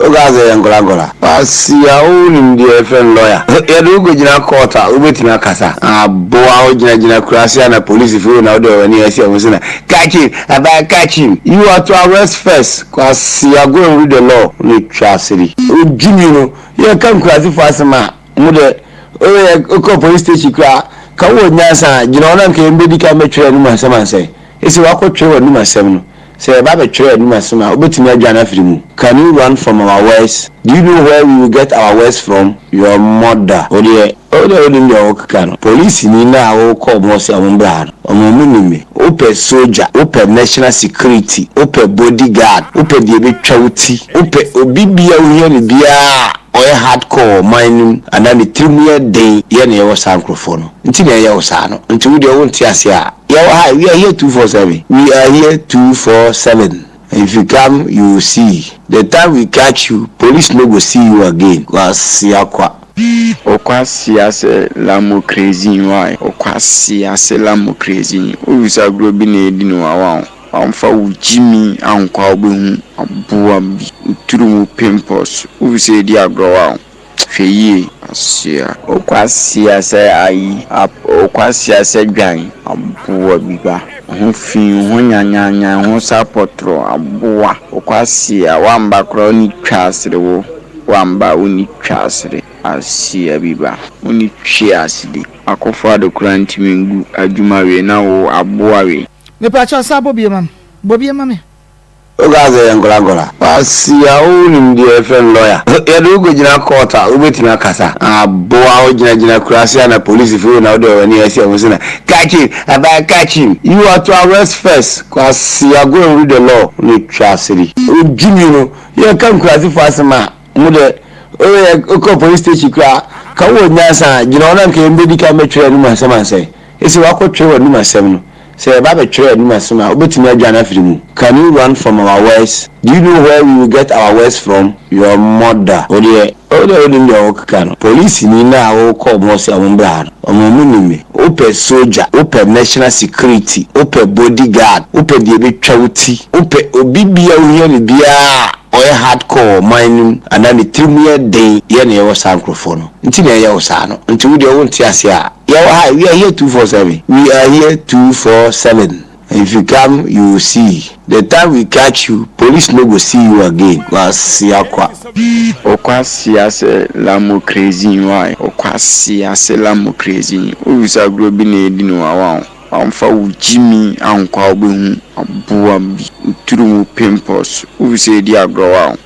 Woka sɛ yɛ nkɔla nkɔla. Kwasia wo nim deɛ yɛfrɛ no lawyer? Yɛde wo kɔgyina court a wobɛtumi akasa? Aboa wo gyina gyina kurase a na polisifo wo na wode wɔn ani asi wɔn so na catch him abaa catch him you are to arrest first Kwasia go and read the law wo na twa aseri. Wo gyimi no yɛka nkurasefo asɛm a mo dɛ woyɛ wokɔ police station koraa ka wowɔ nyansa a gyina hɔ na nka yɛn bɛdi kan bɛtwerɛ anum asɛm ansɛ Ese woakɔtwerɛ w'anum asɛm no, sɛ yɛba abɛtwerɛ w'anum asɛm a, wobɛtumi adwane afiri mu? Can you run from our words? Do you know where we will get our words from? Your mother. Wo deɛ, wo deɛ wonim deɛ wokeka no. Polisini no a wokɔ wɔn hɔ sɛ wɔn mmra ha no, wɔn wɔn nim me. Wopɛ sogya, wopɛ national security, wopɛ body guard, wopɛ deɛ ɛbɛtwa wo ti, wopɛ obi biara a wohia no biara a ɔyɛ hard core wɔ ɔman no mu anaa ne tirim yɛ den yɛ na yɛwɔ saa nkorɔfoɔ no nti na ɛyɛ wo saa no. Nti wo deɛ wonte aseɛ a. Yɛwɔ ha, we are here 247, we are here 247 If you come, you will see The time we catch you, police no go see you again Kwasia kwa. Okwasia sɛ lamo crazy why Okwasia sɛ lamo crazy Wohwɛ agorɔ bi na edi no wawa o Wamfa wo gyimi ankɔ a wobɛhu aboa bi Wo tiri mu pimples Wohwɛ sɛ edi agorɔ wa o Hwɛ yie, asoa. Wo kwasea sɛ ayi, ap, wo kwasea sɛ dwan, aboa bi ba. Ho fi, ho nyanyanyan, ho sa pɔtorɔ, aboa. Wo kwasea, woamba koraa wo ni twa asere wo, woamba wo ni twa asere, asoa bi ba. Wo ni twe asede. Akufo Addo koraa ntumi ngu adwuma wei na wo aboa wei. Mepakyɛw san bɔ bio ma me. Bɔ bio ma me. Woka sɛ yɛ nkɔla nkɔla. Kwasia wo nim deɛ yɛfrɛ no lawyer? Yɛde wo kɔgyina court a wobɛtumi akasa? Aboa wo gyina gyina kurase a na polisifo wo na wode wɔn ani asi wɔn so na catch him abaa catch him you are to arrest first kwasia go and read the law wo na twa aseri. Wo gyimi no yɛka nkurasefo asɛm a mo dɛ woyɛ wokɔ police station koraa ka wowɔ nyansa a gyina hɔ na nka yɛn bɛdi kan bɛtwerɛ anum asɛm ansɛ Ese woakɔtwerɛ w'anum asɛm no, sɛ yɛba abɛtwerɛ w'anum asɛm a, wobɛtumi adwane afiri mu? Can you run from our words? Do you know where we will get our words from? Your mother. Wo deɛ, wo deɛ wonim deɛ wokeka no. Polisini no a wokɔ wɔn hɔ sɛ wɔn mmra ha no, wɔn wɔn nim me. Wopɛ sogya, wopɛ national security, wopɛ body guard, wopɛ deɛ ɛbɛtwa wo ti, wopɛ obi biara a wohia no biara a ɔyɛ hard core wɔ ɔman no mu anaa ne tirim yɛ den yɛ na yɛwɔ saa nkorɔfoɔ no nti na ɛyɛ wo saa no. Nti wo deɛ wonte aseɛ a. Yɛwɔ ha, we are here 247, we are here 247 If you come, you will see The time we catch you, police no go see you again Kwasia kwa. Okwasia sɛ lamo crazy why Okwasia sɛ lamo crazy Wohwɛ sɛ agorɔ bi na edi no wawa o Wamfa wo gyimi ankɔ a wobɛhu aboa bi Wo tiri mu pimples Wohwɛ sɛ edi agorɔ wa o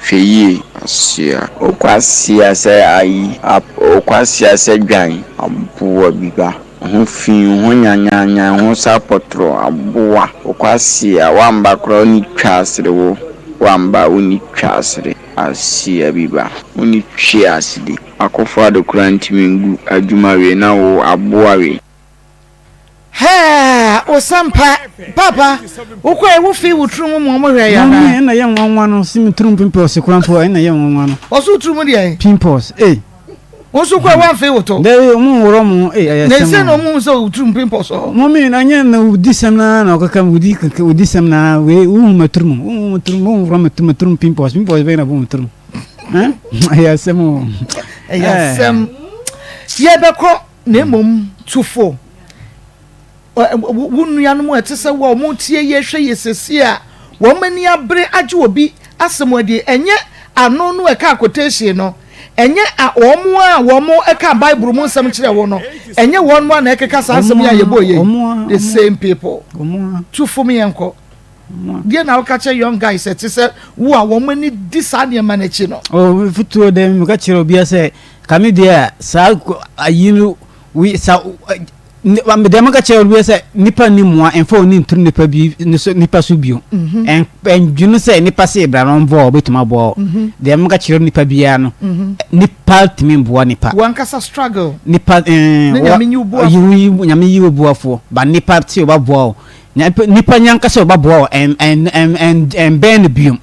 Hwɛ yie, asoa. Wo kwasea sɛ ayi, ap, wo kwasea sɛ dwan, aboa bi ba. Ho fi, ho nyanyanyan, ho sa pɔtorɔ, aboa. Wo kwasea, woamba koraa wo ni twa asere wo, woamba wo ni twa asere, asoa bi ba. Wo ni twe asede. Akufo Addo koraa ntumi ngu adwuma wei na wo aboa wei. Hɛɛ osampa papa wokɔɛ wo fi wo tiri mu mu ɔmo hwɛ yɛ anaa. Mami ɛna yɛ nwanwa no si mi tiri mu pimples kura mpo ɛna yɛ nwanwa no. Ɔso wo tiri mu deɛ. Pimples ee. Wo nso kɔɛ wanfe wo to. Dɛbi ɔmo nworɔ mo ee ɛyɛ sɛm. Na ese na ɔmo hu sɛ wo tiri mu pimples wɔ hɔ. Mami na nyɛ na wodi sɛm na na ɔkeka wodi keke wodi sɛm na wei wo hu ma tiri mu wo hu ma tiri mu wo nworɔ ma tiri mu pimples pimples bɛyɛ na bɔ mo tiri mu. Ɛyɛ asɛm o. Ɛyɛ asɛm yɛbɛkɔ. Na mmom tu fo. Wo nuanom a ɛte sɛ wo a wɔretie yɛ hwɛ yɛ seesei a wɔn ani abere agye obi asɛm adi, ɛnyɛ ano no a ɛka quotation no, ɛnyɛ wɔn a wɔka Bible mu nsɛm kyerɛ wo no, ɛnyɛ wɔn a na ɛkeka saa nsɛm yi a yɛbɔ yɛ the same people. Tu fo me yɛnkɔ. Deɛ na woka kyerɛ young guys ɛte sɛ wo a wɔn ani di saa nneɛma no akyi no. Oh, futuo dɛ meka kyerɛ obiara sɛ kame deɛ a saa ayi no wi sa deɛ meka kyerɛ obiara sɛ nipa ni mmoa mfa oni ntoro nipa bi ne so nipa so bio mhm. ɛndwene sɛ nipa se bra no mboa ɔbɛtumi aboa wo mhm. deɛ meka kyerɛ nipa biara no mhm. nipa tumi mboa nipa wankasa struggle nipa ɛɛ nyame yi wo boafoɔ ba nipa te ɔbɛboa wo Nipa nyankasa ɔba boa wo ɛnbɛn no biom.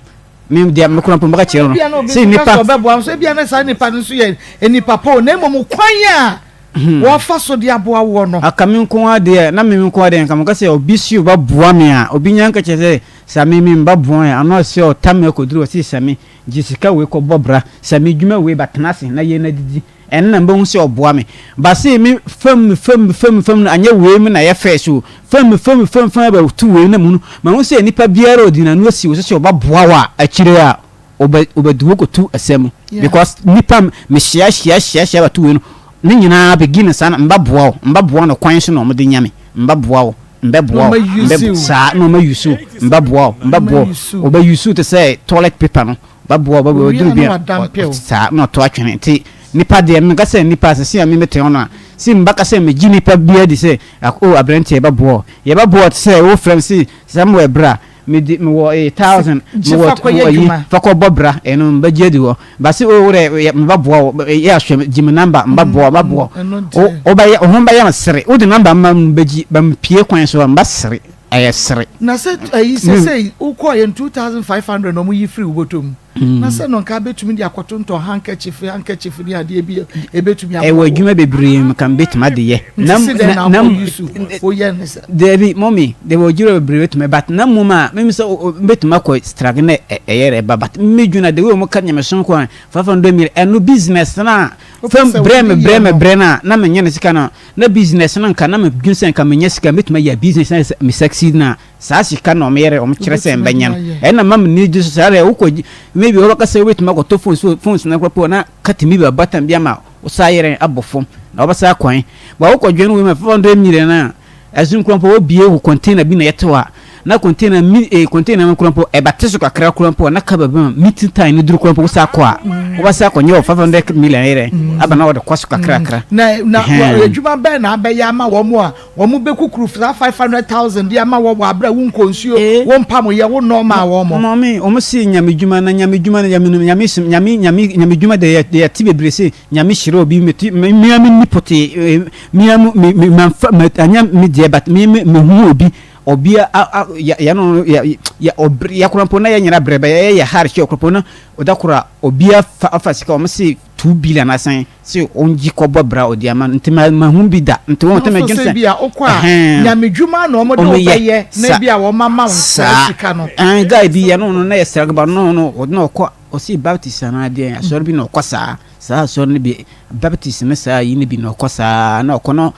Me deɛ me kura mpo mɛka kyerɛ no. Sɛ nipa. Ɔbɛboa nso ebia na saa nipa no nso yɛ nipa po na mmom kwan a. wɔfa so de aboa woɔ no. Aka me nko ara deɛ, na me nko ara deɛ nka meka sɛ obi si ɔba boa me a, obi nya nka kyerɛ sɛ Same me mba boa ɛ, ano ɔse ɔta me akɔduru ɔse Same gye sika wei kɔ bɔ bra, Same dwuma wei ba tena ase na yɛ na didi, ɛno na mɛhu sɛ ɔboa me. But sei me fam me fam me fam me fam no anyɛ wei me na yɛ first o, fam me fam me fam fam aba tu wei na mehunu, mahu sɛ nipa biara ɔdi n'ano asi wo so sɛ ɔba boa wo a, akyire a ɔbɛ ɔbɛdu wo kɔtu ɛsɛ mu because nipa me hyia hyia hyia hyia bɛto wei no ne nyinaa begin saa na mba boa wo mba boa no kwan so na wɔde nya me mba boa wo mbɛ boa wo mbɛ saa na wɔn ayusu mba boa wo mba boa wo ɔbɛ yusu te sɛ toilet paper no ba boa wo ba boa wo duru bi a saa na ɔto atwene nti nipa deɛ meka sɛ nipa sɛ si a me mete hɔ no a si mba ka sɛ megye nipa biara di sɛ o aberanteɛ yɛbɛ boa wo yɛbɛ boa te sɛ wo frɛ me si Samuel bra Mede mewɔ ee thousand mewɔ mewɔ yi fa kɔ bɔ bra ɛno mbɛ gye adi hɔ basi o wura yɛ mba boa wo yɛ ahwɛ me gye me number mba boa mba boa wo wo bɛyɛ wo ho bɛyɛ me sere wo de number ma mbɛ gyi ba mpie kwan so mba sere ɛyɛ sere. Na sɛ ɛyi sɛsɛyi wokɔɔ yɛ no 2500 na ɔmo yi firi wo bɔtɔ mu. Na sɛ no nka bɛtumi de akɔtontɔn handkerchief handkerchief ne adeɛ bi ɛbɛtumi aboa Ɛwɔ adwuma bebree mu ka bɛtumi ade yɛ. Nti se dɛn na wokɔ use woyɛ ne sɛ. Dabi mummy de wɔ adwuma bebree bɛtumi but na mmom a mimi sɛ bɛtumi akɔ struggle na ɛyɛ rɛ ba but me dwuna the way wɔn ka nyamesom kɔ 500 million ɛno business na fam brɛ me brɛ me brɛ na na menyɛ ne sika no na business no nka na me dwene sɛ nka menya sika mɛtumi ayɛ business na me succeed na Saa sika na wɔyɛrɛ wɔn kyerɛ sɛ mbɛnya no ɛna ma me gye so saa dɛ wokɔ maybe wɔbɛka sɛ wobɛtumi akɔtɔ phone so phones na koraa na katumi ba batan bi ama wo saa yɛrɛ abɔ fam na wɔbɛsa akwan ba wokɔ dwen wei ma 500 million a ɛso nkura mpo wobie wo container bi na yɛte a na container mi eh, container no kura mpo ɛbate so kakra kura mpo na ka baabi ma meeting time no duru kura mpo wosa akɔ a wobɛsa akɔ nyɛ wɔ 500 million yɛrɛ aba na wɔde kɔ so kakrakra na na adwuma bɛn na abɛyɛ ama wɔn a Wɔn bɛ kukuru saa 500,000 de ama wɔ wɔ abere a wo nkɔ nsuo, Eh. wo mpam yɛ, wo nnɔɔ maa wɔn. Mɔmi, wɔn se nyame dwuma na nyame dwuma na nyame nyame som nyame nyame nyame dwuma de yɛ de yɛte bebree se nyame hyira obi me te me mea me ni potee eh, mea mu me me manfa me anya me deɛ but me me me hu obi obi a a ya ya no ya ya ɔbrɛ ya koraa mpo na yɛ nyina brɛ bɛ yɛ yɛ hard hyɛ koraa mpo na ɔda koro a obi afa afa sika wɔn se 2 billion asan Se ɔngye kɔbɔ bra ɔde ama no nti ma mahu bi da nti wɔn nti medwene sɛ bi a wokɔ a nyamedwuma na wɔn de wo bɛyɛ na bi a wɔn ama wo saa sika no. Ɛn guy bi yɛ no no na yɛ sragba no no ɔde na ɔkɔ ɔsi baptist anaa deɛ asɔre bi na ɔkɔ saa saa asɔre no bi baptist no saa yi no bi na ɔkɔ saa na ɔkɔ no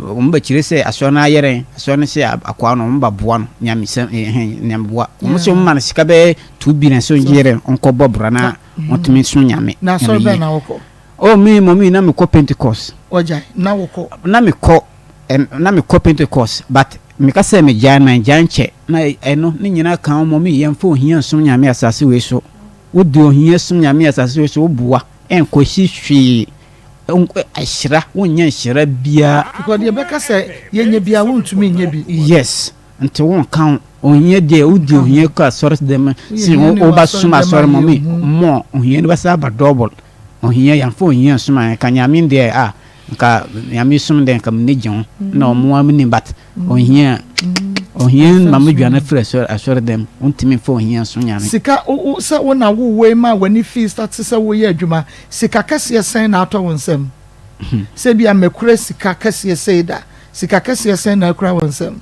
wɔn bɛkyerɛ sɛ asɔre no ayɛrɛ asɔre no sɛ akoa no wɔn ba boa no nyamesɛm ɛhɛn nyameboa wɔn sɛ wɔn ma no sika bɛyɛ 2 billion sɛ ɔngye yɛrɛ ɔnkɔ bɔ bra na wɔtumi so nyame. Na asɔre bɛn na wokɔ? Oh me mɔmi na mekɔ Pentecost. Wagyae na wokɔ? Na mekɔ na mekɔ Pentecost but meka sɛ megyae mangyae nkyɛ na ɛno ne nyinaa ka ho mɔmi yɛmfa ohia nsom Nyame asase wei so wode ohia som Nyame asase wei so woboa ɛnkɔsi hwee ahyira wonnya nhyira biara. Because deɛ ɛbɛka sɛ yɛnyɛ biara wontumi nyɛ bi. Yes. Nti wo nka ho ohia deɛ wodi ohia kɔ asɔre dɛm si wo ba som asɔre mɔ mi mɔ ohia no bɛsa aba double ohia yɛnfa ohia nsom a nka nyame deɛ a nka nyame som deɛ nka mene gye ho na ɔmo a menim but ohia ohia ma mo dwane firi asɔre asɔre dɛm wontumi nfa ohia nsom nyame. Sika wo sɛ wo na wo wei ma w'ani fii start sɛ woyɛ adwuma sika kɛseɛ sɛn na atɔ wo nsam sɛ ebia mɛkura sika kɛseɛ sei da Sika kɛseɛ sɛn na akura wo nsam?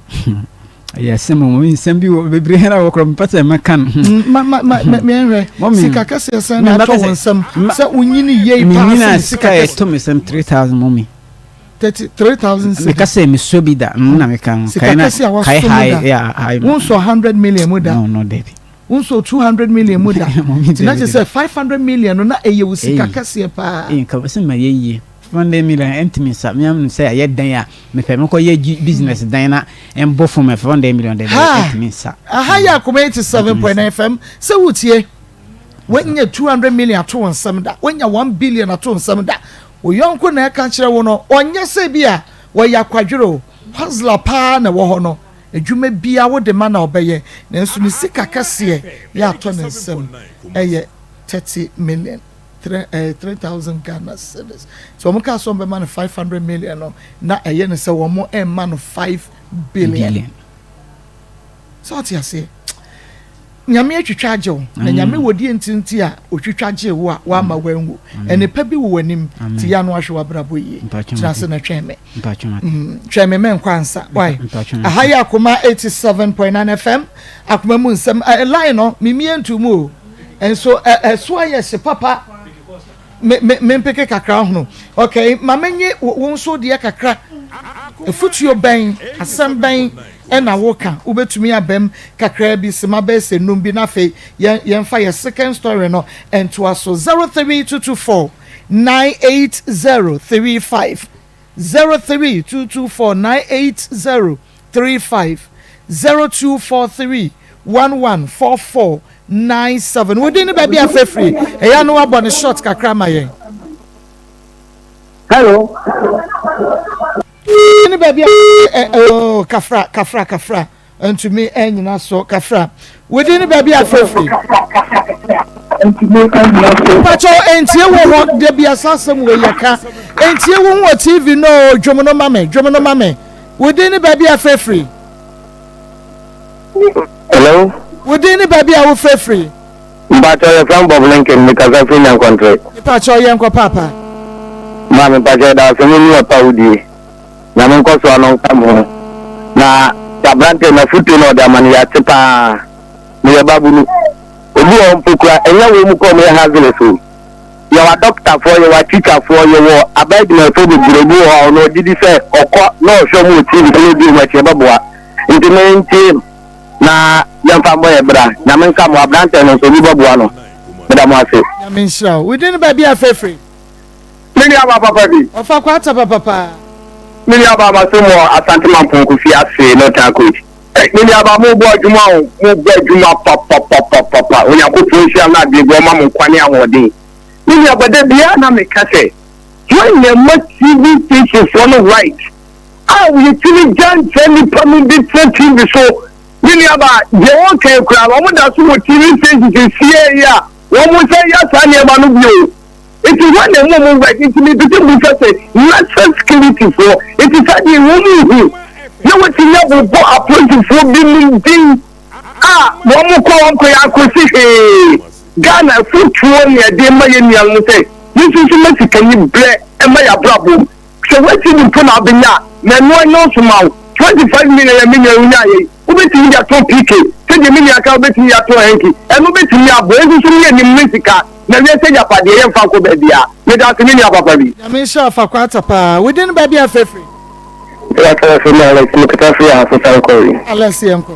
Ɛyɛ asɛm o, nsɛm bi wɔ bebree na wɔ korɔ mepɛ sɛ mɛka no. Mm, ma ma ma mɛhwɛ. Sika kɛseɛ sɛn na atɔ wo nsam sɛ wonyini yie paa sɛ sika kɛseɛ. Sika ɛtɔ me nsam 3000 mɔmi. 3000 cedis. Meka sɛ mesɔ bi da, mm na meka no. Sika kɛseɛ a wasɔ mu da. Wonsɔ 100 million mu da. No, no, dabi. Wonsɔ 200 million mu da. Nti na kyerɛ sɛ 500 million no na ɛyɛ wo sika kɛseɛ paa. Nka sɛ ma yɛ yie. 500 million ɛntumi nsa. Me am sɛ ɛyɛ dan a mepɛ mekɔ yɛ business dan na ɛmbɔ fam 500 million dɛ ɛntumi nsa. Aha yɛ Akoma 87.9 FM sɛ wotie. Woanya 200 million ato wo nsam da. Woanya 1 billion ato wo nsam da. Wo yɔnko na ɛka kyerɛ wo no, ɔnyɛ sɛ bi a wɔyɛ akwadwerɛ o. Hustler paa na ɛwɔ hɔ no. Adwuma biara wode ma no a ɔbɛyɛ, nanso ne sika kɛseɛ yɛ atɔ ne nsam yɛ 30 million, 3000 Ghana cedis. Nti wɔn kaa sɛ wɔn bɛma no 500 million no, na ɛyɛ no sɛ wɔn mma no 5 billion. Sɛ ɔte aseɛ? Nyame atwitwa agye wo, na Nyame wɔ deɛ nti nti a ɔtwitwa gyee wo a wamma woanwu. Nnepa bi wɔ w'anim, nti yɛ ano ahwɛ w'abrabɔ yie. Tena ase na twɛn me. Twɛn me menkɔ ansa. Why? Aha yɛ Akoma 87.9 FM, Akoma mu nsɛm. Line no, memie nto mu o. Nso ɛso ayɛ hye papa. Me me mempeke kakra hono. Okay, ma menye wo nso deɛ kakra. Afutuo bɛn, asɛm bɛn na woka? Wobɛtumi abam kakraa bi, sima bɛyɛ sɛ num bi, na afei yɛn yɛmfa yɛ second story no ntoa so. 03224 98035 03224 98035 0243 1144 97. Wo din ne baabi a afɛ firi. Ɛyɛ a na wabɔ ne short kakra ma yɛn. Hello. Ne baabi a oh, kafra kafra kafra ntumi nyina so kafra. Wo din ne baabi a afɛ firi. Mpakyɛw entie wo ho da bi asa asɛm wei yɛ ka entie wo ho wɔ TV no dwom no ma me dwom no ma me. Wo din ne baabi a afɛ firi. Hello. Wo din ne baabi a wofrɛ firi? Mpakyɛw yɛfrɛ me Bob Lincoln mekasa firi Nyankontre. Mepakyɛw yɛnkɔ paapa. Maame mpakyɛw yɛda ase ne nua pa wodie. Nyame nkɔso ano nka mo ho. Na aberanteɛ no afotuo na ɔde ama no yɛate paa. Meyɛ babunu. Obi wɔ hɔ mpo kura ɛnyɛ wɔn mu kɔ wɔn yɛ hustlers o. Yɛwɔ adɔkotafoɔ, yɛwɔ atikyafoɔ, yɛwɔ aban adwumayɛfoɔ bebree. Obi wɔ hɔ a ɔno ɔgye di sɛ ɔkɔ na ɔhwɛ wɔn wɔ TV so na ɔdi wɔn akyi ɛbɛboa. Nti me ntie na yɛmfa mmɔ yɛ bra. Nyame nka mo, aberanteɛ no nso obi bɛboa no. Meda mo ase. Nyame nhyira wo. Wo din ne baabi a frɛfiri? Me nua baa papa bi. Ɔfa kwata papa paa. Me nua baa maso mɔ Asante Mampong Kofi ase Northern Coach. Eh, me nua baa mo bɔ adwuma o, mo bɔ adwuma papapapapa. Onyankopɔn nhyira na adeɛ bi ɔma mo nkwa ne ahoɔden. Me nua ba da biara na meka sɛ, hwan na ɛma TV station foɔ no right a yɛtumi gya nkyerɛ nnipa no de tena TV so. Me nuabaa, deɛ wɔka yi koraa no, wɔn da so wɔ TV station sesie yi a wɔn nsa yɛ saa nneɛma no bio. Nti hɔ na ɛmu wɔn right. Nti mepɛ sɛ mbusa sɛ national security foɔ, nti saa deɛ wɔn nhu na wɔtumi abobɔ apolisifoɔ binom din a wɔn kɔ wɔn kɔ yɛ akɔsi hwee. Ghana afutuo na yɛde ma yɛn nuanom sɛ yɛnsusu ma sikani brɛ ɛma yɛn abrabɔ mu. Sɛ woasi no mpo na abɛnya a, ma ɛno ɛnyɛ nso ma wo. 25 million yɛ me nua wonyaeɛ yi, wobɛtumi de atɔ PK, sɛdeɛ me nua ka wobɛtumi de atɔ Henky, ɛno bɛtumi aboa. Yɛn nso so ne yɛnim ne sika, na wiase agyapadeɛ yɛmfa nkɔ baabiara. Meda ase me nua papa bi. Nyame nhyira wo Fakwata paa. Wo din baabi a frɛ firi? Mepa kyɛw me Alex me kasa firi Ahafo Sankɔre. Alex yɛnkɔ.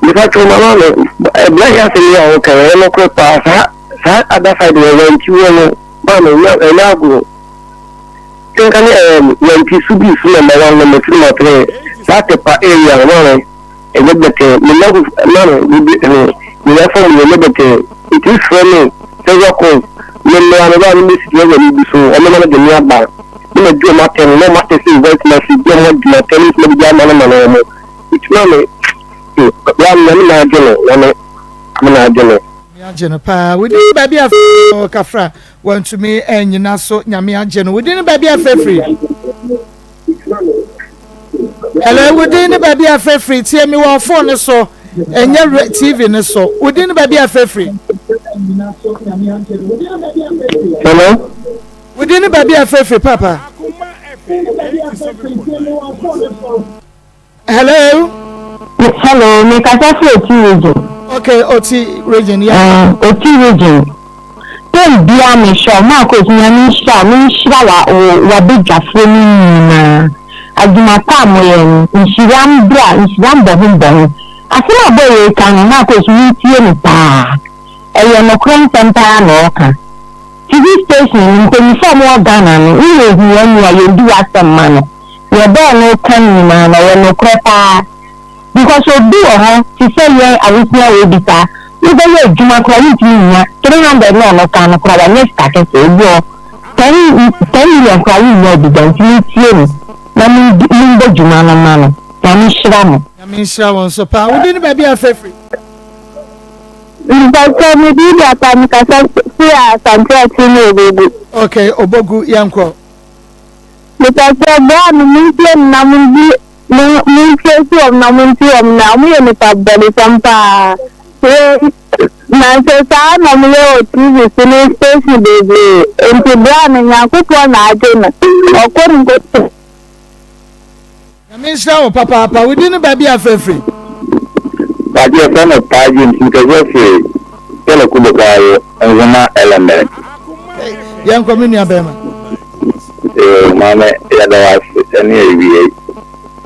Mepa kyɛw mama me ɛbla yi asɛm yi a woka yi ɛyɛ nokorɛ paa saa saa other side wɔ wanti wɔ no maame ɛnyɛ agorɔ. Nka ne ɛɛm yɛnti so bi so number one number two number three saa tepa area no maame ɛnyɛ bɛtɛɛ me nna maame bibi ɛho nyina fam yɛ nyɛ bɛtɛɛ nti frɛ me several calls me mmra me ba me bɛ si wɔ me bi so ɔmo na me de me aba me na di ɔmo atɛm na ɔmo atɛ sɛ voice message bi ɔmo adi atɛm nti na bibi ama no ma no ɔmo nti maame ya me na agye no na me me na agye no. Me agye no paa wodi baabi a kafra Wantumi annyina so Nyame agye no. Wo din ne baabi a frɛ firi? Hello, wo din ne baabi a frɛ firi? Tie me wɔ phone ne so, ɛnyɛ TV ne so. Wo din ne baabi a frɛ firi? Hello. Wo din ne baabi a frɛ firi, papa? Hello. Hello, me kasa fi Oti region. Okay, Oti region, yeah. Oti region. Tem bia me hwɛ ɔmo akɔ nyame nhyira me nhyira wa wabedwafoɔ no nyinaa. Adwuma pa a moyɛ no, nhyira mbra, nhyira mbɔho mbɔho. Asɛm a boy yi ka no, Marcos montie no paa. Ɛyɛ nokorɛ nsɛm paa na ɔka. TV station no, mpanyinfoɔ a wɔwɔ Ghana no, woyɛ ohiani a yɛndi w'asɛm ma no. Deɛ bɛɛ no reka no nyinaa no ɛyɛ nokorɛ paa because obi wɔ hɔ te sɛ yɛn awosua wei bi saa wobɛyɛ adwuma koraa wontumi nnya 300 na ɔno ka no koraa wanyɛ sika kɛseɛ obi wɔ hɔ 10 10 million koraa wonnya bi da nti montie no na mombɔ dwuma no ma no Nyame nhyira mo. Nyame nhyira wo nso paa. Wo din ne baabi a frɛ firi? Mpakyɛw me din de Apa mekasa firi Asante Akyem Obogu. Okay Obogu yɛnkɔ. Mepakyɛw bra no montie no na mondi mo montie si wɔn na monti wɔn na wɔn yɛ nipa bɔnesɛm paa. Yɛ na sɛ saa na ɔmo yɛ wɔ TV so ne station bebree nti bra no Nyankopɔn na agye no ɔkɔ no nkɔto. Nyame nhyira wo papaapa. Wo din ne baabi a frɛ firi? Pakyɛ yɛfrɛ me Paa James mekasa firi Tɛlɛku Bokaayo Nzema Element. Yɛnkɔ me nua bɛrima. Yoo maame yɛda wo ase ɛne awiei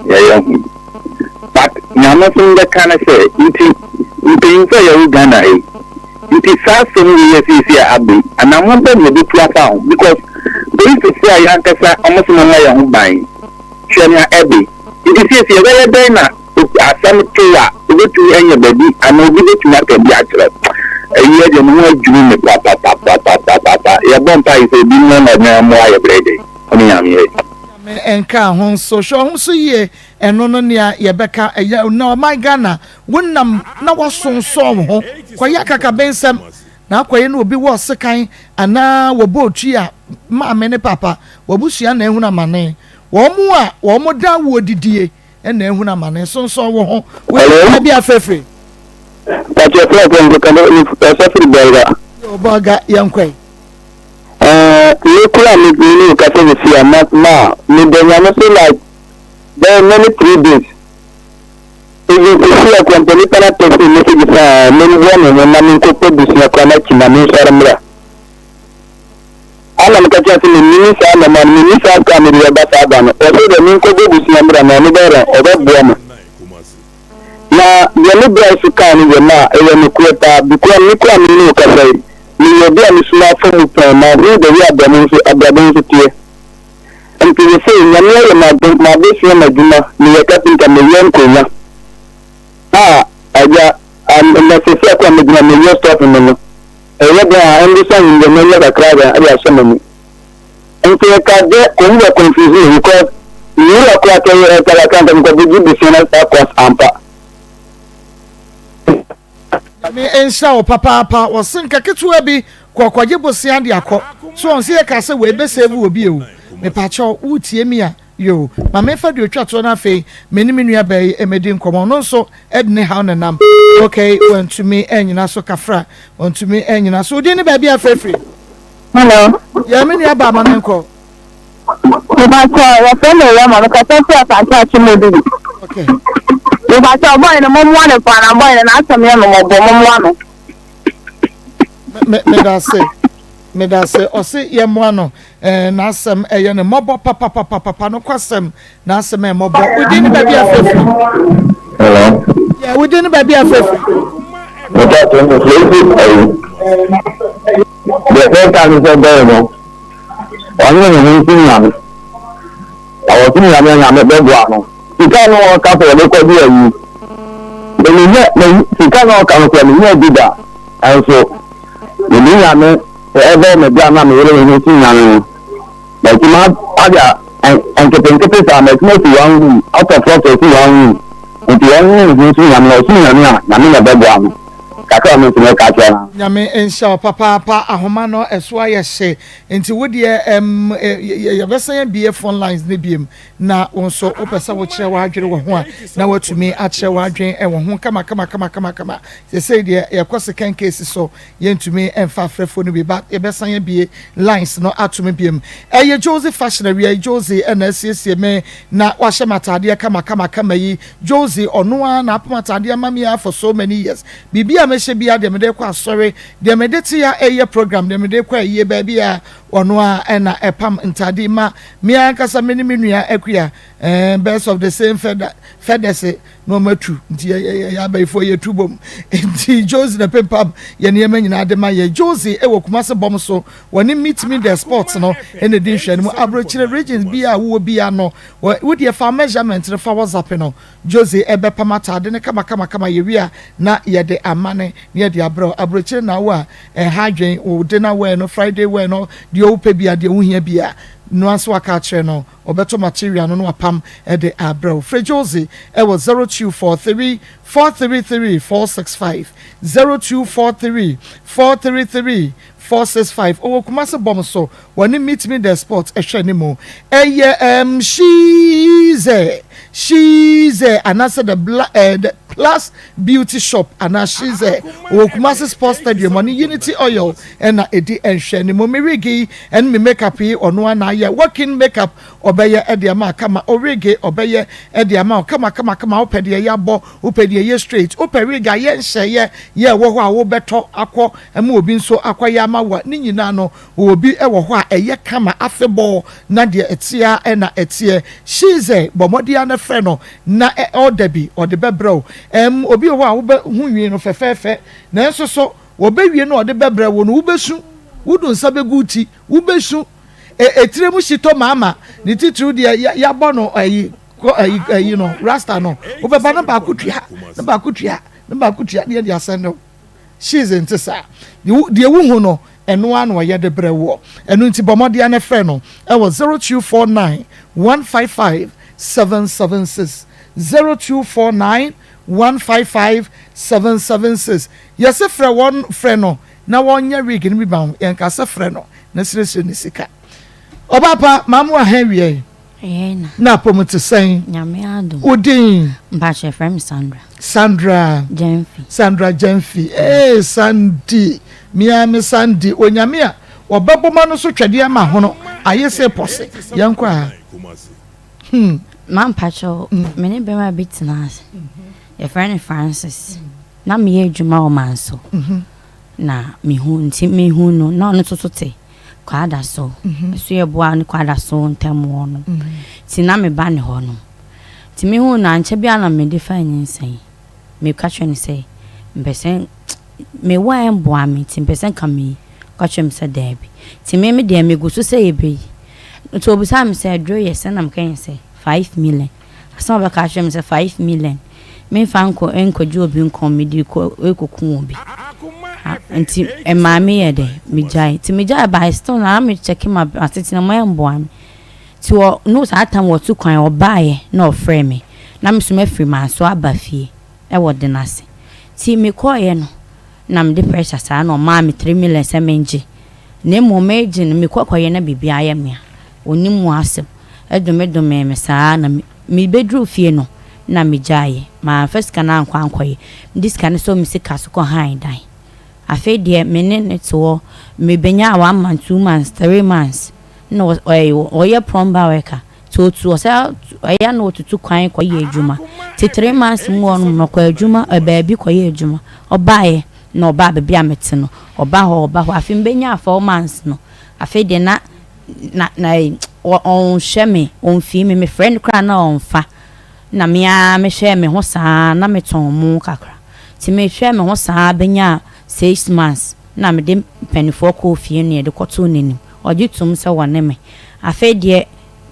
nea yɛahu yi but nea me nso mebɛka ne sɛ nti mpanyinfoɔ a yɛwɔ Ghana ha yi nti saa asɛm wei a seesei a aba yi anammɔn bɛn na yɛbɛtu afa ho because polisifoɔ a yɛn ankasa wɔn se momma yɛn ho ban yi hwɛ nea ɛbe nti seesei yɛbɛyɛ dɛn na asɛm to wo a wobɛtumi anya baabi anaa obi bɛtumi aka bi akyerɛ wo ɛyi ɛdeɛ me ho adwiri me papapapapapapa yɛbɔ mpaeɛ sɛ obi mmra na ɔmmɛmmoa yɛ berɛ dɛn ɔne Nyame yɛ. Nyame nka ho nso hwɛ wo ho so yie ɛno no nea yɛbɛka ɛyɛ na ɔman Ghana wo nam na wasonsɔn wo ho kɔyɛ akakabensɛm na akɔyɛ na obi wɔ sekan anaa wɔbɔ otwi a maame ne papa wabusua na ehunu amane wɔn a wɔn da woɔ didie na ehunu amane sonsɔn wo ho wo Hello? bi afɛfiri. Pàtó ẹ̀fọ́ ẹ̀fọ́ nǹkan kan ní ẹ̀sọ́ fìdí bọ̀ọ̀gà. Yóò bọ̀ọ̀gà yẹn kọ́ yi. Me kura me me ne kasa sisi a ma ma me da nyame so like bɛyɛ many 3 days. Even sisi a kura mpo nipa na text me message saa me mboa me ho na me nkɔpɛ busua kura n'akyi na me nsɔre mmra. Ana meka kyerɛ sɛ menni saa nneɛma no, menni saa sika a mede bɛba saa da no. Ɔsɛ dɛ menkɔbɔ busua mmra na ɔno bɛyɛ dɛn? Ɔbɛboa me. Na deɛ me bra so kaa no deɛ ma ɛyɛ nokorɛ paa because me koraa me ne wo kasa yi, meyɛ obi a mesoma afa mu pɛn, mahunu the way abrabɔ nso abrabɔ nso teɛ. Nti sesei Nyame ayɛ me adom, mabɛsua m'adwuma, meyɛ carpenter, meyɛ nkonnwa a agya na sesei koraa megyina meyɛ stuff no no, ɛyɛ dɛn a ɛnde sɛ ahum deɛ manya kakra de ahyɛ m'ani. Nti nka dɛ kɔn bɛ confuse me because nwura koraa kɛyɛ ɛka kakra nka mekɔ bɛgye bosea na saa course ampa. Nyame nhyira wo papaapa wɔse nka ketewa bi kɔ kɔgye bosea de akɔ so wɔn sɛ yɛka sɛ wei bɛ save wɔ bi o mepakyɛw wotie mi a yoo ma memfa deɛ otwa toɔ no afei me ne me nua baa yi mmɛdi nkɔmmɔ ɔno nso de ne haw nenam ok wantumi anyina so kafra wantumi anyina so wodin ne baabi a frɛfiri. Hello. Yɛ me nua baa ma me nkɔ. Mepakyɛ yɛfrɛ me Rema mekasa firi Asante Akyem Odidi. Okay. Mepakyɛ ɔbɔe no mommoa no paa na bɔe no n'asɛm yɛ no mmɔbɔ mommoa no. Me meda ase meda ase ɔse yɛmmoa no ɛɛ n'asɛm ɛyɛ no mmɔbɔ papapapapa no kwasɛm n'asɛm ɛyɛ mmɔbɔ wodin ne baabi afɛfiri. Hello. Yɛ wodin ne baabi afɛfiri. Mepakyɛ mefrɛ fi ayi. Deɛ meka ne sɛ bɛyɛ no, ɔne ne ho nsi Nyame. Na wɔse Nyame a Nyame bɛboa no. Sika no ɔka sɛ ɔde kɔgye ayi. Me menyɛ me sika no ɔka no koraa menya bi da. Ɛnso mede Nyame sɛ ɛbɛyɛ me bra na meyere me ho si Nyame ho. Matumi ade nketenkete saa, matumi asi one room, atɔ trɔtrɔ asi one room. Nti ɔnwene ne ho nsi Nyame, ɔsi Nyame a, Nyame na ɛbɛboa no. Kakra a me nso mɛka akyerɛ no. Nyame nhyira wo papaapa ahoma no ɛso ayɛ hye nti wo deɛ ɛm yɛbɛsan abie phone lines no biem na wo nso wopɛ sɛ wokyerɛ w'adwene wɔ ho a na watumi akyerɛ w'adwene wɔ ho kama kama kama kama kama sesei deɛ yɛkɔ second case so Yɛntumi mfa afrɛfoɔ no bi but yɛbɛsan abue lines no atom biom. Ɛyɛ Josie fashion awia yi Josie na asiesie me na wahyɛ me ataadeɛ kama kama kama yi. Josie ɔno ara na apam ataadeɛ ama me ara for so many years. Biribi a mɛhyɛ biara deɛ mede rekɔ asɔre, deɛ mede te ha ɛreyɛ program, deɛ mede rekɔ ayie baabi a ɔno ara na ɛpam ntaade yi ma me ankasa me ne me nua Akua eh, birds of the same feather, feathers na wɔn atu nti yɛ yɛ yɛ abayifoɔ yɛ tu bom nti Josie na pempam yɛ nneɛma nyinaa de ma yɛ Josie ɛwɔ Kumasi bɔm so wɔne meet me the sports no ɛna di nhwɛ no mu aburokyire regions bi a wowɔ bi ano wɔ wodeɛ fa measurement no fa WhatsApp no Josie ɛbɛpam ataade no kama kama kama yɛ wie a na yɛde ama ne na yɛde abrɛ aburokyire na wo a ɛha adwen wo dinner wear no Friday wear no deɛ wopɛ bi a deɛ wohia bi a noa nso aka akyerɛ no Ɔbɛtɔ material no na wapam de abrɛ wo. Frɛ Josie wɔ 0243 433 465, 0243 433 465. Ɔwɔ Kumasi Bɔm so. Wɔne Meet Me The Spot hwɛ ne mu. Ɛyɛ ɛɛm Shize, Shize anaasɛ the bla ɛɛ the. Plus Beauty Shop anaa Shize wɔ Kumasi Sports Stadium. Ɔne Unity Oil na ɛdi nhwɛanimu. Me wig yi ne me makeup yi ɔno ara na ayɛ. Walk-in makeup ɔbɛyɛ de ama wo kama. O wig ɔbɛyɛ de ama wo kama kama kama. Wopɛ deɛ yɛabɔ, wopɛ deɛ ɛyɛ straight, wopɛ wig a yɛnhyɛeɛ yɛ ɛwɔ hɔ a wobɛtɔ akɔ ma obi nso akɔyɛ ama wo a, ne nyinaa no Wɔ bi wɔ hɔ a ɛyɛ kama afebɔɔ na deɛ ɛteɛ ara na ɛteɛ. Shize, bɔ mmɔden ara na frɛ no na ɔda bi ɔde bɛbrɛ wo. Ɛm, obi wɔ hɔ a wobɛ hu nwi no fɛfɛɛfɛ nanso so wɔbɛwie na ɔde bɛbrɛ wo no wobɛsu, wode wo nsa bɛgu wo ti, wobɛsu. E, etire mu hyitɔ maama, ne titiriw deɛ ya, yɛabɔ no ayi, kɔ ayi, ayi no, rasta no, wobɛba na baako tua, na baako tua, na baako tua na yɛde asɛnde wo. Shiz nte saa. Deɛ wohu no, ɛno ara na ɔyɛ de brɛ woɔ. Ɛno nti bɔ mmɔden ara na frɛ no wɔ 0249 155 776. 0249 155 776. Yɛse frɛ wɔn, frɛ no na wɔnyɛ wig no bi ma wo. Yɛnka sɛ frɛ no na srɛsrɛ ne sika. Ɔbaa pa, maa mo aha awiei. Ɛyɛ na. Na apɔmu te sɛn? Nyame adom. Wo din? Mpakyɛ yɛfrɛ me Sandra. Sandra. Gyamfi. Sandra Gyamfi. Ee Sandy, me ara me Sandy. Onyame a ɔbɛbɔ ma no so twɛdeɛ ama hono aye se pɔse. Yɛnkɔ a. Hmm. Ma mpakyɛ me ne bɛrima bi tena ase. Yɛfrɛ no Francis. Na meyɛ adwuma wɔ Manso. Na mehu nti mehu no na ɔno nso so te. Kwadaso, ɛso yɛ boa ne Kwadaso ntam hɔ no. Nti na meba ne hɔ no. Nti mehuu no ankyɛ biara na mede faa nyinsɛn. Meka kyerɛɛ no sɛ mepɛ sɛ mewɔ a ɛmboa me nti mepɛ sɛ nka meyi. Ɔka kyerɛɛ me sɛ daabi. Nti me me deɛ megu so sɛ yɛbɛyi. Nti obisaa me sɛ aduro yɛ sɛn na meka kyerɛɛ no sɛ 5 million. Asɛm a ɔbɛka akyerɛ me sɛ 5 million memfa nkɔ nkɔgye obi nkɔm mede kɔ rekɔku obi. Nti ɛmaa me yɛ dɛ megyae. Nti megyae but still na me check ma asetena mu ɛmboa me. Nti wɔ no saa time wɔtu kwan ɔbaeɛ na ɔfrɛɛ me na me nso mafiri manso aba fie ɛwɔ Denase. Nti mekɔeɛ no na mede pressure saa na ɔmaa me 3 million sɛ mengye. Na mmom megye no mekɔ kɔyɛ na biribi ayɛ me a ɔnnim mu asɛm. Ɛdomedomee me saa na mebɛduruu fie no na megyaeɛ. Mamfa sika no ankɔ ankɔyɛ. Mede sika no sɔɔ me sika so kɔhan dan. Afei deɛ me ne no te hɔ, mebɛnyaa one month, 2 months, 3 months na ɔyɛ plumber worker. Nti ɔtu ɔsɛ ɛyɛ a na ɔtutu kwan kɔyɛ adwuma. Nti 3 months mu hɔ nom no ɔkɔ adwuma baabi kɔyɛ adwuma. Ɔbaeɛ na ɔbaa baabi a mete no. Ɔba hɔ ɔba hɔ. Afei mebɛnyaa 4 months no, afei deɛ na na na ɔnhwɛ me, ɔmfii me. Mefrɛ no koraa na ɔmfa. Na me ara mehwɛɛ me ho saa na metɔn mo kakra. Nti mehwɛɛ me ho saa bɛnyaa 6 months na mede mpanimfoɔ kɔɔ fie na yɛde kɔtoo n'anim. Ɔgye toom sɛ wɔne me. Afei deɛ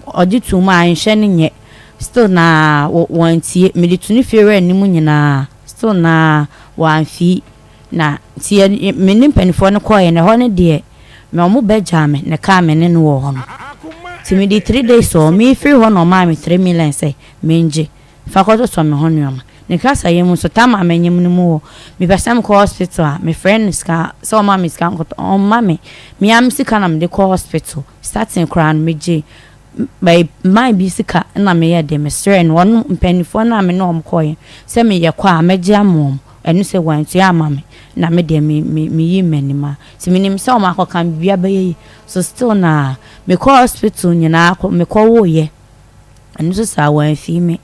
ɔgye toom a nhwɛ no nyɛ. Still na wɔantie. Mede to ne fie wura anim nyinaa still na wɔamfii. Na nti yɛ me ne mpanimfoɔ no kɔeɛ no ɛhɔ no deɛ me wɔn bɛgyaa me na ɛkaa me ne no wɔ hɔ no. Nti mede 3 days wɔ hɔ. Mefiri hɔ na ɔmaa me 3 million sɛ mengye fa kɔtotɔ me ho nneɛma. Ne kasayɛ mu nso tam a manyem no mu hɔ mepɛ sɛ mekɔ hospital a mefrɛ no sika sɛ ɔma me sika nkɔtɔ ɔmma me. Me ara me sika na mede kɔ hospital. Starting koraa no megye man bi sika na meyɛ de mesrɛɛ no ɔno mpanimfoɔ no a me ne wɔn kɔeɛ sɛ meyɛ kɔ a mɛgye ama wɔn. Ɛno sɛ wɔantua ama me na me deɛ me me meyii m'anim a. Nti menim sɛ wɔn akɔka me biribiara bɛyɛ yie. So still na mekɔ hospital nyinaa kɔ mekɔwoeɛ. Ɛno nso saa wɔamfii me.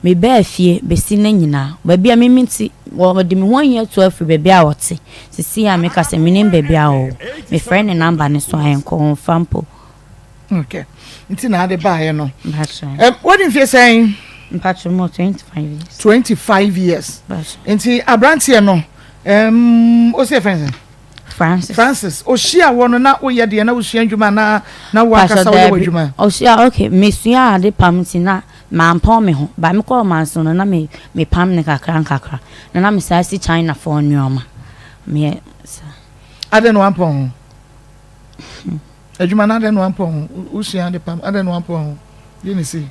Mebaa fie bɛsi nnɛ nyinaa baabi a me mete wɔde me ho ahia tu afiri baabi a ɔte. Seesei a meka sɛ menim baabi a ɔwɔ. Mefrɛ ne number no so a ɛnkɔ ɔmfa mpo. Okay. Nti na ade baeɛ no. Um, wadi mfie sɛn? Mpacho mo 25 years. 25 years. Nti aberanteɛ no, um, ɔsi ɛfɛn sɛn? Francis. Francis, ohyia wɔ no na woyɛ deɛ na wosua adwuma na na wankasa woyɛ w'adwuma? Ɔhyia, okay, mesua ade pam nti na mampɔn me ho. Ba mekɔɔ manso no na me mepam ne kakra nkakra. Na na mesaa si China foɔ nneɛma. Meyɛ saa. Adɛn na wampɔn ho? Adwuma no adɛn na wampɔn ho? Wosua ade pam, adɛn na wampɔn ho? Deɛ na ɛsii?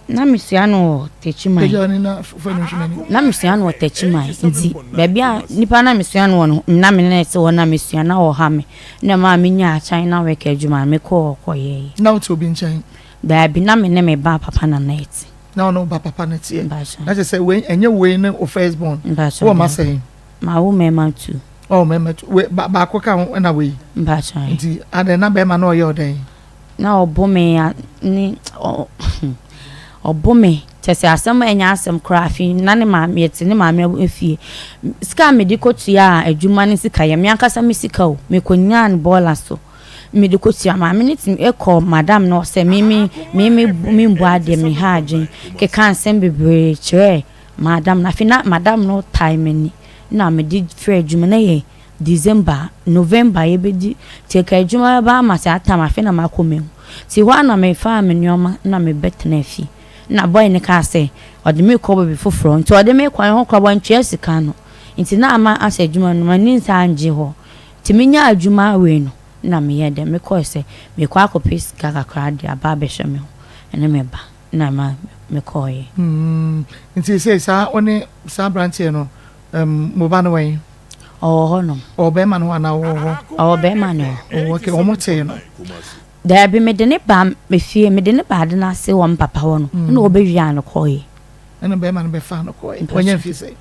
Na mesua no wɔ Techiman. Pagya w'ani na fa no nhwɛ m'anim. Na mesua no wɔ Techiman nti baabi a nipa na mesua no wɔ no na me ne no te hɔ na mesua na ɔha me na ɛmaa menyaa China work adwuma no mekɔɔ hɔ kɔyɛeɛ. Na wote obi nkyɛn? Daabi na me ne me ba papa na na ɛte. Na ɔne wo ba papa no teɛ. Na kyerɛ sɛ wei ɛnyɛ wei ne wo first born. Wowɔ mma sɛn? Mawo mmarima tu. Oh, mmarima tu. Wei ba baako ka ho ɛna wei. Mpakyɛ. Nti adɛn na bɛrima no ɔyɛ ɔdɛn? Na ɔbo me ne ɔbo me kyɛ sɛ asɛm a ɛnyɛ asɛm koraa afei na ne maame yɛte ne maame afie sika a mede kɔtua adwuma ne sika yɛ me ankasa me sika o mekɔnyaa no bɔɔla so. Mede kosua maame no tumi kɔ madam no hɔ sɛ me me me me membu adeɛ me ha adwene keka nsɛm bebree kyerɛɛ madam no afei na madam no tae m'ani na mede frɛ adwuma na yɛ December November yɛbɛdi nti ɛka adwuma bɛba ama saa tam afei na makɔ mahu nti hɔ a na mefaa me nneɛma na mebɛtena fie na boy no kaa sɛ ɔde me kɔ baabi foforɔ nti ɔde me kɔ ɛhɔ koraa wantua sika no nti na ama asɛ adwuma no m'ani nsa angye hɔ Ntsi minyaa edwuma wei no nna meyɛɛ dɛ mokɔe sɛ mekɔ akɔpɛ sika kakra de aba abɛhwɛ me ho ne me ba na ma mekɔeɛ. Mm, nti sei saa wo ne saa aberanteɛ no, um, mo ba no wɛn? Ɔwɔ hɔ nom. Ɔwɔ bɛrima no hɔ anaa ɔwɔ hɔ? Ɔwɔ bɛrima no hɔ. Oh, okay, wɔn tee no. Daabi, mede ne ba me fie, mede ne ba ade no ase wɔ me papa hɔ no, ɛna ɔbɛwiaa no kɔeɛ. Ɛna bɛrima no bɛfaa no kɔeɛ. Wanya mfie sɛn?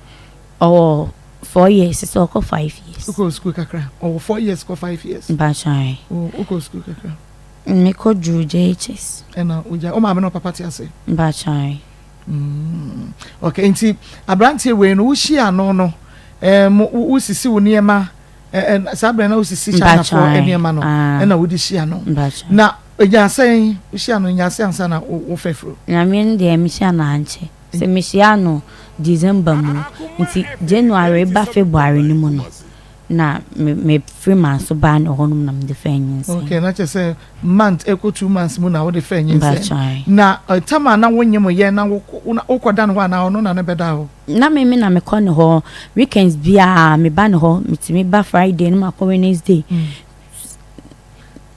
Ɔwɔ 4 years sɛ ɔkɔ 5 years. Wokɔ sukuu kakra? Ɔwɔ 4 years kɔ 5 years. Mpakyɛw. Oh, wokɔ sukuu kakra? Mekɔ duru JHS. Ɛna wogya, wo maame ne wo papa te ase? Mpakyɛw. Mm. Okay, nti aberanteɛ wei no wohyia no no, um, wosisi wo nneɛma, saa berɛ na wosisi Chinafoɔ nneɛma no, ɛna wode hyia no. Na ɛnya sɛn, wohyia no nya sɛn ansa na wofɛ furo? Nyame no deɛ mehyia no ankyɛ. Sɛ mehyiaa no December mu nti January reba February no mu no na me mefiri manso baa ne hɔ nom na mede faa nyinsɛn. Okay, na kyerɛ sɛ month ɛkɔ 2 months mu na wode faa nyinsɛn. Na tam a na wonyem yɛ na wokɔ da ne hɔ anaa ɔno na ne bɛda hɔ? Na me me na mekɔ ne hɔ weekends biara meba ne hɔ, metumi ba Friday na makɔ Wednesday.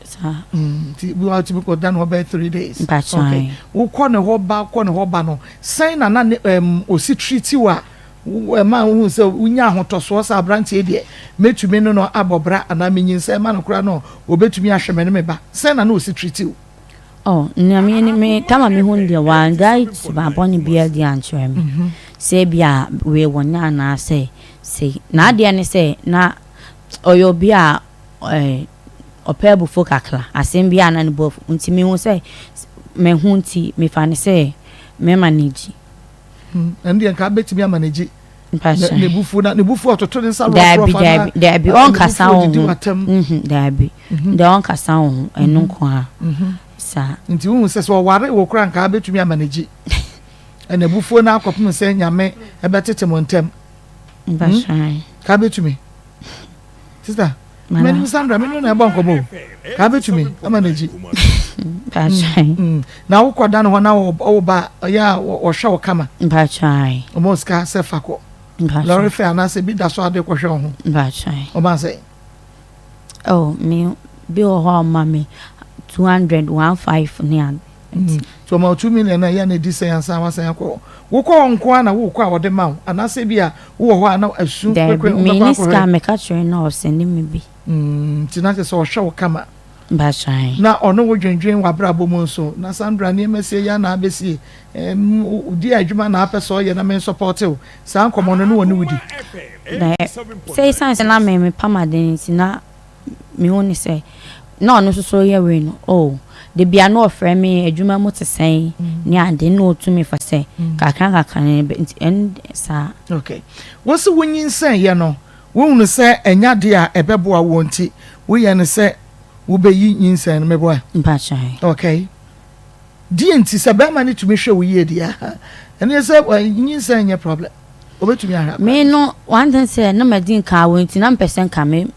Saa. Nti bi wa tumi kɔ da ne hɔ bɛyɛ 3 days. Okay. Wokɔ ne hɔ ba kɔ ne hɔ ba no sɛn na na ne um, osi treat wo a ɛma wohu sɛ wonya ahotɔsoɔ sɛ aberanteɛ deɛ mɛtumi ne no abɔ bra anaa menyinsɛn ma no koraa no ɔbɛtumi ahwɛ me ne me ba, sɛn na na osi treat wo? Oh, nea me ne me tama me hu deɛ wangyae suban bɔne biara di ankyerɛ me sɛ bi a wei wɔ nyɛ anaasɛ sei. N'adeɛ ne sɛ na ɔyɛ obi a eh, ɔpɛ abufuo kakra, asɛm bi a na ne bo afu nti mehu sɛ mahu nti mefa no sɛ mɛma no agyi. Ɛno deɛ nka bɛtumi ama no agyi. Ne bufuo na ne bufuo ɔtoto ne nsa rɔfrɔf anaa? Daabi daabi ɔnkasa wo ho. Daabi deɛ ɔnkasa wo ho ɛno nko ara saa. Nti wohu sɛ sɛ ɔware wo koraa nka bɛtumi ama no agyi. Ɛna abufuo no akɔpem sɛ Nyame ɛbɛtete mo ntɛm. Ka bɛtumi. Sister, m'anim Sandra, me ne na ɛbɔ nkɔmmɔ o. Ka bɛtumi ama no agyi. Na wokɔ da no hɔ na wo ba ɔyɛ a ɔhwɛ wo kama. Ɔma sika sɛ fa kɔ. Lɔre fɛ anaasɛ bi da so ade kɔhwɛ wo ho. Ɔma sɛ. Oh, me bi wɔ hɔ a ɔma me 200, 1 5 ne ade. Nti ɔma 2 million na ɛyɛ na ɛdi sɛn ansa wasan akɔ. Wokɔ hɔ nko ara na wokɔ a wɔde ma wo anaasɛ bi a wowɔ hɔ a na asu kwekwe wobɛkɔ akɔhwɛ. Daabi, menni sika a meka kyerɛ no a ɔsɛnde me bi. Nti na kyerɛ sɛ ɔhwɛ wo kama. Mpakyɛw. Na ɔne wo dwendwen w'abrabɔ mu nso. Na Sandra nneɛma sie yi ara na abɛsie. Di adwuma na apɛ sɛ ɔyɛ na mensɔpɔte wo. Saa nkɔmmɔ no ne ɔne wo di. Sɛ esiane sɛ na me mepam ade no nti na mehu no sɛ na ɔno nso so yɛ wei no, oh, da bia na ɔfrɛ me adwuma mu te sɛn ne ade na ɔtu me fa sɛ kakra kakra no nti ɛno saa. Okay. Wo se wonyinsɛn yɛ no, wohunu sɛ ɛnyɛ adeɛ a ɛbɛboa woɔ nti woyɛ no sɛ wobɛyi nyinsɛn no, meboa? Mpakyɛw. Okay. Deɛ nti sɛ bɛrima no tumi hwɛ wo yie deɛ a, ɛneɛ sɛ nyinsɛn nyɛ problem. Obetumi ahwɛ akwadaa Me no, one thing sɛ na madi nka awo nti na mepɛ sɛ nka me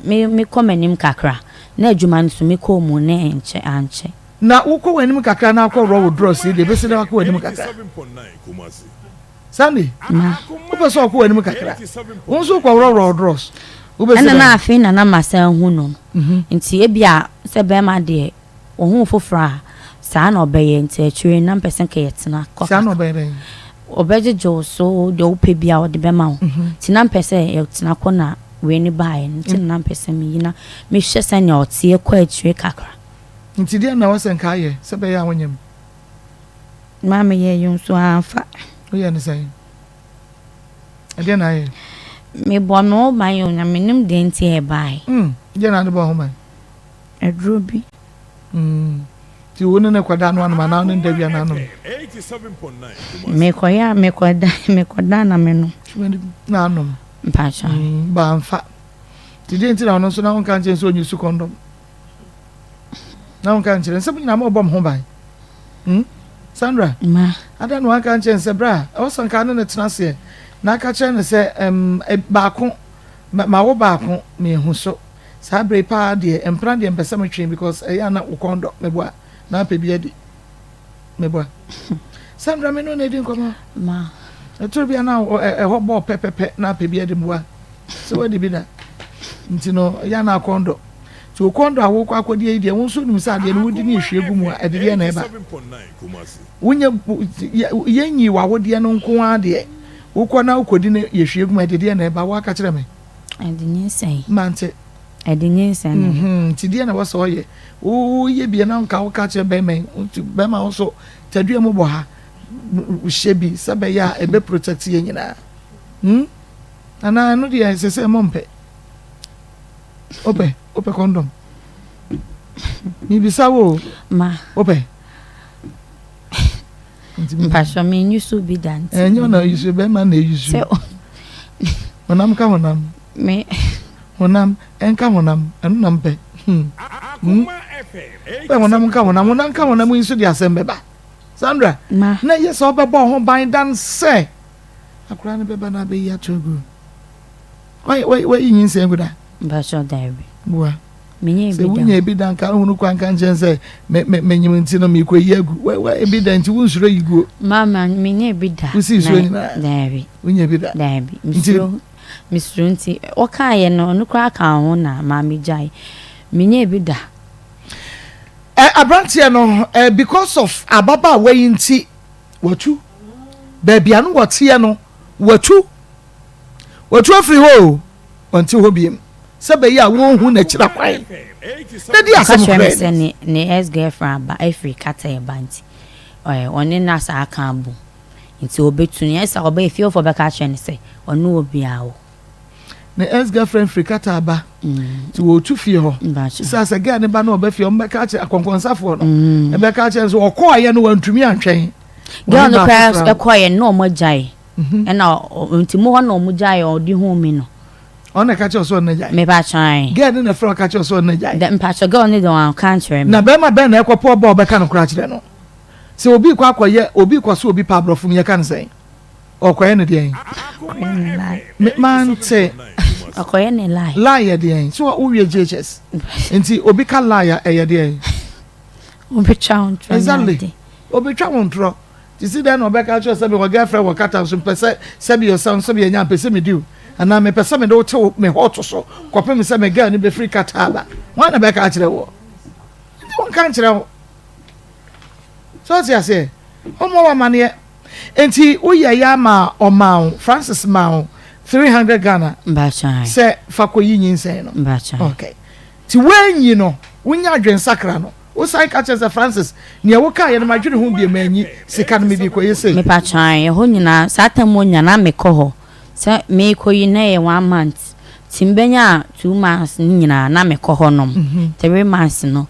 me mekɔ m'anim kakra. Na adwuma no so mekɔɔ mu na ɛnkyɛ ankyɛ. Na wokɔ w'anim kakra na akɔworɔ wo drɔs yi deɛ ɛbɛsi dɛn akɔ w'anim kakra? Sandy, Ma. wopɛ sɛ ɔkɔ w'anim kakra, wo nso wokɔworɔworɔ wo drɔs, wobɛsi Ɛna na dɛn? afei na na masan ahu no no. Nti ebia sɛ bɛrima deɛ Ohu foforɔ a, saa na ɔbɛyɛ nti akyire no na mepɛ sɛ nka yɛtena kɔ Saa na ɔbɛyɛ dɛn? Ɔbɛgyegye wo so, deɛ wopɛ biara ɔde bɛma wo. Nti na mepɛ sɛ yɛtena kɔ na wei no baeɛ no nti na na mepɛ sɛ meyi na mehwɛ sɛnea ɔteɛ kɔ akyire kakra. Nti deɛn na ɛwɔ sɛ nka ayɛ sɛ ɛbɛyɛ a wonyɛ mu? Maa meyɛ yi nso amfa. Woyɛ ne sɛn? Ɛdeɛ na ayɛ? Mebɔ me ho ban o, na mennim deɛ nti a ɛbaeɛ. Mm, deɛ na ade bɔ ho ban? Aduro bi. Mm, nti wo ne ne kɔda no anom anaa wo ne no da wia no anom? Mekɔyɛ a mekɔda mekɔda na menom. Na anom. Mpakyɛ. Mm, bamfa. Nti deɛ nti na ɔno nso na wonka nkyɛn sɛ ɔnyi su kɔndɔm? Na wonka nkyerɛ nsɛm nyinaa ma ɔbɔ me ho ban. Hmm? Sandra, Ma. Adɛn na wanka nkyerɛ no sɛ berɛ a ɛwɔ sɛ nka ne no tena aseɛ na aka kyerɛ no sɛ ɛm, baako, ma, mawo baako, mehu so. Saa berɛ yi paa deɛ, mpena deɛ mpɛ sɛ metwe because ɛyɛ a na wo kɔn dɔ, meboa, na apɛ bi adi. Meboa. Sandra, me ne wo na ɛdi nkɔmmɔ. Ma. Ɛtoro bi a na ɛhɔ bɔɔ pɛpɛpɛ na apɛ bi adi mboa. Sɛ wadi bi da. Nti no, ɛyɛ a na akɔn dɔ. Nti wo kɔn dɔ a wokɔ akɔdi ayi deɛ, wo nso wonim sɛ adeɛ no wodi ne ehwie gu mu a, ɛde deɛ na ɛba. Wonyɛ yɛnyi w'awodeɛ no nko ara deɛ, wokɔ na wokɔdi ne yɛhwie gu mu a, ɛde deɛ na ɛba. Woaka kyerɛ me. Ɛde nyinsɛn. Mante. Ɛde nyinsɛn na ɛba. Mhm, nti deɛ na ɛwɔ sɛ ɔyɛ. Woyɛ bie na nka woka kyerɛ bɛrima yi, nti bɛrima wo nso tadua mu bɔ ha, hyɛ bi sɛ bɛyɛ a ɛbɛ protect yɛn nyinaa. Hmm? Anaa ɛno deɛ ɛsɛ sɛ mompɛ. Wopɛ wopɛ kɔndɔm? Mibisa wo o. Ma. Wopɛ? Mpatsɔ mi nyi so bi da nti. Ɛnyɛ ɔna yi so bɛrima na eyi so. Honam ka honam. Me. Honam ɛnka honam ɛno na mpɛ. Hmm. Hmm. Pɛ honam nka honam honam nka honam yi nso de asɛm bɛba. Sandra. Ma. Na yɛ sɛ ɔbɛbɔ ho ban dan sɛ akora no bɛba na abɛyi ato agu. Wayi nyinsɛn gu da? Mpatsɔ daabi. Bua. Menyɛ Sɛ ebi da. wonya ebi da nka wohunu kwan ka nkyɛn sɛ me me menyim nti no merekɔyi agu. Wa wa ebi da nti wonsuro yi guo. Mama menyɛ ebi da. Wosi nsuo nyinaa. Daabi. Wonya ebi da. Daabi. Mesuro mesuro nti wɔkaeɛ no ɔno koraa ka ho na maame gyae. Menyɛ ebi da. Ɛ aberanteɛ no ɛ because of ababaawa yi nti watu baabi a no wɔteɛ no watu. Watu afiri hɔ o, ɔnte hɔ biem, sɛ bɛyɛ a wɔnhu n'akyira kwan. Na di Ɔka asɛm kyerɛ me korɛ sɛ no. ne ne ex girlfriend aba afiri Qatar reba nti ɔɛ ɔne no asa aka abom nti ɔbɛtu no. Nyɛ saa ɔbɛyɛ fiefoɔ bɛka akyerɛ no sɛ ɔne obiara wɔ. Ne ex girlfriend firi Qatar aba nti wɔretu fie hɔ. Mpakyɛ. Sɛ sɛ girl ne ba na ɔba fie ɔmo bɛka akyerɛ akɔnkɔnsafoɔ no. Ɛbɛka akyerɛ no sɛ ɔkɔɔyɛ no wantumi antwɛn. Girl Ɔne no baa koraa foforɔ a. ɛkɔɔyɛ no na ɔmo agyae. Ɛna nti mo hɔ na ɔmo gyae ɔde huu mi no. Ɔno na ɛka kyerɛ sɛ ɔno na gyae. Mepakyɛ ae. Girl no na ɛfrɛ ɔka kyerɛ sɛ ɔno na gyae. Dɛ mpakyɛ girl no de wanka ankyerɛ me. Na bɛrima bɛn na ɛkɔpɔ ɔba a ɔbɛka no koraa kyerɛ no? Sɛ obi rekɔ akɔyɛ obi rekɔ so obi pɛ aborɔfo mu yɛka no sɛn? Ɔkɔyɛ no deɛn? Ɔkɔyɛ ne lie. Me mante. Ɔkɔyɛ ne lie. Lie yɛ deɛn? So wowie JHS? Nti obi ka lie a ɛyɛ deɛn? Obetwa wo ntorɔ ne ade. Exactly. Obetwa wo ntorɔ. Te si dɛn na ɔbɛka akyerɛ wo sɛ mewɔ girlfriend wɔ Qatar nso mepɛ sɛ sɛbi ɔsɛ nso meyɛ nya mepɛ sɛ medi wo anaa mepɛ sɛ mede wo te me hɔ to so kɔpem sɛ me girl no bɛfiri Qatar aba. Hwan na bɛka akyerɛ woɔ? Nti wɔnka nkyerɛ wo. So ɔte aseɛ? Ɔmmɔ wo amaneɛ. Nti woyɛ yɛ ama ɔmaa wo, Francis maa wo 300 Ghana sɛ fa kɔyi nyinsɛn no. Okay. Nti woanyi no, wonya adwensakra no. Wosan ka kyerɛ sɛ, Francis, nea wokaeɛ no madwene ho bio, manyi sika no, mede rekɔyɛ sei. Mepakyɛw ae, ɛhɔ nyinaa, saa tam hɔ nyinaa na mekɔ hɔ. Sɛ merekɔ yi na ɛyɛ one month, nti mebɛnya 2 months no nyinaa na mekɔ hɔ nom. 3 months no,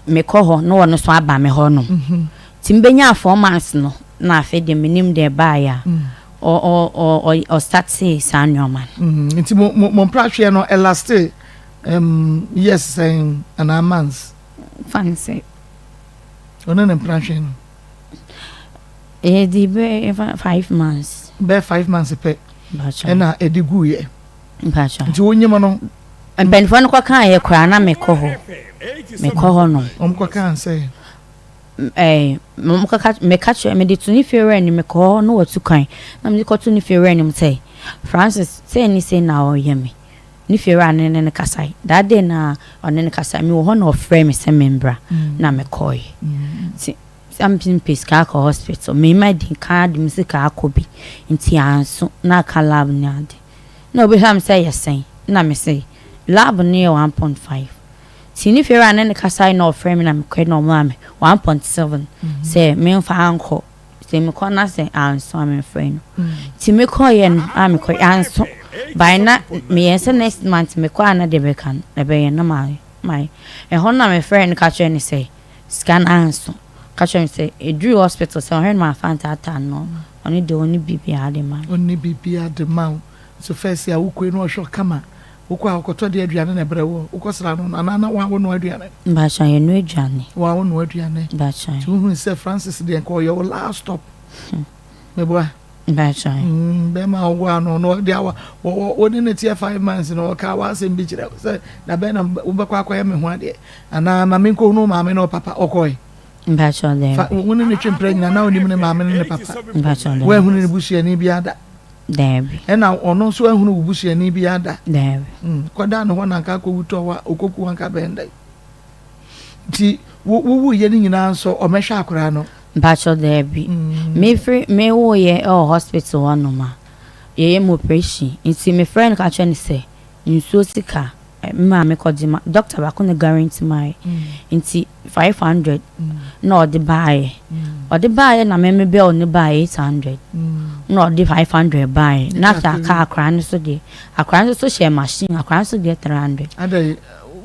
mekɔ hɔ na ɔno nso aba me hɔ nom. Nti mebɛnya 4 months no, na afei deɛ menim deɛ ɛbaeɛ a, ɔ ɔ ɔ ɔstartee saa nneɛma no. Nti mo mo mo mprahweɛ no ɛlastee um, years sɛn anaa months? Fa no sɛ. Ɔne ne mpena hwɛ no. Yɛdi bɛyɛ 5 months. Bɛyɛ 5 months pɛ. Ɛna ɛde gu yɛ. Mpatsɔ. Nti wonyim no. Mpanyinfoɔ no kɔka yɛ koraa na mekɔ hɔ. Mekɔ hɔ nom. Wɔn kɔka sɛ. Ɛɛ wɔn kɔka meka kyerɛ mede to ne fie wura anim mekɔ hɔ na wɔtu kwan na mede kɔto ne fie wura anim sɛ Francis sɛ ni sɛ na ɔyɛ me. Ne fiewura no ne no kasae. That day no a ɔne no kasae, mewɔ hɔ na ɔfrɛɛ me sɛ membra na mekɔeɛ. Nti sɛ mepɛ sika akɔ hospital, me madi kan de me sika akɔ bi nti anso na aka lab ne ade. Na obisa me sɛ ɛyɛ sɛn? Na mese lab no yɛ 1.5. Nti ne fiewura ne no kasae na ɔfrɛɛ me na mekɔe na ɔmaa me 1.7 sɛ memfa nkɔ. Nti mekɔ na sɛ anso a memfrɛ no. Nti mekɔeɛ no a mekɔeɛ anso. By na meyɛɛ sɛ next month mekɔ a na deɛ bɛka no ɛbɛyɛ na mayɛ mayɛ. Ɛhɔ no na mefrɛɛ no ka kyerɛɛ no sɛ sika no anso. Ɔka kyerɛɛ me sɛ ɛduruu hospital sɛ ɔhwɛ no mamfa antaataa no ɔno deɛ ɔnni biribiara de ma me. Ɔnni biribiara de ma wo. So first a wokɔe no ɔhwɛ wo kama? Wokɔ a ɔkɔtɔ de aduane na ɛbrɛ wo? Wokɔsra no no anaa na wo a wonoa aduane? Mpakyɛw yɛnoa aduane. Wo a wonoa aduane. Mpakyɛw. Nti wohunu sɛ Francis deɛ nka ɔyɛ wo last stop. Meboa? Mpakyɛw. Mm, bɛrima a wowɔ ano no ɔde awa wɔ wo ne ne teɛ 5 months no ɔka w'asɛm bi kyerɛ wo sɛ da bɛn na wobɛkɔ akɔyɛ me ho adeɛ anaa ma menkɔhunu wo maame ne wo papa ɔkɔe. Mpakyɛw daabi. Fa wo ne ne twe mpra nyina na wonim ne maame ne ne papa. Mpakyɛw daabi. Woanhunu ne busuani biara da. Daabi. Ɛna ɔno nso anhunu wo busuani biara da. Daabi. Mm, kɔda ne hɔ na anka akɔwu tɔ hɔ a ɔkɔku anka bɛn dɛn. Nti wo wowuiɛ no nyinaa nso ɔmɛhwɛ akwaraa no. Mpakyɛw daabi. Mefiri mewoeɛ wɔ hospital hɔ nom a yɛyɛ me operation nti mefrɛɛ no ka kyerɛɛ no sɛ nsuo sika me maame kɔgye ma doctor baako na guarantee maeɛ nti 500 na ɔde baeɛ ɔde baeɛ na me me bill no baeɛ 800 na ɔde 500 baeɛ na afei aka akwaraa no so deɛ akwaraa no so hyɛ machine akwaraa no so deɛ 300. Adɛn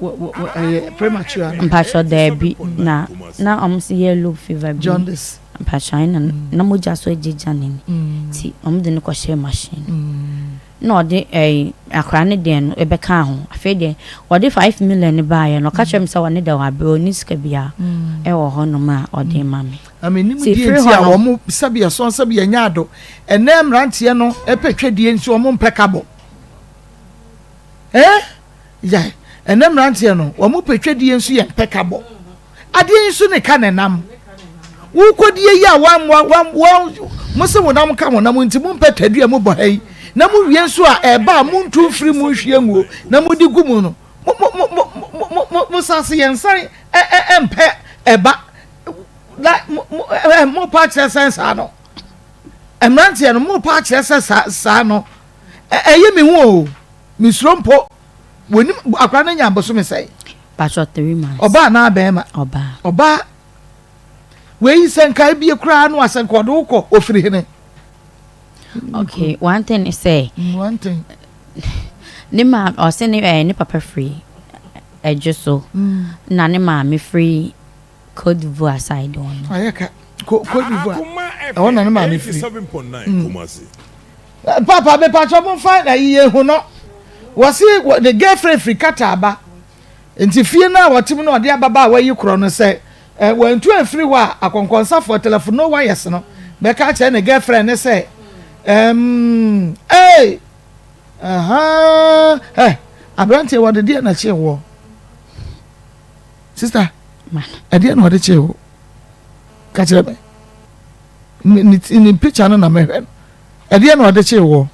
ɛyɛ premature ana? Mpakyɛw daabi na na ɔmo se yellow fever bi. Jaundice. Mpakyɛw ɛna na mogya so agyagya n'ani nti ɔmo de no kɔ hyɛɛ machine na ɔde ɛyi akwadaa no deɛ no ɛbɛkaa ho afei deɛ ɔde 5 million no baayɛ no ɔka kyerɛ me sɛ ɔne deɛ wabrɛ ɔnni sika biara ɛwɔ hɔnom a ɔde ma me. Na menim deɛ nti a wɔn sɛbi ɛsɔn sɛbi ɛnyɛ ado ɛnɛ mmeranteɛ no ɛpɛ twɛdie nso wɔn mpɛ kabɔ ɛɛ yɛ ɛnɛ mmeranteɛ no wɔn pɛ twɛdie nso yɛ mpɛ kabɔ adeɛ yi nso ne ka na ɛnam wokɔdie yi a wɔn wɔn wɔn mo se wɔnam ka wɔnam nti mo mpɛ tadua mo bɔ ha yi na mo wie nso a ɛba a mo ntu mfiri mo nhwie nguo na mo de gu mu no mo mo mo mo mo mo mo sase yɛn nsan ɛ ɛ mpɛ ɛba na mo mo ɛ mo pa akyerɛ sɛn saa no mmeranteɛ no mo pa akyerɛ sɛ saa saa no ɛ ɛyɛ mi ho o mesuro mpo wɔnim akora no nya abosome sɛn. Pastor 3 months. Ɔbaa anaa bɛrima? Ɔbaa. Ɔbaa. Wei sɛ nka ebie koraa no asɛ nka ɔde wokɔ ofiri hene. Okay, one thing is sɛ. One thing. Ne maame ɔsɛ ne ɛɛ ne papa firi ɛdwo so. Na ne maame firi Cote d'Ivoire side hɔ no. Ayɛ ka Cote d'Ivoire ɛhɔ na ne maame firi. Papa mepatwa mo nfa na yiye ho no. Wɔsi ne girlfriend firi Qatar aba. Nti fie no a wɔte mu no ɔde ababaawa yi korɔ no sɛ eh, wantu amfiri hɔ a akɔnkɔnsafoɔ telephone wires no bɛka akyerɛ ne girlfriend ne sɛ ɛmm ee ahaa ɛ aberanteɛ wɔde deɛ na kyee woɔ sister ɛdeɛ na ɔde kyee wo ka kyerɛ me ne ne picture no na mɛhwɛ no ɛdeɛ na ɔde kyee woɔ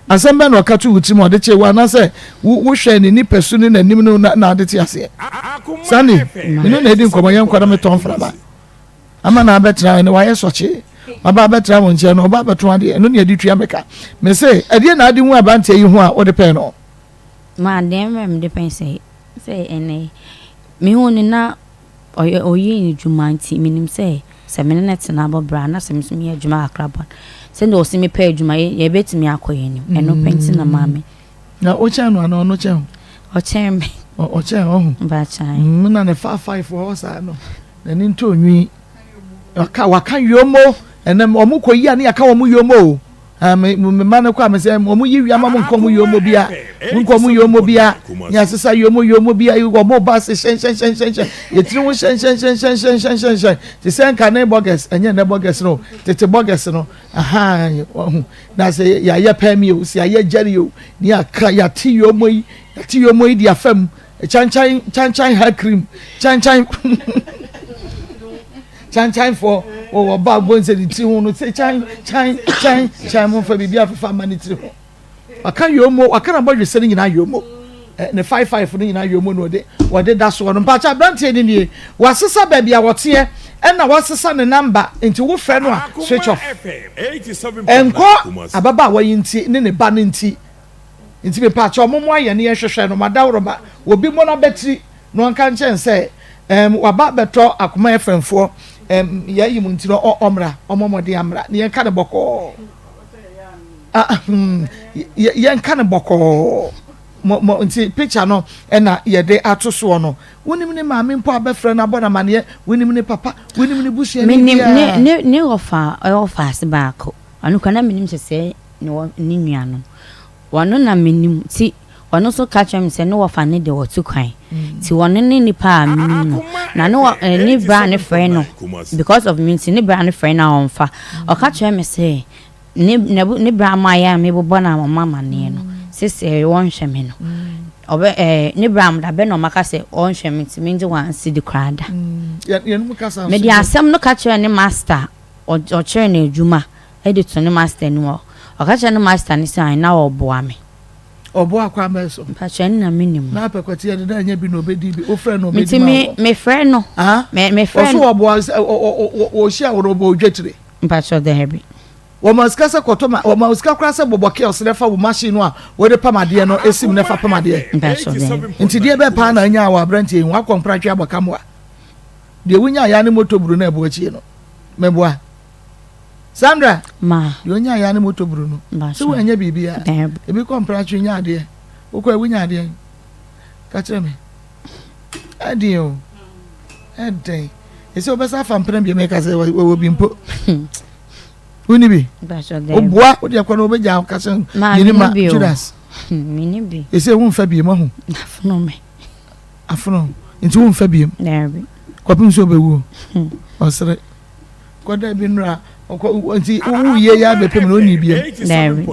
Asɛm bɛn na ɔka too wo tirim a ɔde kyee wo anaasɛ wohwɛɛ ne nipasu ne n'anim no na ade te aseɛ? Sandy, me ne na edi nkɔmmɔ yɛnkɔ na metɔ mframa ama na abɛtena ɛne wayɛ sɔkyee waba abɛtena wo nkyɛn no ɔba abɛto adeɛ ɛno ne ɛde tua me ka me se ɛdeɛ na ade hu aberanteɛ yi ho a wode pɛɛ no? Ma deɛ mmerɛ mede pɛn sɛ sɛ ɛnɛ mehu no na Ɔyɛ ɔyɛ n'adwuma nti menim sɛ sɛ me ne no tena bɔ bra na sɛ me nso meyɛ adwuma kakra bɔ sɛdeɛ ɔsi mepɛ adwuma yɛ yɛbɛtumi akɔ yɛn anim ɛno pɛ nti na maame. Na wokyɛn no anaa ɔno kyɛn wo? Ɔkyɛn me. Ɔkyɛn ɔho. Mpakyɛw. Mm, na ne fa five wɔ hɔ saa no n'ani ntɔ nwi waka waka yomo ɛnɛ wɔn kɔ yi a ne yɛaka wɔn yomo o. Ah, me me mma no kɔ a me sɛ wɔn yi wia ma mo nkɔ mo yomo bia mo nkɔ mo yomo bia ne asesa yomo yomo bia wɔn ba se hyɛn hyɛn hyɛn hyɛn hyɛn yɛtiri ho hyɛn hyɛn hyɛn hyɛn hyɛn hyɛn hyɛn hyɛn te sɛ nka ne bɔgɛs ɛnyɛ ne bɔgɛs no tete bɔgɛs no aha wɔn na sɛ yɛayɛ pɛmi o sɛ yɛayɛ gyɛri o ne yɛaka yɛate yomo yi yɛate yomo yi de afam Kyankyan kyankyan hair cream kyankyan kyankyanfoɔ wɔwɔ ba bɔ nsɛ ne tiri ho no sɛ kyan kyan kyan kyan mo nfa biribi afefa ama ne tiri ho waka yomo waka na bɔdwesɛ no nyinaa yomo ne 5 5 no nyinaa yomo na ɔde wɔde da soɔ no mpakyɛ aberanteɛ no nie wasesa baabi a wɔteɛ ɛna wasesa ne namba nti wofrɛ no a switch off ɛnkɔ ababaawa yi nti ne ne ba no nti Nti mepaakyɛw mommoa yɛn na yɛnhwehwɛ no, madaworoma, obi mmɔ n'abatiri na ɔnka nkyerɛ no sɛ ɛɛm waba abɛtɔ Akoma FM foɔ ɛm yɛayi mu nti no ɔmmra, ɔmmɔ mmɔden ammra na yɛnka no bɔkɔɔ. Ah, hmm, yɛnka no bɔkɔɔ. Mo, mo, nti picture no ɛna yɛde ato soɔ no. Wonim ne maame mpo abɛfrɛ no abɔ no amaneɛ, wonim ne papa, wonim ne busuani Menim biara. ne ne ne wɔfa ɔyɛ wɔfa ase baako. Ɔno koraa na menim sɛ sɛɛ ne wɔ ne nua no. Ɔno na menim nti ɔno nso ka kyerɛ me sɛ ne wɔfa no deɛ wɔtu kwan nti ɔno ne nipa a menim no na ne wɔ eh, ne bra ne frɛ no because of me nti ne bra ne frɛ no a ɔmfa ɔka kyerɛ me sɛ ne ne ne bra mo ayɛ a mebobɔ no a ɔma amaneɛ no sɛ sɛ wɔnhwɛ me no ɔbɛ eh, ne bra mo da bɛ na ɔmaka sɛ ɔnhwɛ me nti mengye wɔn asedi koraa da mede asɛm no ka kyerɛ ne master ɔkyerɛ no adwuma de to ne master anim. Ɔka kyerɛ ne master no sɛ na ɔboa me. Ɔboa kwan bɛn so? Mpakyɛ ɛno na menim. Na apɛkwati yɛ de na ɛnyɛ bi na ɔbɛdi bi. Wofrɛ no ɔbɛdi ma wɔ. Nti mefrɛ no. Mefrɛ no. Ɔso ɔboa ɔhyia wo no ɔbɔ odwetire. Mpakyɛ daabi. Wɔma sika sɛ kɔtɔ ma wɔma sika koraa sɛ bɔbɔ kiosk na fa wo machine no a wɔde pam adeɛ no esim na fa pam adeɛ. Mpakyɛ daabi. Nti deɛ bɛn paa na anya wɔ aberanteɛ yi ho akɔ mpratwe abɔ kamoa. Deɛ wonya ya ne moto buru na ɛbɔ akyie no. Mɛboa. Sandra. Ma. Deɛ onya ya ne moto buru no. Sɛ woanyɛ biribi a. Ebi kɔ mpratwe nya adeɛ. Wokɔ wonya adeɛ. Ka kyerɛ me. Ɛden o. Ɛden. Ɛsɛ wobɛsa afa mpena bi mɛka sɛ wɔwɔ bi mpo. Wonni bi? Woboa wode ɛkɔ no wobɛgya ka sɛ yɛni ma Judas. Ɛsɛ womfa bi mahu. Afono me. Afono. Nti womfa bi. Kɔpem sɛ wobɛwuo. Ɔsere. Kɔda bi nnora ɔkɔ nti wowu yie yɛ abɛpem na wonni bi.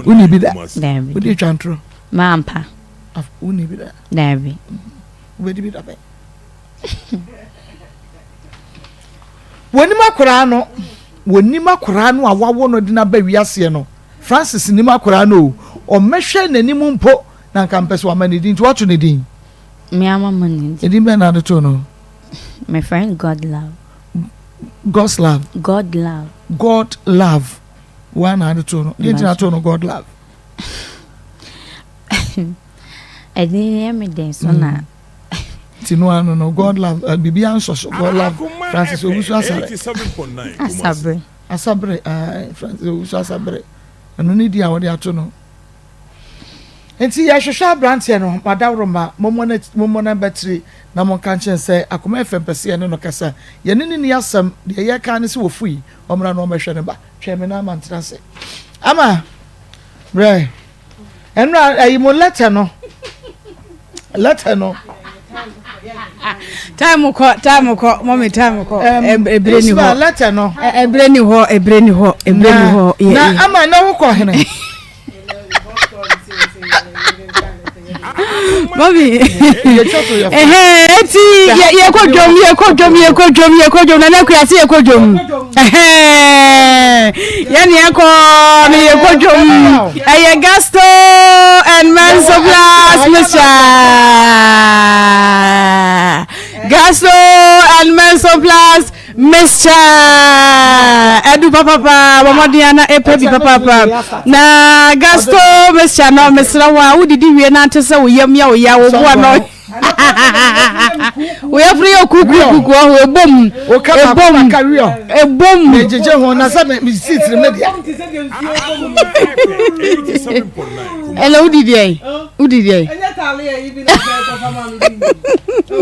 Wonni bi da. Wode twa ntorɔ. Mampa. Wonni bi da. Daabi. Wobɛdi bi da bɛn? Wɔnim akwaraa no, wɔnim akwaraa no a wawo no de no aba wiaseɛ no. Francis nim akwaraa no o, ɔmmɛhwɛ n'anim mpo na nka mpɛ sɛ wama ne din nti wato ne din. Me ama ma ne din. Edin bɛn na ade too no? Me friend God love. God's love. God love. God love. Wa na ade too no. Deɛ nti na ato no God love. Ɛdin yɛ me den so na. Ti no ano no God love uh, biribi ansɔ so God love Francis Owusu Asare. Asabere. Asabere uh, Francis Owusu Asabere. Ɛno ne di a wɔde ato no. Nti yɛhwehwɛ aberanteɛ no madaworoma mommɔ no abatiri na monka nkyɛn sɛ akoma ɛfɛ mpɛ sɛ yɛne no kasa yɛne ne ni asɛm deɛ yɛka ne sɛ wɔfui ɔmmra na ɔmmɛhwɛ ne ba twɛn me na ama ntena ase ama brɛ Ɛnura ɛyi mo lɛtɛ no lɛtɛ no. Time kɔ time kɔ mɔmi time kɔ ebire ni hɔ lɛtɛ no. Ebire ni hɔ ebire ni hɔ ebire ni hɔ. Na ama na wokɔ hene. Mɔmi eti yɛkɔ dwom yɛkɔ dwom yɛkɔ dwom yɛkɔ dwom nana kuya se yɛkɔ dwom yɛne yɛkɔ no yɛkɔ dwom ɛyɛ gasto and menso plus mixture gasto and menso plus mixture ɛdu papapa wɔmɔden ana ɛpɛ bi papapa na gasto mixture no mesrɛ wo a wodidi wie nante sɛ wo yam yɛ wo ya wo boa no wo yafunu yɛ kukukuku ɔho ebom ebom ebom. Megyegye ho na sɛ me si tiri me dea. Ɛnna wodi deɛ wodi deɛ.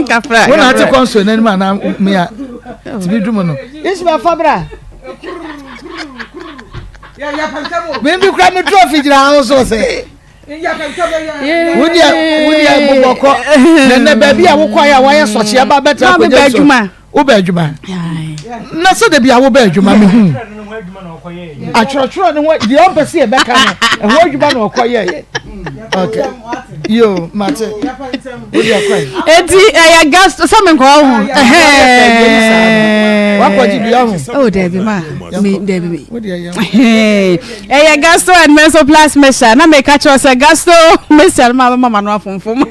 Kafra. Wo na ate kɔnso n'anim anaa mea tibi dum no. Ismael Fabra. Mimi kura mi trɔfi gyina ahosuo sɛ. Wodeɛ wodeɛ bobɔkɔ nɛnɛ baabi a wokɔ ayɛ a wayɛ sɔkye aba bɛtena akonnwa so wobɛ adwuma na sɛ dabi a wobɛ adwuma mehu atwerɛtwerɛ ne ho deɛ ɔmpɛ sɛ yɛbɛka no ɛho adwuma na ɔkɔ yɛyɛ ok yo mate wodeɛ kɔe eti ɛyɛ gas sɛ menkɔ ho wakɔgye bia ho oh dabi ma me dabi Ɛyɛ Gasto and Menso Plus Mixture na meka kyerɛ sɛ Gasto Mixture no ma bɛma ma no afomfom.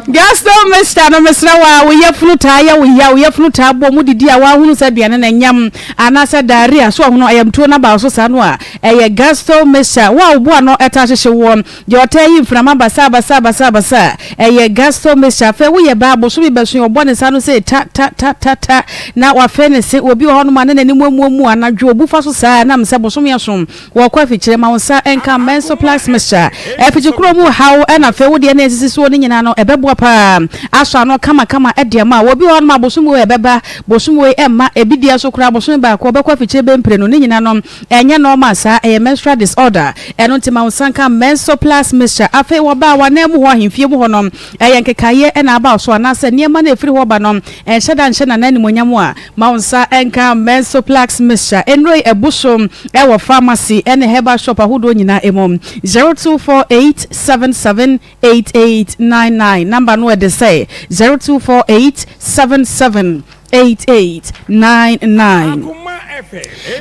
Gasto Mixture no mesrɛ wo a wo yafunu taa yɛ wo ya, wo yafunu taa bɔ mu didi a woahunu sɛ aduane no ɛnyam anaasɛ diarrhea so ɔhono ayamtuo no aba wo so saa no a ɛyɛ Gasto Mixture. Wo a wo bo ano ɛtaa hyehye woɔ, deɛ ɔtaa yi mframa basaa basaa basaa basaa ɛyɛ Gasto Mixture. Afei woyɛ baa bosome bɛso ɔbɔ ne nsa ano sei ta ta ta ta ta na wafee ne se. Obi wɔ hɔnom a na n'anim amuamua anadwo obu fa so saa ɛnam sɛ bosome aso Wɔkɔ afikyire ma wo nsa nka Mensoplax mixture. Afikyi kuro mu haw ɛna afei wo deɛ na esisi soɔ no nyinaa no ɛbɛboa paa asɔ ano kama kama ɛde ama wo. Obi wɔ hɔnom a bosome wei ɛbɛba, bosome wei ɛmma, ebi deɛ nso koraa bosome baako ɔbɛkɔ afikyire bɛ mprenu, ne nyinaa no ɛnyɛ normal saa, ɛyɛ menstrual disorder. Ɛno nti ma wo nsa nka Mensoplax mixture. Afei wɔ baa w'anan mu hɔ ahemfie mu hɔ no ɛyɛ nkekaeɛ ɛna aba wo so anaasɛ nneɛma no a ɛfiri hɔ ba no ɛnhyɛ da nhyɛ nana animuonyam a, Ma wo nsa nka Mensoplax mixture. Nnuro yi abu so wɔ pharmacy ne herbal shop ahodoɔ nyinaa mu. 0248778899 Number no ɛde sɛ 0248778899.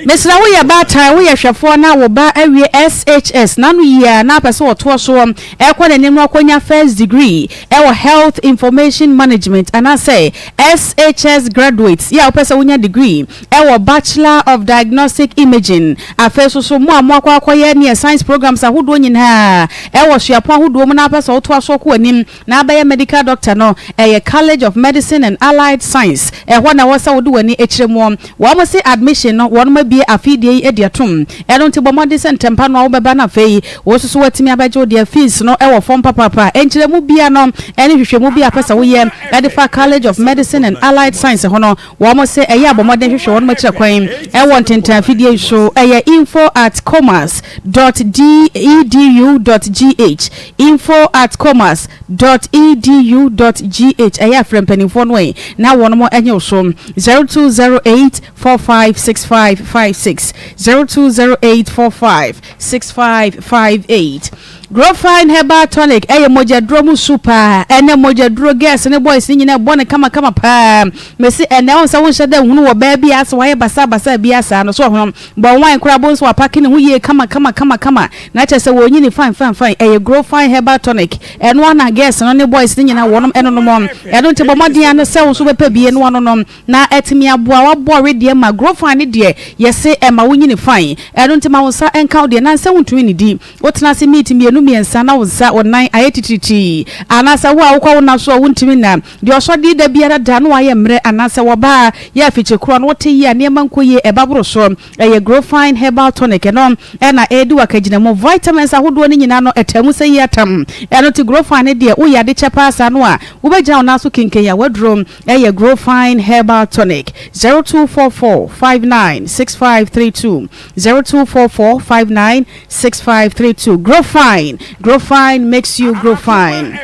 Mesrɛ wo yɛ baatan, woyɛ hwɛfoɔ na wo ba awie SHS n'ano yie a na apɛ sɛ ɔtoa soɔ ɛkɔ n'anim na wakɔnya first degree ɛwɔ Health Information Management anaasɛ SHS graduates yɛ a wopɛ sɛ wonya degree ɛwɔ Bachelor of Diagnostic Imaging. Afei nso so mo a moakɔ akɔyɛ neɛ science programs ahodoɔ nyinaa ɛwɔ suapɔn ahodoɔ mu na wopɛ sɛ wotoa so kɔ w'anim na abɛyɛ medical doctor no, ɛyɛ College of Medicine and Allied Science, ɛhɔ na ɛwɔ sɛ wode w'ani kyerɛ muɔ. Wɔn se admission no wɔnom abue afei deɛ yi adi atom, ɛno nti bɔ mmɔden sɛ ntɛmpa no a wobɛba na afei wo nso so woatumi abɛgye wo deɛ. Fees no wɔ fam papaapa. Nkyerɛmu biara no ne nhwehwɛmu bi a pɛ sɛ woyɛ de fa College of Medicine and Allied Science ho no, wɔn se ɛyɛ a bɔ mmɔden hwehwɛ wɔnom akyira kwan wɔ ntentan afidie yi so, ɛyɛ info at commerce dot edu dot gh, info at commerce dot edu dot gh. Ɛyɛ a frɛ mpanimfoɔ no ɛ na wɔnom nye wo so, 0208 456556, 0208 456558. Grofine Herbal Tonic ɛyɛ mogyaduro mu su paa. Ɛnɛ mogyaduro girls ne boys ne nyinaa ɛbɔ ne kamakama paa. Mese ɛnɛ wɔn sɛ wonhyɛ dɛ nhunu wɔ baa bi a asɛ wayɛ basaa basaa bi asaa no so ɔhono bɔ wine koraa bo nso wapake ne ho yie kama kama kama kama na kyerɛ sɛ wɔnyini fine fine fine. Ɛyɛ Grofine Herbal Tonic ɛno ara na girls no ne boys ne nyinaa wɔnom ɛnonom. Ɛno nti bɔ mmɔden ara sɛ wo nso wobɛpɛ bie na wanonom na atumi aboa w'abɔ wedeɛ ma Grofine no deɛ yɛse ɛma wo nyini fine. Ɛno nti ma wo nsa nka wo deɛ na nsɛ wontumi nnidi. Wotena ase miniti mmienu mmiɛnsa na wo nsa, wo nan ayɛ titiritii. Anaasɛ wo a wokɔ wo nna so a wuntumi nna. Deɛ ɔsɔ de da biara da na wayɛ mmerɛ anaasɛ wɔba a yɛ afikye korɔ no wote yie a nneɛma nkɔ yie ɛba boro so. Ɛyɛ Grofine Herbal Tonic ɛno na ɛredi wo akagyinamu. Vitamins ahodoɔ no nyinaa no ɛtaa mu sɛ yie atam. Ɛno nti Grofine no deɛ woyɛ ade kyɛ paa saa no a wobɛgyina wo nan so kenken a w'aduro ɛyɛ Grofine Herbal Tonic. 0244 59 6532 0244 59 6532 Grow fine, grow fine makes you grow fine.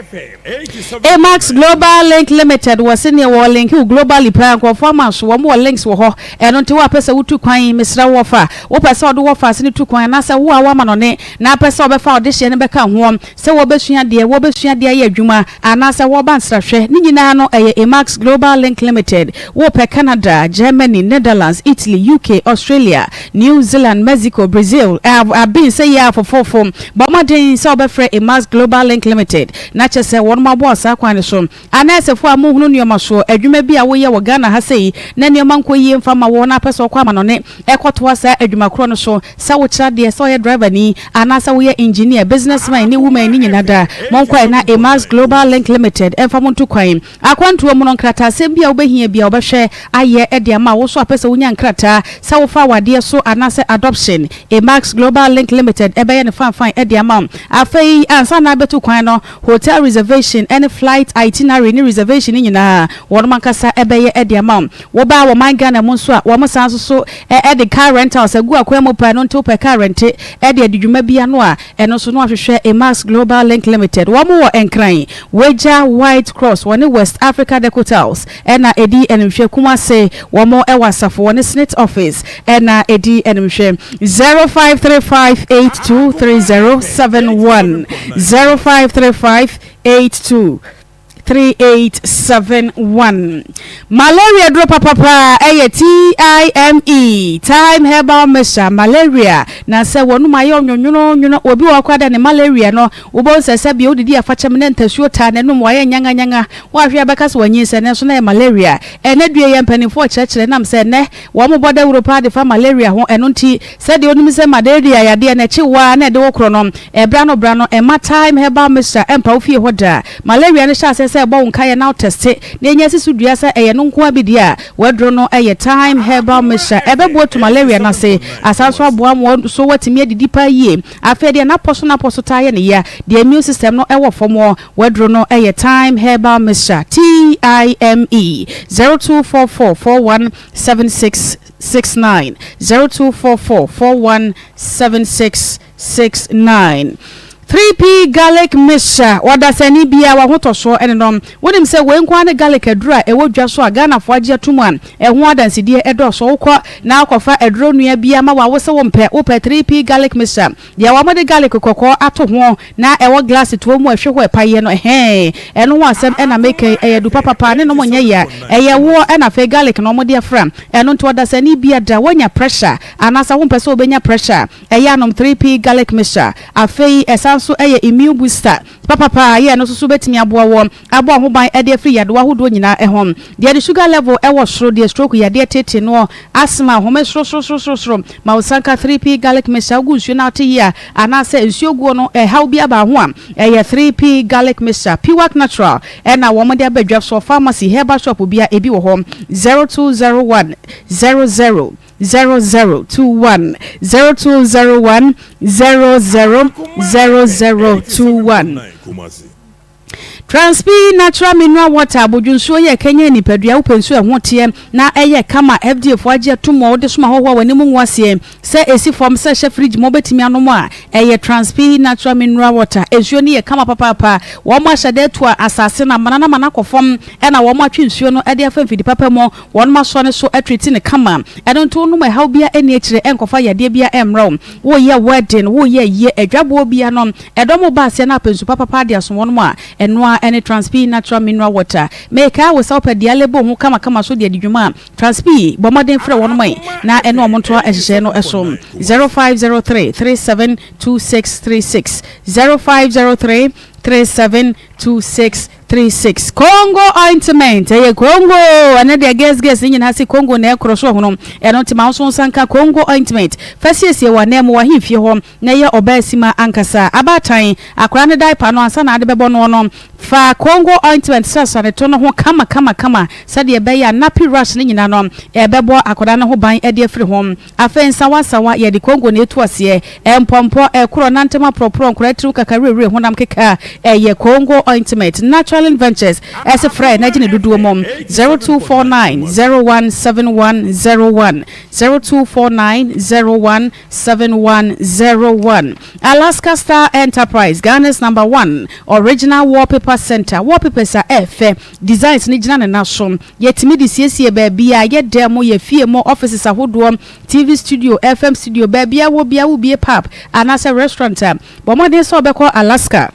Amax Global Link Limited wɔ se neɛ wɔ link wo globally paa nkurɔfoɔ ama so wɔn wɔ links wɔ hɔ ɛno nti wo a pɛ sɛ wotu kwan mesrɛ wo wɔfa wopɛ sɛ ɔde wɔfa ase no tu kwan anaasɛ wo a woama no ne na apɛ sɛ ɔbɛfa ɔdehyeɛ no bɛka hoɔ sɛ wɔbɛsua deɛ wɔbɛsua de ayɛ adwuma anaasɛ wɔreba nsrahwɛ, ne nyinaa no ɛyɛ Emax Global Link Limited. Wopɛ Canada, Germany, Netherlands, Italy, UK, Australia, New Zealand, Mexico, Brazil, aben sɛ yie ara fofoofo. Bɔ mmɔden sɛ wobɛfrɛ Emax Global Link Limited na kyerɛ sɛ wɔnom aboa wo saa kwan no so. Anɛɛsefo a monhunu nneɛma soɔ, adwuma bi a woyɛ wɔ Ghana ha sei na nneɛma nkɔ yie mfa mma wo na apɛ sɛ wokɔ amanɔne kɔtoa saa adwuma korɔ no so, sɛ wokyerɛ adeɛ, sɛ woyɛ driver-ni, anaasɛ woyɛ engineer, businessman ne woman ne nyina da, monkɔ ɛ na Emax Global Link Limited mfa mo nto kwan. Akwantuo mu no, nkrataasɛm bi a wobɛhia biara wɔbɛhwɛ ayɛ de ama wo so apɛ sɛ wonya nkrataa sɛ wofa awadeɛ so anaasɛ adoption, Emax Global Link Limited bɛyɛ no fanfan de ama wo. Afei ansa na abɛtu kwan no, Hotel reservation ne flight itinerary ne reservation no nyinaa wɔnom ankasa bɛyɛ de ama wo. Wo ba wɔ man Ghana mu nso a, wɔn san nso so de car rentals agu akwan mu paa, ɛno nti wopɛ car rente de adi dwuma bi ano a, ɛno nso na wahwehwɛ Emax Global Link Limited. Wɔn wɔ Nkran, Wagya White Cross, wɔne West Africa Decotels na ɛdi animhwɛ, Kumase wɔn wɔ Asafo, wɔne Snit Office na ɛdi animhwɛ. 0535823071, 053582. 3871. Malaria duro papapa ɛyɛ TIME, Thyme Herbal Mixture, Malaria na sɛ wɔnom ayɛ ɔnwonwononwono, obi wɔ hɔ koraa dɛ ne malaria no wobɛhu sɛ sɛbea wodidi afakyɛm na ntasuo taa n'anum, wayɛ nyanganyanga, woahwɛ a bɛka sɛ wanyinsɛn nanso na ɛyɛ malaria. Ɛnɛ due yɛ mpanimfoɔ kyerɛkyerɛ nam sɛ ɛnɛ wɔbɔ dawuro paa de fa malaria ho, ɛno nti sɛdeɛ wonim sɛ malaria yadeɛ no ɛkye wo ara na ɛde wo korɔ no, ɛberɛ ano berɛ ano mma Thyme Herbal Mixture ɛmpa wo fie hɔ da. Malaria no hyɛ aseɛ sɛ ɛbɔ wo nkaeɛ na wo tɛste na ɛnya si so dua sɛ ɛyɛ no nko ara bi deɛ a, w'aduro no yɛ Thyme Herbal Mixture. Ɛbɛboa atu malaria no ase, asan nso aboa ma wo so woatumi adidi paa yie. Afei deɛ n'apɔ so n'apɔ so taa yɛ no ya, deɛ immune system no wɔ fam wɔ w'aduro no yɛ Thyme Herbal Mixture, TIME, 0244 41 76 69, 0244 41 76 69. 3P Garlic Mixture, Ɔdasani biara w'ahotɔsoɔ ne no. Wonim sɛ wei nko ara ne garlic aduro a ɛwɔ dwa so a Ghanafoɔ agye atom a ɛho adansedie dɔɔso. Wokɔ na wokɔfa aduro nua bi ama wo a wose wompɛ, wopɛ 3P Garlic Mixture, deɛ wɔde garlic kɔkɔɔ ato ho na ɛwɔ glass toɔ mu a ɛhwɛ hɔ ɛpaeɛ no, ɛhɛɛ, ɛno ho asɛm na meka yi. Ɛyɛ adu papapa, ne nom nyɛ ya, ɛyɛ woɔ ɛna afei garlic na wɔde afra. Ɛno nti ɔdasani biara da woanya pressure anaasɛ wompɛ sɛ wobɛnya pressure a, Ɛyɛ anom 3P garlic mixture. Afei ɛsan nso yɛ immune booster papapa a ɛno nso so bɛtumi aboa wo abɔ wo ho ban de afiri yadewa ahodoɔ nyinaa ho. Deɛ ne sugar level wɔ soro, deɛ stroke yadeɛ tete noɔ, asthma, home sorosorosoro, ma wo sanka 3P garlic mixture wogu nsuo no a wote yie a anaasɛ nsuo guo no ɛhaw bi aba ho a, ɛyɛ 3P garlic mixture. Piwak Natural ɛna wɔn de aba dwa soɔ, pharmacy, herbal shop biara ebi wɔ hɔ. 0201 00 0021 0201 00 0021. Transpi Natural Mineral Water abodwo nsuo yɛ ɛkanyan nipadua, wopɛ nsuo a ɛho teɛ na ɛyɛ kama, FDA foɔ agye atom a wode som ahɔhoɔ a w'anim ngu aseɛ, sɛ ɛsi fam, sɛ ɛhyɛ fridge mu wobɛtumi anom a, ɛyɛ Transpi Natural Mineral Water. Nsuo no yɛ kama papaapa, wɔn ahyɛ da atu asase no amena no ama no akɔ fam ɛna wɔn atwe nsuo no de afa mfidi papa mu Wɔnom asɔ ne so atreati no kama. Ɛno nti wonom ɛhaw biara nni akyire ɛnkɔfa yadeɛ biara ɛmmrɛ wo. Woyɛ wedding, woyɛ ayie, adwaboɔ biara no, ɛdɔm ba aseɛ na apɛ nsu papapa de aso wɔnom a, ɛno ara ɛne Transpi Natural Mineral Water. Mekae wo sɛ wopɛ deɛ alebo ho kamakama so de adi dwuma a, Transpi, bɔ mmɔden frɛ wɔnom ɛ na ɛne wɔn ntoa nhyehyɛeɛ no so. 0503 37 2636 0503 37 26 36 Congo ointment ɛyɛ Congo ɛnɛ deɛ girls girls ne nyinaa se Congo na ɛkorɔ so ɔhono ɛno nti ma wo so nsa nka Congo ointment fa siesie w'anan mu w'ahemfie hɔ na ɛyɛ ɔbaa sima ankasa abaatan akwadaa ne diaper no ansa na ade bɛbɔ noɔ no fa Congo ointment srasra ne to no ho kama kama kama sɛdeɛ ɛbɛyɛ a nappy rash ne nyinaa no ɛbɛbɔ akwadaa no ho ban de afiri ho. Afei nsawansawa, yɛde Congo na etu aseɛ, mpɔmpɔ, ɛkorɔ, nantam aporɔporɔ, nkwadaa tiriw kakawerɛwerɛ, honam keka, ɛyɛ Congo ointment. Naturalin Ventures se frɛ na gye ne dodoɔ mu, 0249 017101, 0249 017101. Alaska Star Enterprise, Ghana's number one original wallpaper center, wallpapers a ɛɛfɛ, designs no gyina ne nan so. Yɛtumi de siesie baabi a, yɛ dan mu, yɛ fie mu, offices ahodoɔ, TV studio, FM studio, baabi a wɔ biara wobue pub anaasɛ restaurant a, bɔ mmɔden sɛ wobɛkɔ Alaska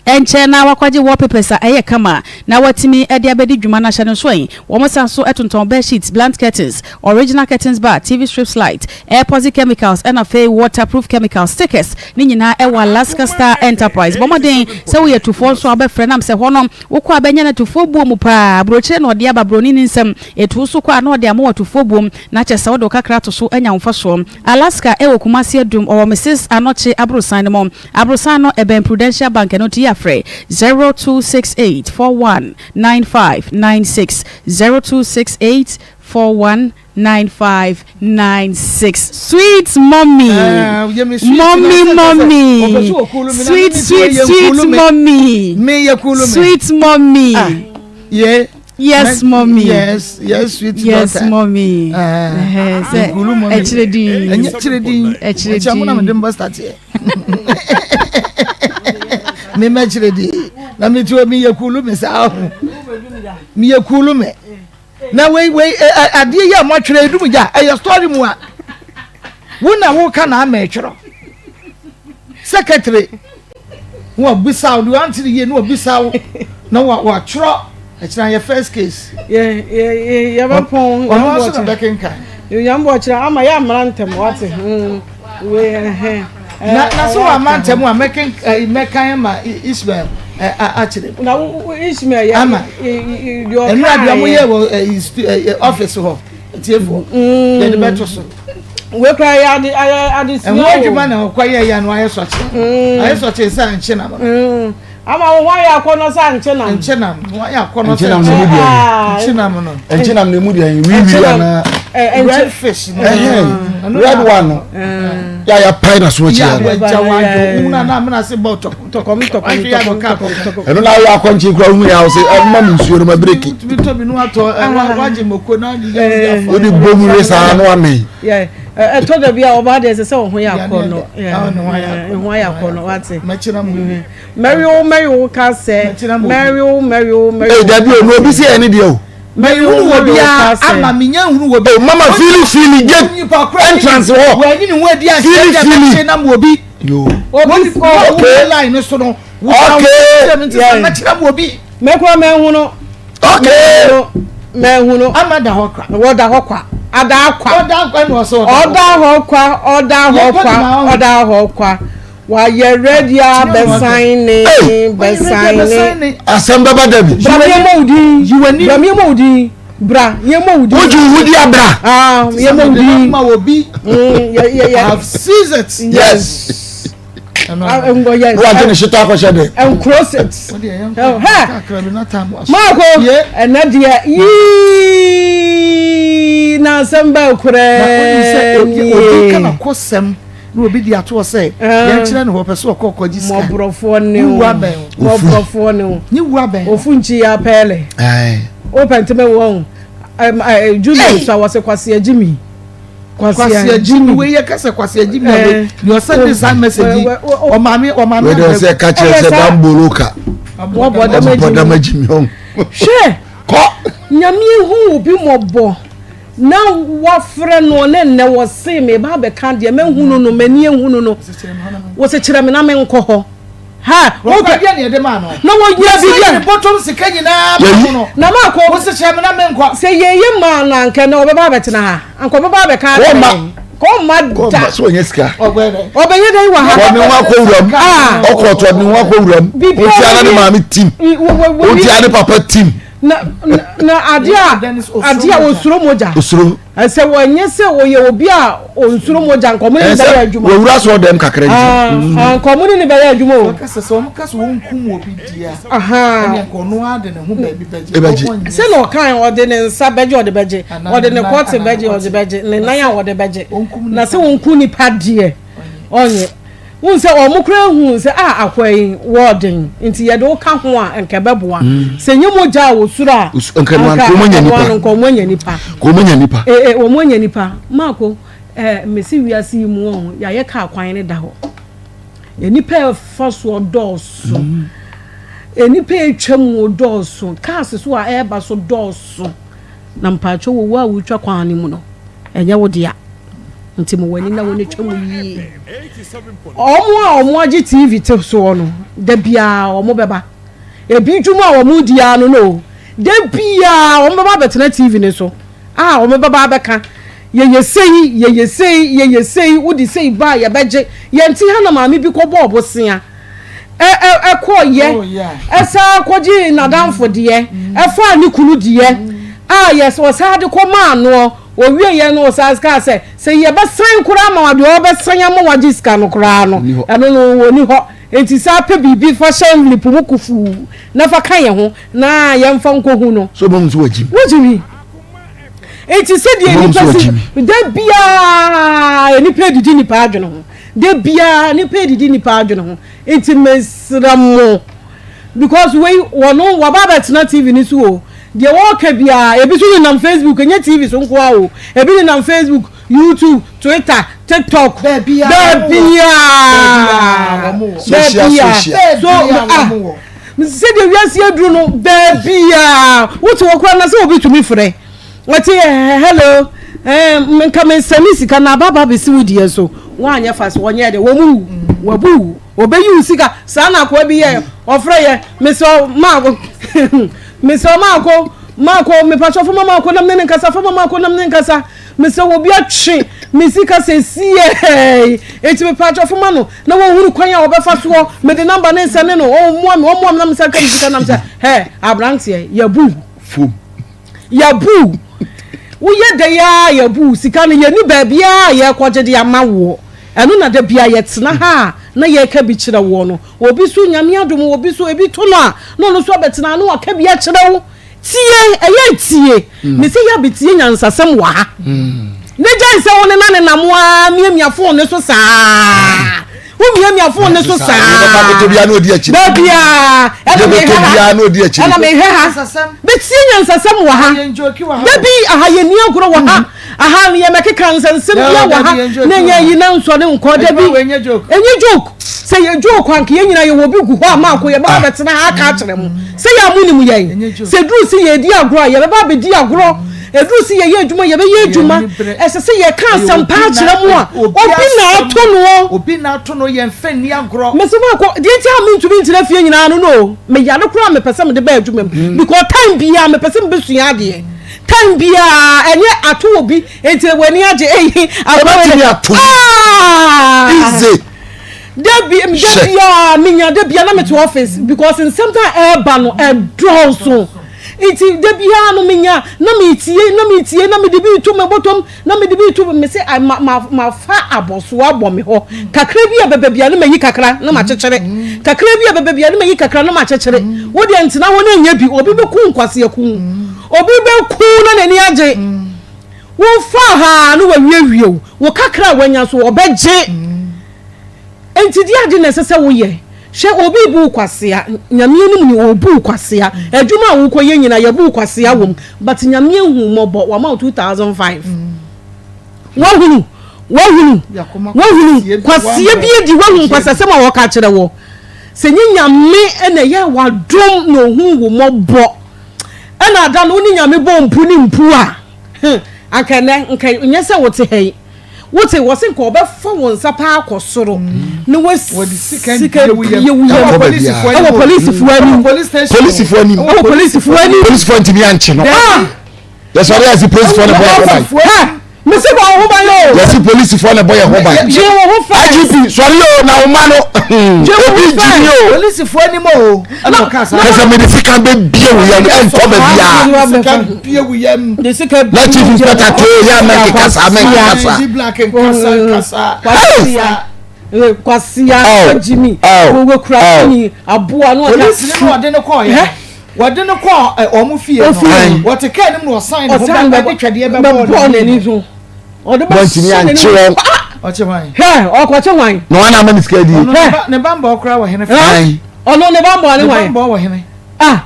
nkyɛn na wakɔgye wallpapers a ɛyɛ kama na watumi de abɛdi dwuma no ahyɛ no nso ɛ. Wɔn san so tontɔn bed sheets, blunt curtains, original curtains bar, TV strips light, epoxy chemicals ɛna afei waterproof chemicals, stickers ne nyinaa ɛwɔ Alaska Star Enterprise. Bɔ mmɔden sɛ woyɛ tufoɔ nso a wobɛfrɛ nam sɛ hɔ no Wokɔ a bɛnya no atufoɔ buo mu paa. Aburokyire na ɔde aba broni no nsam. Etu so kɔ a na ɔde ama wo atufoɔ buom na kyɛ sɛ wode wo kakra to so anya wo mfasoɔ. Alaska ɛwɔ Kumasi Adum ɔwɔ Mrs Anokye aborosan no mu. Aborosan no ɛbɛn Prudential Bank ɛno nti yɛ a frɛ 0268 41 95 96 0268 41 9596 sweet mommy mommy mommy sweet sweet sweet mommy sweet mommy ah, yeah. yes mommy yes yes sweet yes daughter. mommy sɛ ɛkyerɛ din ɛkyerɛ din ɛkyerɛ din ɛkyerɛ din mbɔ start yɛ mi mɛ kyerɛ din na mi ti o mi yɛ kulu mi saa ho mi yɛ kulu mi. Na wei wei adeɛ yi a moatwerɛ edum gya ɛyɛ story mu a wo na woka na ama ɛtwerɛ secretary na wabisa wo deɛ wante ne yie na wabisa wo. Na watwerɛ ɛkyerɛ yɛ first case. Yɛ yɛ yɛ yɛbɛpɔn. Ɔno nso na bɛkenkan. Nyame bɔ kyerɛ ama yɛ amena ntɛm wate. Mm, wei ɛhɛn. Na na so wama ntɛm a mɛken mɛkan ma Ishmael akyerɛ mu. Na wo Ishmael yɛ ama ɛnu adi ɔmo yɛ wɔ office hɔ tiefoɔ yɛde bɛto so. Wei kura yɛ ade ayɛ ade sua o. Ɛho adwuma na ɔkɔ yɛ yɛ no ayɛ sɔkye. Ayɛ sɔkye sɛ ankye nam. Ama wo ho ayɛ akɔnɔ sɛ ankyenam. Nkyenam ho ayɛ akɔnɔ sɛ nkyenam na emu deɛ nkyenam no. Nkyenam na emu deɛ wiwi ana. Red fish no. Ɛhɛn red one no. Yɛ a yɛapae na so akyi ya no. Yɛ a wadwo wo na na amena se bɔ tɔkɔm tɔkɔm tɔkɔm tɔkɔm tɔkɔm. Ɛno na ayɛ akɔnkye kura wohu yɛ a wosɛ ɛma me nsuo no ma breki. Tumi tɔ bi no atɔ wagye moko na yɛ. Wode bɔ mu we saa no amee. Ɛtɔ da bi a ɔbaa deɛ ɛsɛ sɛ wo ho yɛ akɔnɔ. Ho ayɛ akɔnɔ wate. Mɛwe wo mɛwe wo ka sɛ mɛwe wo mɛwe wo mɛwe wo. Ee dabi o na obi si ɛne deɛ o. Mɛhunu wɔ biara ama menya nhunu wɔ bi. O mama fili fili gate entrance hɔ. Wɔanyi ne ho adi ankyerɛ deɛ mɛkye nam wɔ bi. Yoo. Obi okay. Line no so no. Okay. Mɛkyerɛ mu obi. Mɛkura mɛhunu. Okay. Mɛhunu. Ama da hɔ kwa. Wɔda hɔ kwa. Ada kwa. Ɔda kwa na ɔsɛ ɔda. Ɔda hɔ kwa. Ɔda hɔ kwa. Ɔda hɔ kwa. Wayɛ ready a bɛsan ne bɛsan ne. Asɛm bɛba da bi. Bra mi yɛ mɔ wo din. Bra mi yɛ mɔ wo din. Bra yɛ mɔ wo din. Wogye wo ho di a bra. Ah yɛ mɔ wo din. Ma wɔ bi. Yɛ yɛ yɛ. I have seized it. Yes. Ngo yes. Wagye ne hyetɔ akɔhyɛ dɛ. Enclose it. Hɛ. Maako ɛnɛ deɛ yii na asɛm bɛɛ koraa nie. Obi ka na kɔ sɛm. Na obi de ato hɔ sɛ yɛnkyerɛ no hɔ, ɔpɛ sɛ ɔkɔ kɔgye sika. Mmɔborɔfoɔ ne wo. Wo abɛn o. Mmɔborɔfoɔ ne wo. Ne wu abɛn. Ofu nkyi yɛ apɛɛlɛ. Wopɛ ntoma wɔ ho. Julie so a wɔsɛ Kwasi Agyimi. Kwasi Agyimi wei yɛ kasa Kwasi Agyimi a wei deɛ ɔsɛ de saa message yi ɔmaame ɔmaame. Wei deɛ ɔsɛ ka kyerɛ sɛ dambolo ka. Wɔbɔ dama gyimi hɔn. Hwɛ. Kɔ. Nyame ehu obi mɔbɔ. Na wɔafrɛ noɔ ne nnɛ wɔse meba abɛka deɛ mahunu no m'ani ahunu no wɔse kyerɛ me na menkɔ hɔ ha wopɛ deɛ ne yɛde maa no na wɔyɛ biribi ne bɔtɔm sika nyinaa ma no na maakɔ wɔse kyerɛ me na menkɔ sɛ yɛyɛ maa no anka na ɔbɛba abɛtena ha anka ɔbɛba abɛka akyerɛ yɛn kɔmma da so ɔnyɛ sika ɔbɛyɛ dɛn wɔ ha ɔne ho akɔ wuram ɔkɔ ɔtɔ ne ho akɔ wuram ɔtia ne maame tim ɔtia ne papa tim Na na adeɛ a adeɛ a osuro mogya. Osuro. Sɛ wɔnyɛ sɛ ɔyɛ obi a onsuro mogya nka ɔmo ne ne bɛyɛ adwuma. Wɔwura sɔ dɛm kakra nti. Nka ɔmo ne ne bɛyɛ adwuma o. Wɔka sɛ sɛ wɔn ka sɛ wɔn kum obi di a. Ɛnna nka ɔno ara de ne ho baabi bɛgye. Ɛbɛgye. Sɛ na ɔkan ɔde ne nsa bɛgye ɔde bɛgye ɔde ne kɔte bɛgye ɔde bɛgye ne nan a ɔde bɛgye na sɛ wɔn ku nipa deɛ ɔnyɛ. Wohu sɛ wɔn koraa hu sɛ ah akoa yi wɔɔden nti yɛde wo ka ho a nka ɛbɛboa. Mm. Sɛ nyɛ mogya a wɔsuro a nka wɔn anya nipa. Nka wɔn anya nipa. Nka wɔn anya nipa. Ee eh, wɔn anya nipa. Maako ɛɛ eh, mesi wiase yi mu wɔn yɛayɛ kaa kwan ne da hɔ. Nipa ɛfa soɔ dɔɔso. Mm. Nipa atwa mu dɔɔso. Kaase so a ɛreba so dɔɔso. Na mpakyɛw wɔ wo a wotwa kwan no mu no, ɛnyɛ wo dea. Nti ma w'ani na w'ani twa mu yie. Wɔn a wɔn agye TV te soɔ no, da biara wɔn bɛba. Ebi dwuma a wɔn di ara no no, da biara wɔn bɛba abɛtena TV no so a wɔn bɛba abɛka yɛyɛ sei, yɛyɛ sei, yɛyɛ sei, wode sei ba a yɛbɛgye. Yɛnte ha na maame bi kɔbɔɔ bosea. Ɛkɔeɛ, ɛsan kɔgyee n'adamfo deɛ, ɛfaa ne kunu deɛ a yɛ ɔsan de kɔmaa noɔ. Ɔwieeɛ no ɔsan kaa sɛ, sɛ yɛbɛsan koraa ama wa deɛ ɔbɛsan ama wagye sika no koraa no, ɛno no ɔnni hɔ. Enti san pɛ biribi fa hyɛ envelope mu kufuu na fa ka yɛn ho na yɛmfa nkɔhu no. So wobɛhu sɛ wagyim? Wogyimi. Enti sɛdeɛ nnipa si da biara nnipa adidi nnipa adwene ho. Da biara nipa edidi nipa adwene ho nti mesrɛ mo because wei wɔno waba abɛtena TV no so o deɛ wɔka biara ebi so nenam Facebook ɛnyɛ TV so nko ara o ebi nenam Facebook YouTube Twitter TikTok baabiara baabiara so ah sɛdeɛ wiase aduru no baabiara wote wɔ koraa na sɛ obi tumi frɛ Ɔte eh, hello eh, nka me nsɛne sika na aba aba bɛsi wo deɛ so woanyɛ fa so wɔnyɛ dɛ wɔn wu. Wabu wo. Ɔbɛyi wo sika. Saa na akoa bi yɛɛ. Ɔfrɛ yɛ, mesrɛ wo, maako, mesrɛ wo, maako, maako, mepakyɛ fa ma maako na mene ne nkasa, fa ma maako na mene ne nkasa. Mesrɛ wo, obi atwe me sika sɛsiei, enti mepakyɛ fa ma no na wɔhunu kwan a wɔbɛfa soɔ. Mede namba ne nsɛne no, ɔmmoa me, ɔmmoa me na mesan ka me sika nam sɛ, hɛ, aberanteɛ, yɛbu wo. Fom. Yɛbu wo. Woyɛ dɛn ara yɛbu wo. Sika no, yɛnni baabiara a yɛrekɔgye de ama woɔ. Ɛno na da biara yɛtena ha a na yɛreka bi kyerɛ woɔ no. Obi so, Nyame adom, obi so, ebi to no a, na ɔno nso abɛtena ha na waka bi akyerɛ wo. Tie, ɛyɛ tie. Mese yɛ abetie nyansasɛm wɔ ha. Ne gyae sɛ wo ne na nenam ara miamia fon ne so saa. Wo miamia fon ne so saa. Baabi a ɛna mehwɛ ha. Ɛna mehwɛ ha. Betie nyansasɛm wɔ ha. Dabi aha yɛ ni agorɔ wɔ ha. Aha yɛ mɛkeka nsɛnsɛm bia wɔ ha. Na ɛnyɛ yi na nsɔre nkɔ dabi. Ɛnyɛ joke. Sɛ yɛ joke anka yɛn nyinaa yɛwɔ bi gu hɔ a maako yɛbɛba ah. abɛtena ha aka akyerɛ mo. Sɛ yɛ a monim yɛn. Sɛ duru sɛ yɛredi agorɔ a yɛbɛba abɛdi agorɔ. Ɛduru sɛ yɛyɛ adwuma yɛbɛyɛ adwuma. Ɛsɛ sɛ yɛka asɛmpa akyerɛ mo a obi na ato noɔ. Obi na ato no yɛn fɛ nni agorɔ. Mese maako deɛ nti a mentumi ntena fie nyinaa no no meyare koraa mepɛ sɛ mede ba adwuma mu mm. because time biara mepɛ sɛ mebɛsua adeɛ time biara ɛnyɛ ato obi nti w'ani agye eyi akɔwé ato ah! easy dabi dabi a menya dabi a na mete office because nsɛm ta ɛɛba no ɛdɔɔso nti dabi a no menya na metie na metie na mede bi to me bɔtɔm na mede bi to me se ma ma ma fa abɔso abɔ me hɔ kakra bi a bɛbɛ bia na mayi kakra na makyekyere kakra bi a bɛbɛ bia na mayi kakra na makyekyere wo deɛ ntena hɔ na nyɛ bi obi bɛku nkwaseaku obi bɛku na n'ani agye. Wofaa ha a na wawiawie wo, wo kakra a wanya nso ɔbɛgye. Enti deɛ ade na ɛsɛ sɛ woyɛ? Hwɛ obi rebu wo kwasea, Nyame anim ni ɔrebu wo kwasea. Adwuma a wokɔyɛ nyinaa yɛbu wo kwasea wɔ mu but Nyame ahu wo mmɔbɔ wama wo 2005. Wahunu, wahunu, wahunu kwasea bi adi, wahunu nkwasiasɛm a wɔka kyerɛ wɔ. Sɛ nyɛ Nyame na ɛyɛ wadom na ɔhu wo mmɔbɔ ɛna ada no wo ne Nyame bɔ mpu ne mpu a. Hmm, anka ɛnɛ, nka nyɛ sɛ wote ha yi. Wote, wɔse nka ɔbɛfa wo nsa paa akɔ soro na wɔde sika bie wo yam. Ɛwɔ polisifoɔ anim. Polisifoɔ anim. Ɛwɔ polisifoɔ anim. Polisifoɔ ntumi ankye no. Ah! Yɛsɔre ase polisifoɔ na bɔ yɛ ho ban. Mesi bɔ wo ho ban o. Yɛsi polisifoɔ na bɔ yɛ ho ban. Gye wo ho fɛ. IGP sɔre o na wo ma no. Gye wo ho fɛ. Polisifoɔ anim o. Ɛna ɔka saa. Kɛsɛ mede sika bɛ bie wo yam ɛnkɔ baabi a. Sika bie wo yam. Na chief inspector too yɛ mɛnkeka saa mɛnkeka saa. Di black nkasa nkasa. Kwasia Jimmy. Wɔ kura ni aboa no. Polisi ni na ɔde no kɔɔ yɛ. Wɔde no kɔɔ wɔn fie no. Wɔte kaa no mu na ɔsan ne ho bɛ de twɛdeɛ bɛbɔɔ n'ani so. Ɔde bɛ Wɔntumi ankye wɔn. Ɔkye hwan? Hwɛ ɔkɔkye hwan? Na wɔn ama ne sika di. Ɔno ne bambɔ koraa wɔ hene. Ɔno ne bambɔ ne hwan? Ne bambɔ wɔ hene. Ah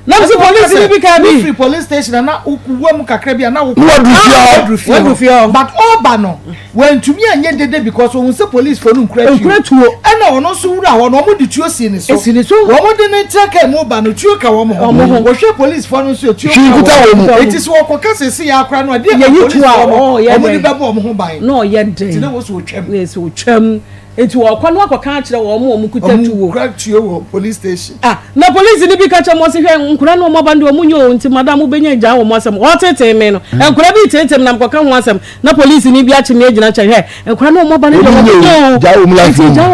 na mi si polisi ni bi ka bi. Wofiri police station na wuwa mu kakra bi a na wokɔ. Waduru fie hɔ. Waduru fie hɔ. But ɔba no wantumi anyɛ dede because ohun sɛ police fo no nkura tuo. Nkura tuo. Ɛna ɔno nso wura hɔ no wɔn de tuo si ne so. Esi ne so. Wɔn de ne ntra kaa mu ba no tuo ka wɔn ho. Wɔn ho. Wɔhwɛ police fo no nso tuo ka wɔn ho. Eti sɛ wɔkɔ ka sese yɛ akora no adeɛ ka police fo no wɔn de bɛbɔ wɔn ho ban. Na ɔyɛ den. Ti na wɔsi otwam. Na esi otwam. Enti wɔkɔ na wɔakɔka akyerɛ wɔn a wɔkuta tuo. Wɔn kura tuo wɔ police station. Ah, na polisi no bi ka kyerɛ wɔn sɛ, hwɛ, nkora no wɔn aba no deɛ wɔn nyɛ o, nti madam wobɛnya agyaa wɔn asɛm. Ɔretetee me no, nkora bi retetee me na mekɔka ho asɛm, na polisi no bi akye me agyina kyɛ, hwɛ, nkora no wɔn aba no deɛ wɔn nyɛ o, nti gyaa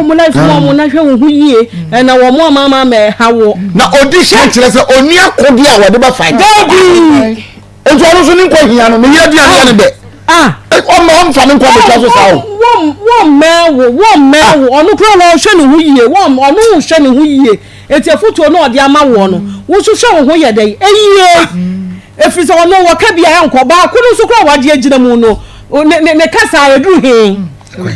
wɔn life mu wɔn na hwɛ wɔn ho yie, na wɔn ama ama mɛha wo. Na odi kan kyerɛ sɛ onni akodeɛ a wɔde bɛfa. Dabi! Nti ɔno nso ne nkwa hia no, ne yere aduane yɛ ne dɛ. Ah. Ɔmma ɔmfa ne nkwa bɛtwa so saa o. Wɔn wɔmmɛn wo, wɔmmɛn wo. Ɔno koraa wɔhwɛ ne ho yie, wɔn ɔno hwɛ ne ho yie. Eti afotuo no ɔde ama woɔ no, wo nso hwɛ wo ho yɛ dɛ eyie. Efiri sɛ ɔno wɔka bi a ɛnkɔ. Baako no nso koraa wagye agyina mu no, ne ne ne kasa eduru he.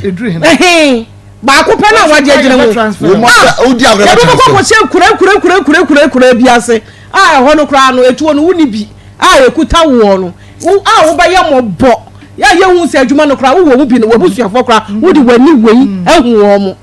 Eduru he. Ɛhe. Baako pɛ no a wagye agyina mu. Ah, yɛde bɛkɔ akɔhyɛ kura kura kura kura kura kura bi ase a ɛhɔ no koraa no etuo no wonni bi. a ɛkuta woɔ no, wo a wobɛyɛ mmɔbɔ, yɛ a yɛhu sɛ adwuma no koraa wowɔ mu bi no, w'abusuafoɔ koraa wode w'ani wei ahu wɔn mo.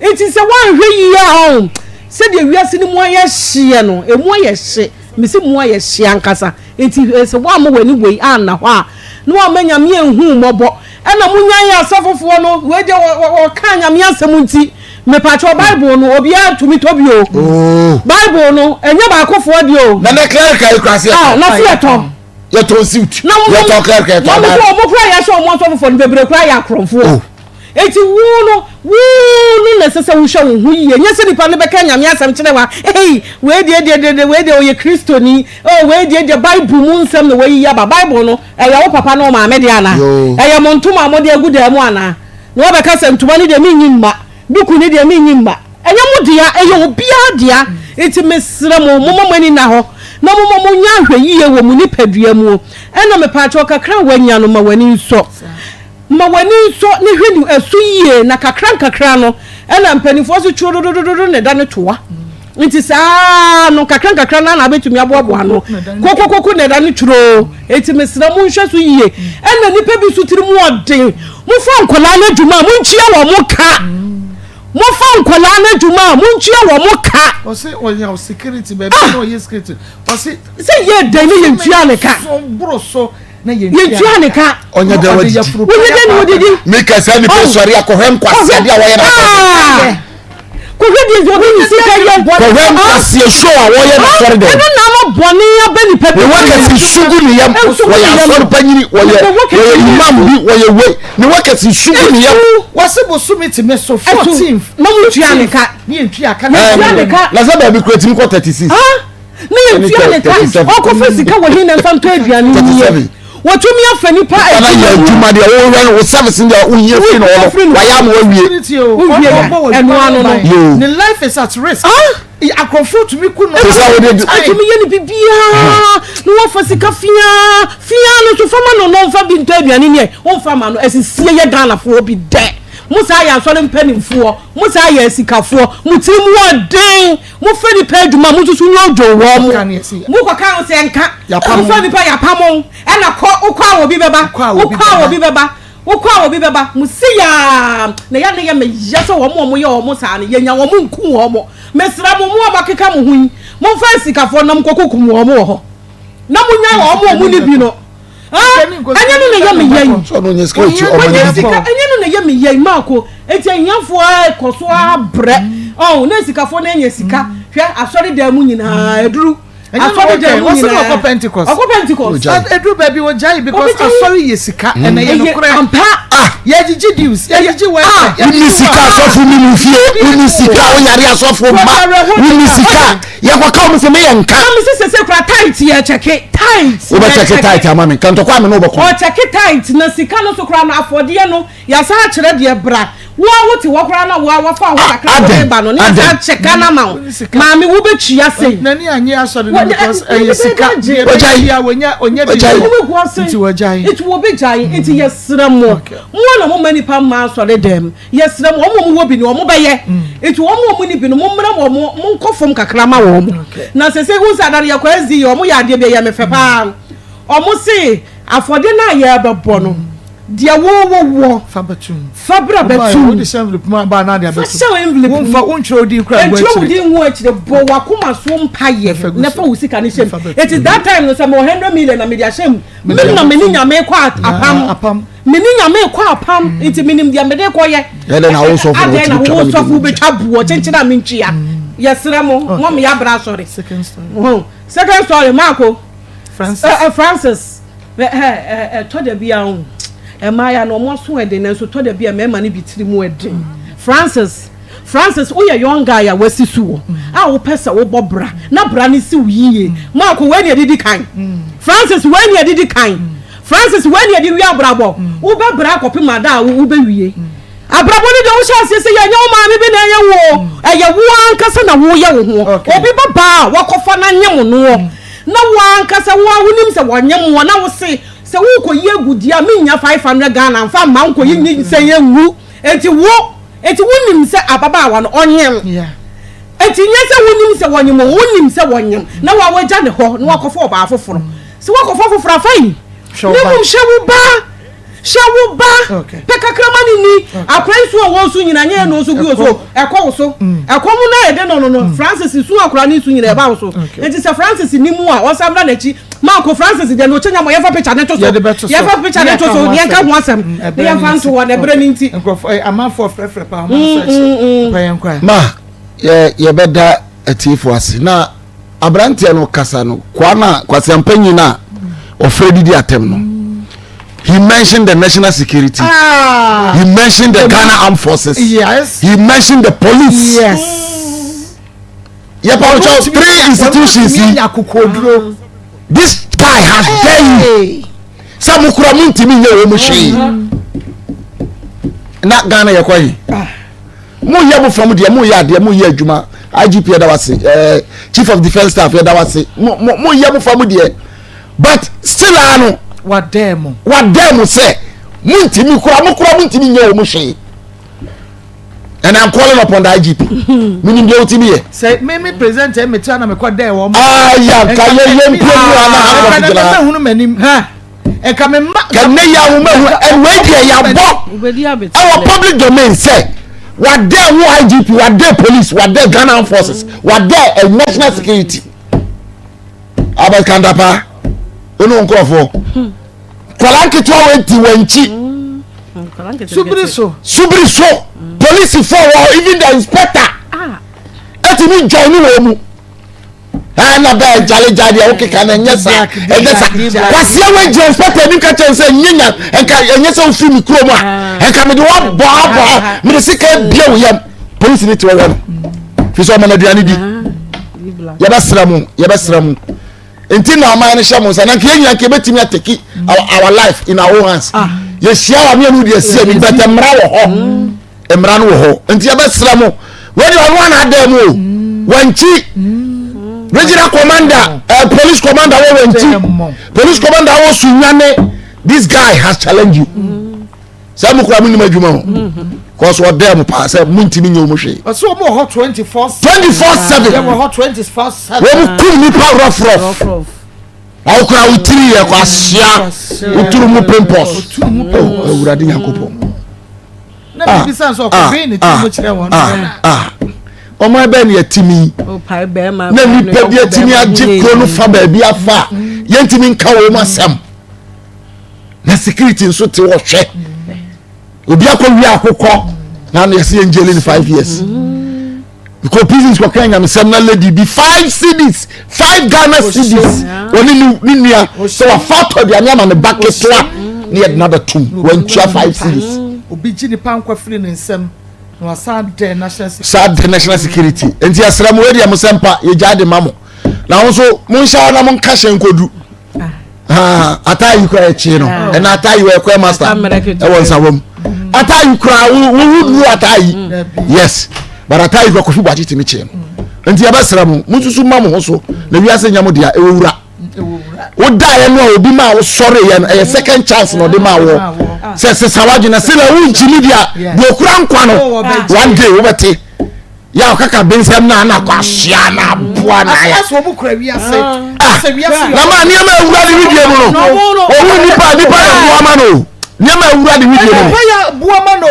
Nti sɛ woanhwɛ yie a ɔn, sɛdeɛ wiase no mu ayɛ hyeɛ no, ɛmu ayɛ hye, mese mu ayɛ hye ankasa. Nti sɛ woamma w'ani wei anna hɔ a, na woamma Nyame anhu wo mmɔbɔ, ɛna monyae asɔfofoɔ no, wei deɛ wɔkaa Nyame asɛm nti. Mepakyɛw Bible no obiara tumi tɔ bi o. Oh. Bible no ɛnyɛ baakofoɔ deɛ o. Na na clerical yi kura se yɛtɔ. Ah, na se yɛtɔ. Yɛtɔ suit. Yɛtɔ clerical yɛtɔ abaa. Na wɔn kura yɛhyɛ wɔn asɔfofoɔ no bebree kura yɛ akorɔmfoɔ. Oh. Eti wo no wo no na ɛsɛ sɛ wohwɛ wo ho yie. Nyɛ sɛ nipa no bɛka nyame asɛm kyerɛ wa. Ei, wei deɛ deɛ deɛ wei deɛ ɔyɛ kristoni. Oh, wei deɛ deɛ Bible mu nsɛm na wayiyi aba. Bible no ɛyɛ wo papa ne wo maame deɛ anaa? Ɛyɛ mo ntoma a mode agu dan mu anaa? Na wɔbɛka sɛ, Ntoma no deɛ menyi mma, duku no deɛ menyi mma. Ɛnyɛ mo dea, ɛyɛ obiara dea. Enti mesrɛ mo, momma mo ani nna hɔ, na momma monnyɛ ahwɛyie wɔ mo nipadua mu. Ɛnna mepaakyɛw, kakra a woanya no, ma w'ani nsɔ. Ma w'ani nsɔ na hwɛ no ɛso yie, na kakra nkakra no, ɛnna mpanimfoɔ nso twododododo na ɛda no toa. Nti saa ara no, nkakra nkakra no ara na wobɛtumi aboaboa ano. Kokokoko na ɛda no tweroo. Enti mesrɛ monhwɛ so yie. Ɛna nnipa bi nso tiri mu ɔden. Mofa nkwadaa no adwuma a, montua wɔn ka. Mofa nkwadaa no adwuma a, montua wɔn ka. Ɔse ɔyɛ security baabi ah! na ɔyɛ security. Ɔse sɛ yɛ dɛn ne yɛntua ne ka. Boro so na yɛntua ne ka. Ɔnyɛ dɛn wadidi. Wonyɛ dɛn na wadidi. Mika saa nipa oh! sɔre akɔhwɛ nkwasi adeɛ a wɔyɛ na ah! Kɔhwɛ deɛ nti ɔde ne sika yɛ. Kɔhwɛ nkwaseɛ show a wɔyɛ na asɔre dɛm. Ɛno na ama bɔne aba nipa bi. Ne wakɛse su gu ne yam. Wɔyɛ asɔre panyini wɔyɛ wɔyɛ imam bi wɔyɛ wei ne wakɛse su gu ne yam. Wɔsi bosomi ti mi so 14th. Na mo tua ne ka. Ne yɛn tua ka. Na sɛ baabi kura timi kɔ 36. Ne yɛn tua ne ka. Ɔkɔfa sika wɔ hin na nfa ntɔ aduane nie. Wɔtumi afa nipa adwuma mu. Yɛ adwuma deɛ wɔhwɛ no wo service deɛ wohia firi no hɔ no wayɛ ama wawie. Wowie a ɛno ano no. Ne life is at risk. Akorɔfoɔ tumi ku no. Te sɛ wode. Atumi yɛ no biribiara na wafa sika fiaa fiaa no nso fa ma no na ɔmfa bi ntɔ aduane ni ɛ womfa ma no asisie yɛ Ghanafoɔ bi dɛ mo saa yɛ asɔre mpanimfoɔ mo saa yɛ asikafoɔ mo tiri mu ɔden. Mo fɛ nipa adwuma mo nso so nyɛ odwo wɔ mo. Mo kɔ ka ho sɛ nka. Mo fɛ nipa yapamo ɛna kɔ wokɔ a obi bɛba wokɔ a obi bɛba wokɔ a obi bɛba mo si yaa na ya ne yɛ me yɛ sɛ wɔn a wɔn yɛ wɔn saa no yɛnya wɔn nku wɔn mesrɛ mo mo a mo akeka mo ho yi mo nfa asikafoɔ nam kɔ kukum wɔn wɔ hɔ na mo nya wɔn a wɔn ni bi no. Ɛnyɛ no na ɛyɛ me yɛn. Ɔnyɛ sika ɛnyɛ no na ɛyɛ me yɛn maako eti ahiafoɔ kɔ so abrɛ ɔn na sikafoɔ na anya sika hwɛ asɔre dan mu nyinaa aduru asɔre dan mu nyinaa ɔkɔ pentecost ɔkɔ pentecost aduru baabi wɔgyae because asɔre yɛ sika ɛna yɛ nokorɛ ampa yɛgyegye dues yɛgyegye welfare wonni sika asɔfo ni mu fie wonni sika woyare asɔfo mma wonni sika Yɛkɔka wɔn sɛ meyɛ nka. Na mese sese kora tight yɛ kyɛke tight. Wobɛ kyɛke tight ama me nka ntɔkwa me ne wobɛkɔ. Ɔkyɛke tight na sika no so kora no afɔdeɛ no yasa akyerɛ deɛ bra wo a wote hɔ kora na wo a wafa ho kakra wode ba no ne yasa akyɛka no ama wo maame wobɛtua sei. Nani anye asɔre no because ɛyɛ sika deɛ bɛyɛ bia wɔnya ɔnya bi nti wɔgyae. Nti wɔbɛgyae nti yɛsrɛ mo mo a na moma nipa mma asɔre dɛm. Yɛsrɛ mo, wɔn a wɔwɔ bi no, wɔbɛyɛ. Nti wɔn a wɔnni bi no, mommrɛ wɔn, monkɔ fam kakra ma wɔn. Na sese, wohu sɛ ada no yɛkɔ SDA, wɔyɛ adeɛ bi, ɛyɛ me fɛ paa. Wɔn se, afɔdeɛ no a yɛrebɛbɔ no, deɛ wowɔ, fa bra bɛtum. Fa hyɛ envelope mu. Ntwerɛ wo din ngu akyire. Bɔ w'akoma so mpaeɛ na fa wo sika no hyɛ mu. Enti that time no, sɛ mewɔ hundred million na mede ahyɛ mu, me na me ne Nyame kɔ apam. Me ne Nyame rekɔ apam mm. nti menim deɛ mede kɔyɛ. Ɛdɛn na wo sɔfo na wotumi twa wo sɔfo wobɛtwa boɔ kyenkyen a mentwia. Mm. Yɛsrɛ mo mo mo yɛabra asɔre. Second story Marco. Francis. Uh, Francis. Ɛtɔ da bi a ho mmaa ya no ɔmo aso ɛden nanso tɔ da bi a mmarima no bi tiri mu ɛden. Francis. Francis woyɛ young guy a wasi so wɔ a wopɛ sɛ wobɔ bra na bra no si wo yie. Marco wei na ɛdidi kan. Francis wei na ɛdidi kan. Francis wei ne yɛde wie abrabɔ wobɛ brɛ akɔpem ada a wobɛ wie abrabɔ no deɛ wohyɛ aseɛ sɛ yɛ ɛnyɛ wo maame bi na ɛyɛ wo ɛyɛ wo ankasa na woyɛ wo ho obi ba baa a wakɔfa no anyem noɔ na wo ankasa wo a wonim sɛ wɔnyem woɔ na wo se sɛ wokɔyi agudeɛ a mennya 500 Ghana mfa mma nkɔyi nyinsɛn angu enti wo enti wonim sɛ ababaawa no ɔnyem enti nyɛ sɛ wonim sɛ wɔnyem o wonim sɛ wɔnyem na wa wagya ne hɔ na wakɔfa ɔbaa foforɔ Sɛ woakɔfa foforɔ a, fine. Na mmom hwɛ wo ba. Hyɛ wo ba pɛ kakra ma no nni. Akora yi su a wɔresu nyinaa, nyɛ yɛn na ɔsu gu wo so, ɛkɔ wo so. Ɛkɔm no a ɛde no no no, Francis su akora no su nyinaa ɛba wo so. Nti sɛ Francis nni mu a, ɔnsan mmra n'akyi. Manko Francis deɛ no ɔkyɛ nyamɔ, yɛmfa picture no nto so. Yɛmfa picture no nto so, na yɛnka ho asɛm. Na yɛmfa nto hɔ, na ɛberɛ no nti. Amanfoɔ frɛfrɛ paa, wɔn nsa hyɛ. Papa yɛn kɔ a. Ma yɛbɛda atiefo ase na aberanteɛ no kasa no koa no a kwaseampanyin no a ɔfrɛ didi atɛm no he mentioned the national security ah, he mentioned the, the Ghana armed forces yes he mentioned the police yes yɛpa ɔkyɛw three institutions yi this guy has dare you sɛ mo kura mo ntumi nyɛ wɔn mo hwee na Ghana yɛ kɔ yi. Ah. Mo yɛ mo fam deɛ mo yɛ adeɛ mo yɛ adwuma IGP yɛda wase ɛɛ eh, chief of defence staff yɛda wase mo mo mo yɛ mo fam deɛ but still ano. Wadɛɛ mo. Wadɛɛ mo sɛ mo ntumi kura mo kura mo ntumi nyɛ wɔn hwee and i'm calling upon the IGP minim deɛ wotumi yɛ. Sɛ mi mi president ɛ mi tura na mi kɔ dɛɛ wɔn. Aya nka yɛ yɛ mpie mu ana akɔ gyina. Nka na mi hunu m'anim. Nka me mma. Kɛnɛ yi ahoma hu ɛwɛ deɛ yabɔ ɛwɔ public domain sɛ wadɛ wo IGP wadɛ police wadɛ Ghana armed forces wadɛ eh, national security Albert Kandapa onu nkurɔfoɔ nkwadaa nketewa wɔ eti wɔn nkyi. Subiri so. Subiri so polisifoɔ wɔ even the inspector ɛtumi join wɔn mu. ɛna bɛɛ gyale gyale deɛ wokeka no ɛnyɛ saa ɛnyɛ saa kwaseɛ wo gyina inspector anim ka kyɛn sɛ nyɛ nya nka ɛnyɛ sɛ wofiri me kurom a nka mede woabɔ abɔ ha mede sika abia wo yam polisi ne te wɔhwɛ no fi sɛ ɔma no aduane di yɛbɛsrɛ mo yɛbɛsrɛ mo nti na ɔman no hyɛ mo nsa na nka yɛn nyina nka yɛbɛtumi ateki our, our life in our own hands ah. yɛhyia wa meɛno deɛ si ani bɛtɛ mmara wɔ hɔ mm. mmara no wɔ hɔ nti yɛbɛsrɛ mo wei ɔno ana adan mu o mm. wankyi mm. regional commander uh, police commander wɔ wankyi police commander wɔ sunyane this guy has challenged you sɛ mo kura mo nim adwuma o kɔsɔ ɔdɛ mo paa sɛ mo ntumi nye wɔn hwee. ɔsɛ wɔn wɔ hɔ 24/7. Yɛ wɔ hɔ 24/7. Wɔn kum nipa rough rough. Awo kura wo tiri yɛ kɔ ahyia wo turu mu pimples. Oh, Awurade Nyankopɔn. Na bibi san so ɔkɔ bɛn ne tiri mu kyerɛ wɔn. Ah ah. Ɔman bɛn ne yɛtumi na nipa bi atumi agye kuro no fa baabi afa yɛntumi nka wɔn asɛm. Na security nso te hɔ hwɛ. Obi akɔ wia akokɔ na na yɛsɛ yɛn jail in five years. Because prisons kɔka nyamesɛm na lady bi five cedis five Ghana cedis wɔne ne ne nua sɛ wafa atɔ aduane ama ne ba ketewa ne yɛde no abɛtom wantua five cedis. Obi gye nipa nkwa firi ne nsam na wasan dɛ national security. Saa dɛ national security nti yɛsrɛ mo wei deɛ mo sɛ mpa yɛgya de ma mo na wo nso monhyɛ hɔ na monka hyɛ nkɔdu. Ah, ataa yi kura ɛkyi no ah. ɛna ataa yi wɔ ɛkɔɛ master ɛwɔ nsawa mu mm. ataa yi kura wo wo duru ataa yi mm. yes but ataa yi kura kofi buakye tìmi kyi no mm. nti ɛbɛsrɛ mo mo nsusu ma mo ho so na wiase nya mo dea ɛwɔ wura woda yɛ no a obi ma wo sɔre yɛ no ɛyɛ second chance na ɔde ma wɔ sɛ sesa wadwene sɛ na wo nkyini deɛ deɛ okura nkwa no oh, one day wobɛte. yà ɔkaka bensɛm na ana kɔ ahyia na aboa na ayɛ. Asɛ wɔn kura wiase. Ah, na ma nneɛma ewura ne widie mu no owu nipa nipa yɛ boa ma no nneɛma ewura ne widie mu. Nipa yɛ boa ma no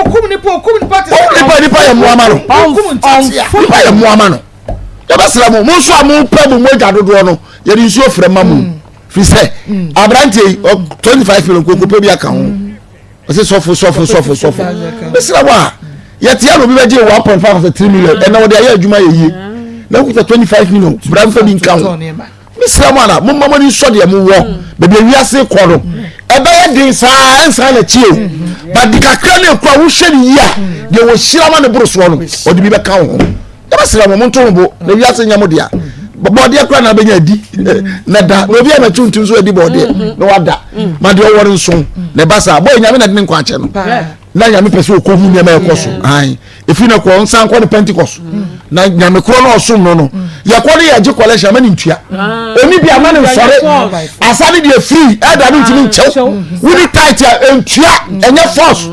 okum nipa okum nipa te sɛ. Okum nipa nipa yɛ mmoa ma no. Okum ntatea. Nipa yɛ mmoa ma no. Yɛbɛsrɛ mo mo nso a mo pɛ mo mogya dodoɔ no yɛde nsuo frɛ ma mo fi sɛ aberanteɛ yi 25 million koko pɛ bi aka ho. ɔsɛ sɔfo sɔfo sɔfo sɔfo mesrɛ wo a yɛte a na obi bɛgye 1.5 asɛ 3 million ɛna wɔde ayɛ adwuma yɛ yie na wokuta 25 million bra mfa bi nka ho mesrɛ mo ana momma mo ani nsɔ deɛ mowɔ baabi awiase kɔ no ɛbɛyɛ den saa ɛnsan n'akyi o but de kakra ne ɛkura wohwɛ ne yie a deɛ wɔhyira ma ne boro soɔ no ɔde bi bɛka wo ho yɛbɛsrɛ mo monto mo bo na wiase nyɛ mo dea bɔɔdeɛ koraa na abɛnya adi na da na obi a mɛto ntum so adi bɔɔdeɛ na wada ma deɛ ɔwɔ no nso na ɛba saa bɔɔ nyame na de ne nkwa akyɛ no na nyame pɛ sɛ ɔkɔhu nneɛma ɛkɔ so ae ɛfiri no kɔ nsan kɔ ne pentecost na nyame korɔ no ɔsom no no yɛkɔ no yɛgye collection ama ne ntua ɔni bi ama ne nsɔre asa ne deɛ firi ɛda no ntumi nkyɛw woni tight a ntua ɛnyɛ force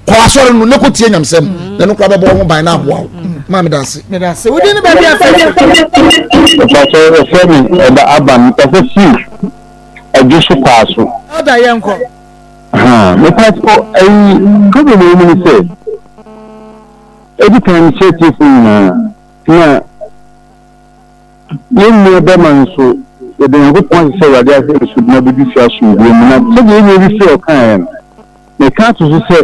kɔ asɔre no ne kɔ tie nyamsɛm na no kora bɛbɔ ho ban na aboa wo maa meda ase. Meda ase. Wodi ne baabi afɛ. Mpakyɛ yɛfrɛ me ɛda aba mepɛ sɛ fii adwo so paa so. Elder yɛnkɔ. Ahaa, mepakyɛw ayi problem a ɛwɔ mu ne sɛ, edi kan mekyia atiefoɔ nyinaa, na yɛn nua bɛma nso yɛda Nyankopɔn ase sɛ Awurade ahwɛ yɛn so de no abɛdu fie asomdwoeɛ mu, na sɛdeɛ yɛn nua bi frɛɛ ɔkaeɛ no, meka ato so sɛ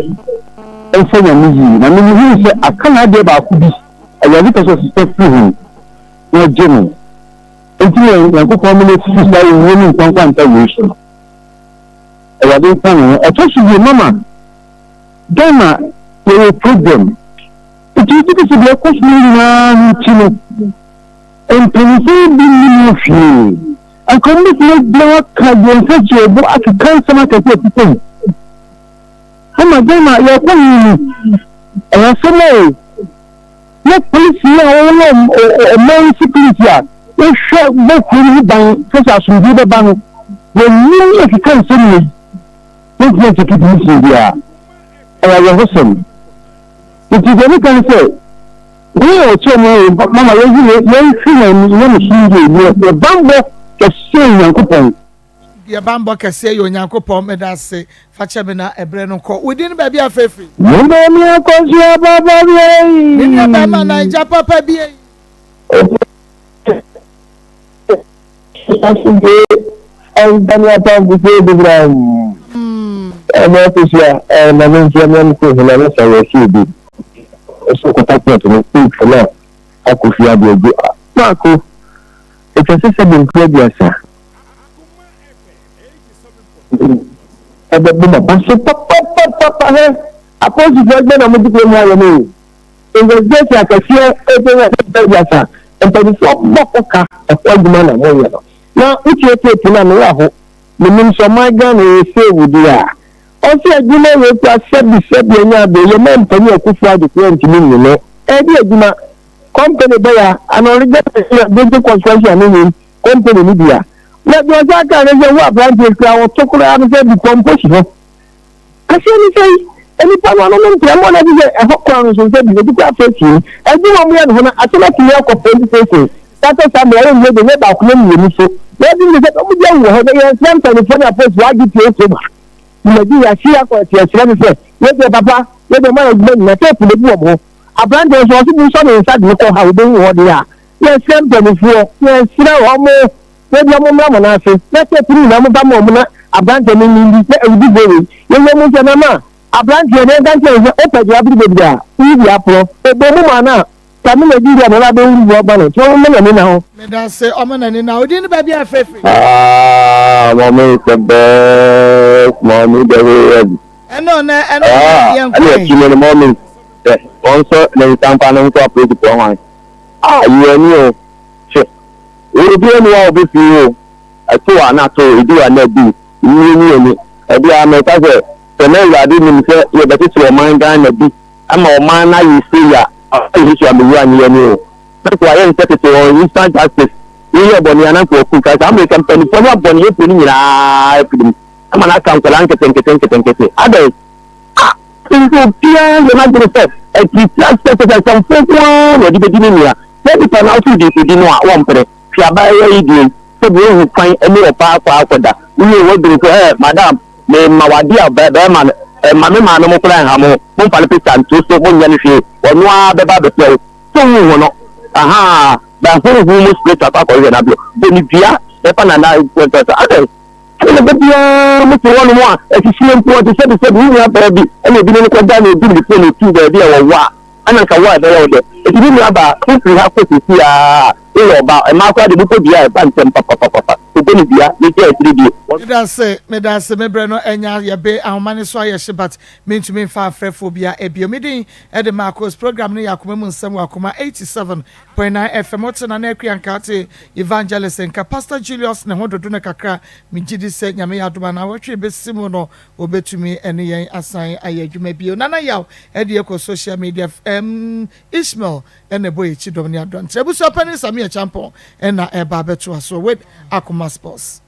ɔmfa Nyame yie, na me mehunu sɛ aka n'adeɛ baako bi, Awurade pɛ sɛ ɔsesa firi ho na ɔgye no, enti na Nyankopɔn ama no afiri saa owuo ne nkwa nkwanta wei so no. Awurade nka ne ho. Ɛtɔ so bio mama Ghana yɛwɔ problem. Nti wogye di sɛ deɛ ɛkɔ so no nyinaa no nti no mpanyinfoɔ bi nnim ho hwee. Anka wɔn bɛtumi agyina hɔ aka deɛ nsa si wɔn bo akeka nsɛm akɛse ɛte sɛ yi. Mama Ghana yɛkɔ he ni? Ɛyɛ asɛm o. Na polisini a wɔwɔ ɔman security a wɔhwɛ bɔ kuro no ho ban sɛ sɛ asomdwoe bɛba no, wɔnnim ɛkeka nsɛm wei. Wɔntumi ankyɛke polisini biara. Ɛyɛ awerɛhosɛm. Nti deɛ meka ne sɛ, wei a ɔkyerɛ mu ayɛ mama yɛhwɛ yɛnhwɛ yɛn nyamesom yie, yɛ bammɔ kɛseɛ Nyankopɔn. Yɛ banbɔ kɛseɛ yɛ Onyankopɔn meda ase fakyɛ me na ɛberɛ no kɔ wo din baabi a fɛfiri. Me maame akɔsoa papa bi ei. Me nua bɛɛma naija papa bi ei. Asomdwoe nka ne atamfo sɛ bibram. Ɛna akosua ɛna me nso ɛna me kɔ hena ne sɛ yɛsi ebi. Ɛso kɔta pɔt no ntwa na akɔ fie ade agu. Maako ɛtwa sɛ sɛ benku aduasa. Ɛbɛbɔ m'aba so papapapapa hɛ apolisifoɔ adwuma na wɔde kurom ha yɛ no o investigation akɛseɛ ɛbɛnya sɛ aduasa mpanimfoɔ bɔ ho ka ɛho adwuma na wɔyɛ no na wotie tape no a meyɛ aho menim sɛ ɔman Ghana yɛ save deɛ a ɔsɛ adwuma wei kura sɛbi sɛbi anya abɛ yɛ ma mpanin akufo ado kura ntumi nyi no ɛde adwuma company bɛya ana ɔregya bɛgye construction ne nim company no bi a, na deɛ ɔsan kaa ne sɛ wo aberanteɛ kura wɔto koraa no sɛ bi pɔmpɔ si hɔ. Aseɛ ne sɛ nnipa no ano no ntra mmɔ no adi sɛ ɛhɔ kwan no so sɛ bi obi koraa fɛ fie adwuma mu yɛ ne ho no asɛm atumi akɔ police station sata saa mmerɛ ɛnyɛ de nyɛ baako nyɛ mmienu so na ɛde ne sɛ ɔmo di awu wɔ hɔ na yɛn srɛ mpanimfoɔ ne apolisifoɔ agye tie kurom ha dwumadi yɛahye akɔ ɛteɛkyerɛ ne sɛ yɛdeɛ papa yɛdeɛ mo ayɛ adwuma nyina tape na egu wɔn ho aberanteɛ nso ɔso bu nsɔ ne nsa de ne kɔ ha wobɛhu hɔ deɛ a Yɛsrɛ mpaninfoɔ, yɛsrɛ wɔn mo deɛ mo mmra mo nan ase na tape no nyinaa mo ba ma wɔn na abranteɛ no nni na awudifoɔ wei yɛyɛ mu sɛ na ma abranteɛ no yɛnka nkyerɛ no sɛ wopɛ deɛ abere bɛbi a woyi deɛ aporɔ ɛbɔ mu ma no a same Nigeria na ɛba bɛwuru boɔ ba no nti wɔn mma n'ani na hɔ. Medase ɔmo n'ani na odin ne baabi a ɛfɛ firi. Ah, mommy is the best, mommy the way. Ɛno na ɛno na yɛn kɔ. Ɛna akyi no mommy, wɔn nso ne nsa mfa no nkɔ apolisifoɔ hwan. Ah yi ani o, hwɛ Obi ani a obi fi o, ɛto a na ato, edu a na adu, mmie ni ani. Ɛde a mɛka sɛ, sɛ na Awurade nim sɛ yɛbɛkyekyere ɔman Ghana bi ama ɔman no ayɛ sei a, ɔfa Yesu amewu annye ani o. Na nka wayɛ no sɛ tete wɔn instant justice, woyɛɛ bɔne a na nka wɔkum. Ka saa Amerika mpanimfoɔ ne abɔneyɛfoɔ no nyinaa afiri mu ama no aka nkwadaa nketenkete nketenkete. Adɛn? A Nso obiara yɛ n'adwene sɛ atiritia sɛ sɛ asɛmfo nko ara na ɔde bedi ne nua. Saa nipa no a wode odi no a wɔmpere. Hwɛ abaayewa yi deɛ yi, sɛdeɛ ohu kwan ne ɔbaa akɔ akɔda. Wowie waduru sɛ ɛɛ madam, mema wo adeɛ a bɛrima no, mma me maame mo koraa nha mo, momfa no picture nto so, monnyɛ no hwee, ɔno ara bɛba abɛpɛ wo. Sɛ wonhu no, ahaa, bɛ honhom mu spiritual akɔ akɔhwehwɛ no abio. Bɔ no dua, bɛfa no anaa, adɛn? Ɛna da biara mote hɔnom a, asisie nko ara, te sɛbesɛbe wo nua baa bi na ebi ne no kɔda na obi de ne fon tuu baabi a wɔwɔ a, ɛna nka wo a ɛbɛyɛ wo dɛ. Enti me nua baa, wofiri ha kɔ seesei ara a, woyɛ ɔbaa, mmaa koraa deɛ mokɔ dua a ɛba ntɛm papapapapa, kɔbɔ no dua na gyae akyire die. Medase medase me brɛ no anya yɛ be ahoma no so ayɛ hye but mentumi nfa afrɛfoɔ bia ɛbio me din ɛde Marcos program no yɛ akoma mu nsɛm wɔ akoma 87.9 FM wote Nana Akua nka wote Evangelist nka Pastor Julius ne ho dodo no kakra megye di sɛ Nyame yɛ adom a naawɔtwe bɛsi mu no wɔbɛtumi ɛne yɛn asan ayɛ adwuma bio Nana Yaw ɛde ɛkɔ social media um, Ishmael ɛna ɛbɔ yɛkyi dɔm ne adɔnkyerɛ abusua panin Samia Champon ɛna ɛba abɛtoa so with Akoma Sports.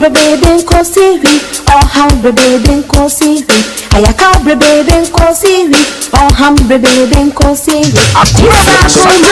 Bebrebe nkosi hwi, ɔhaw bebrebe nkosi hwi, ayakaw bebrebe nkosi hwi, ɔham bebrebe nkosi hwi.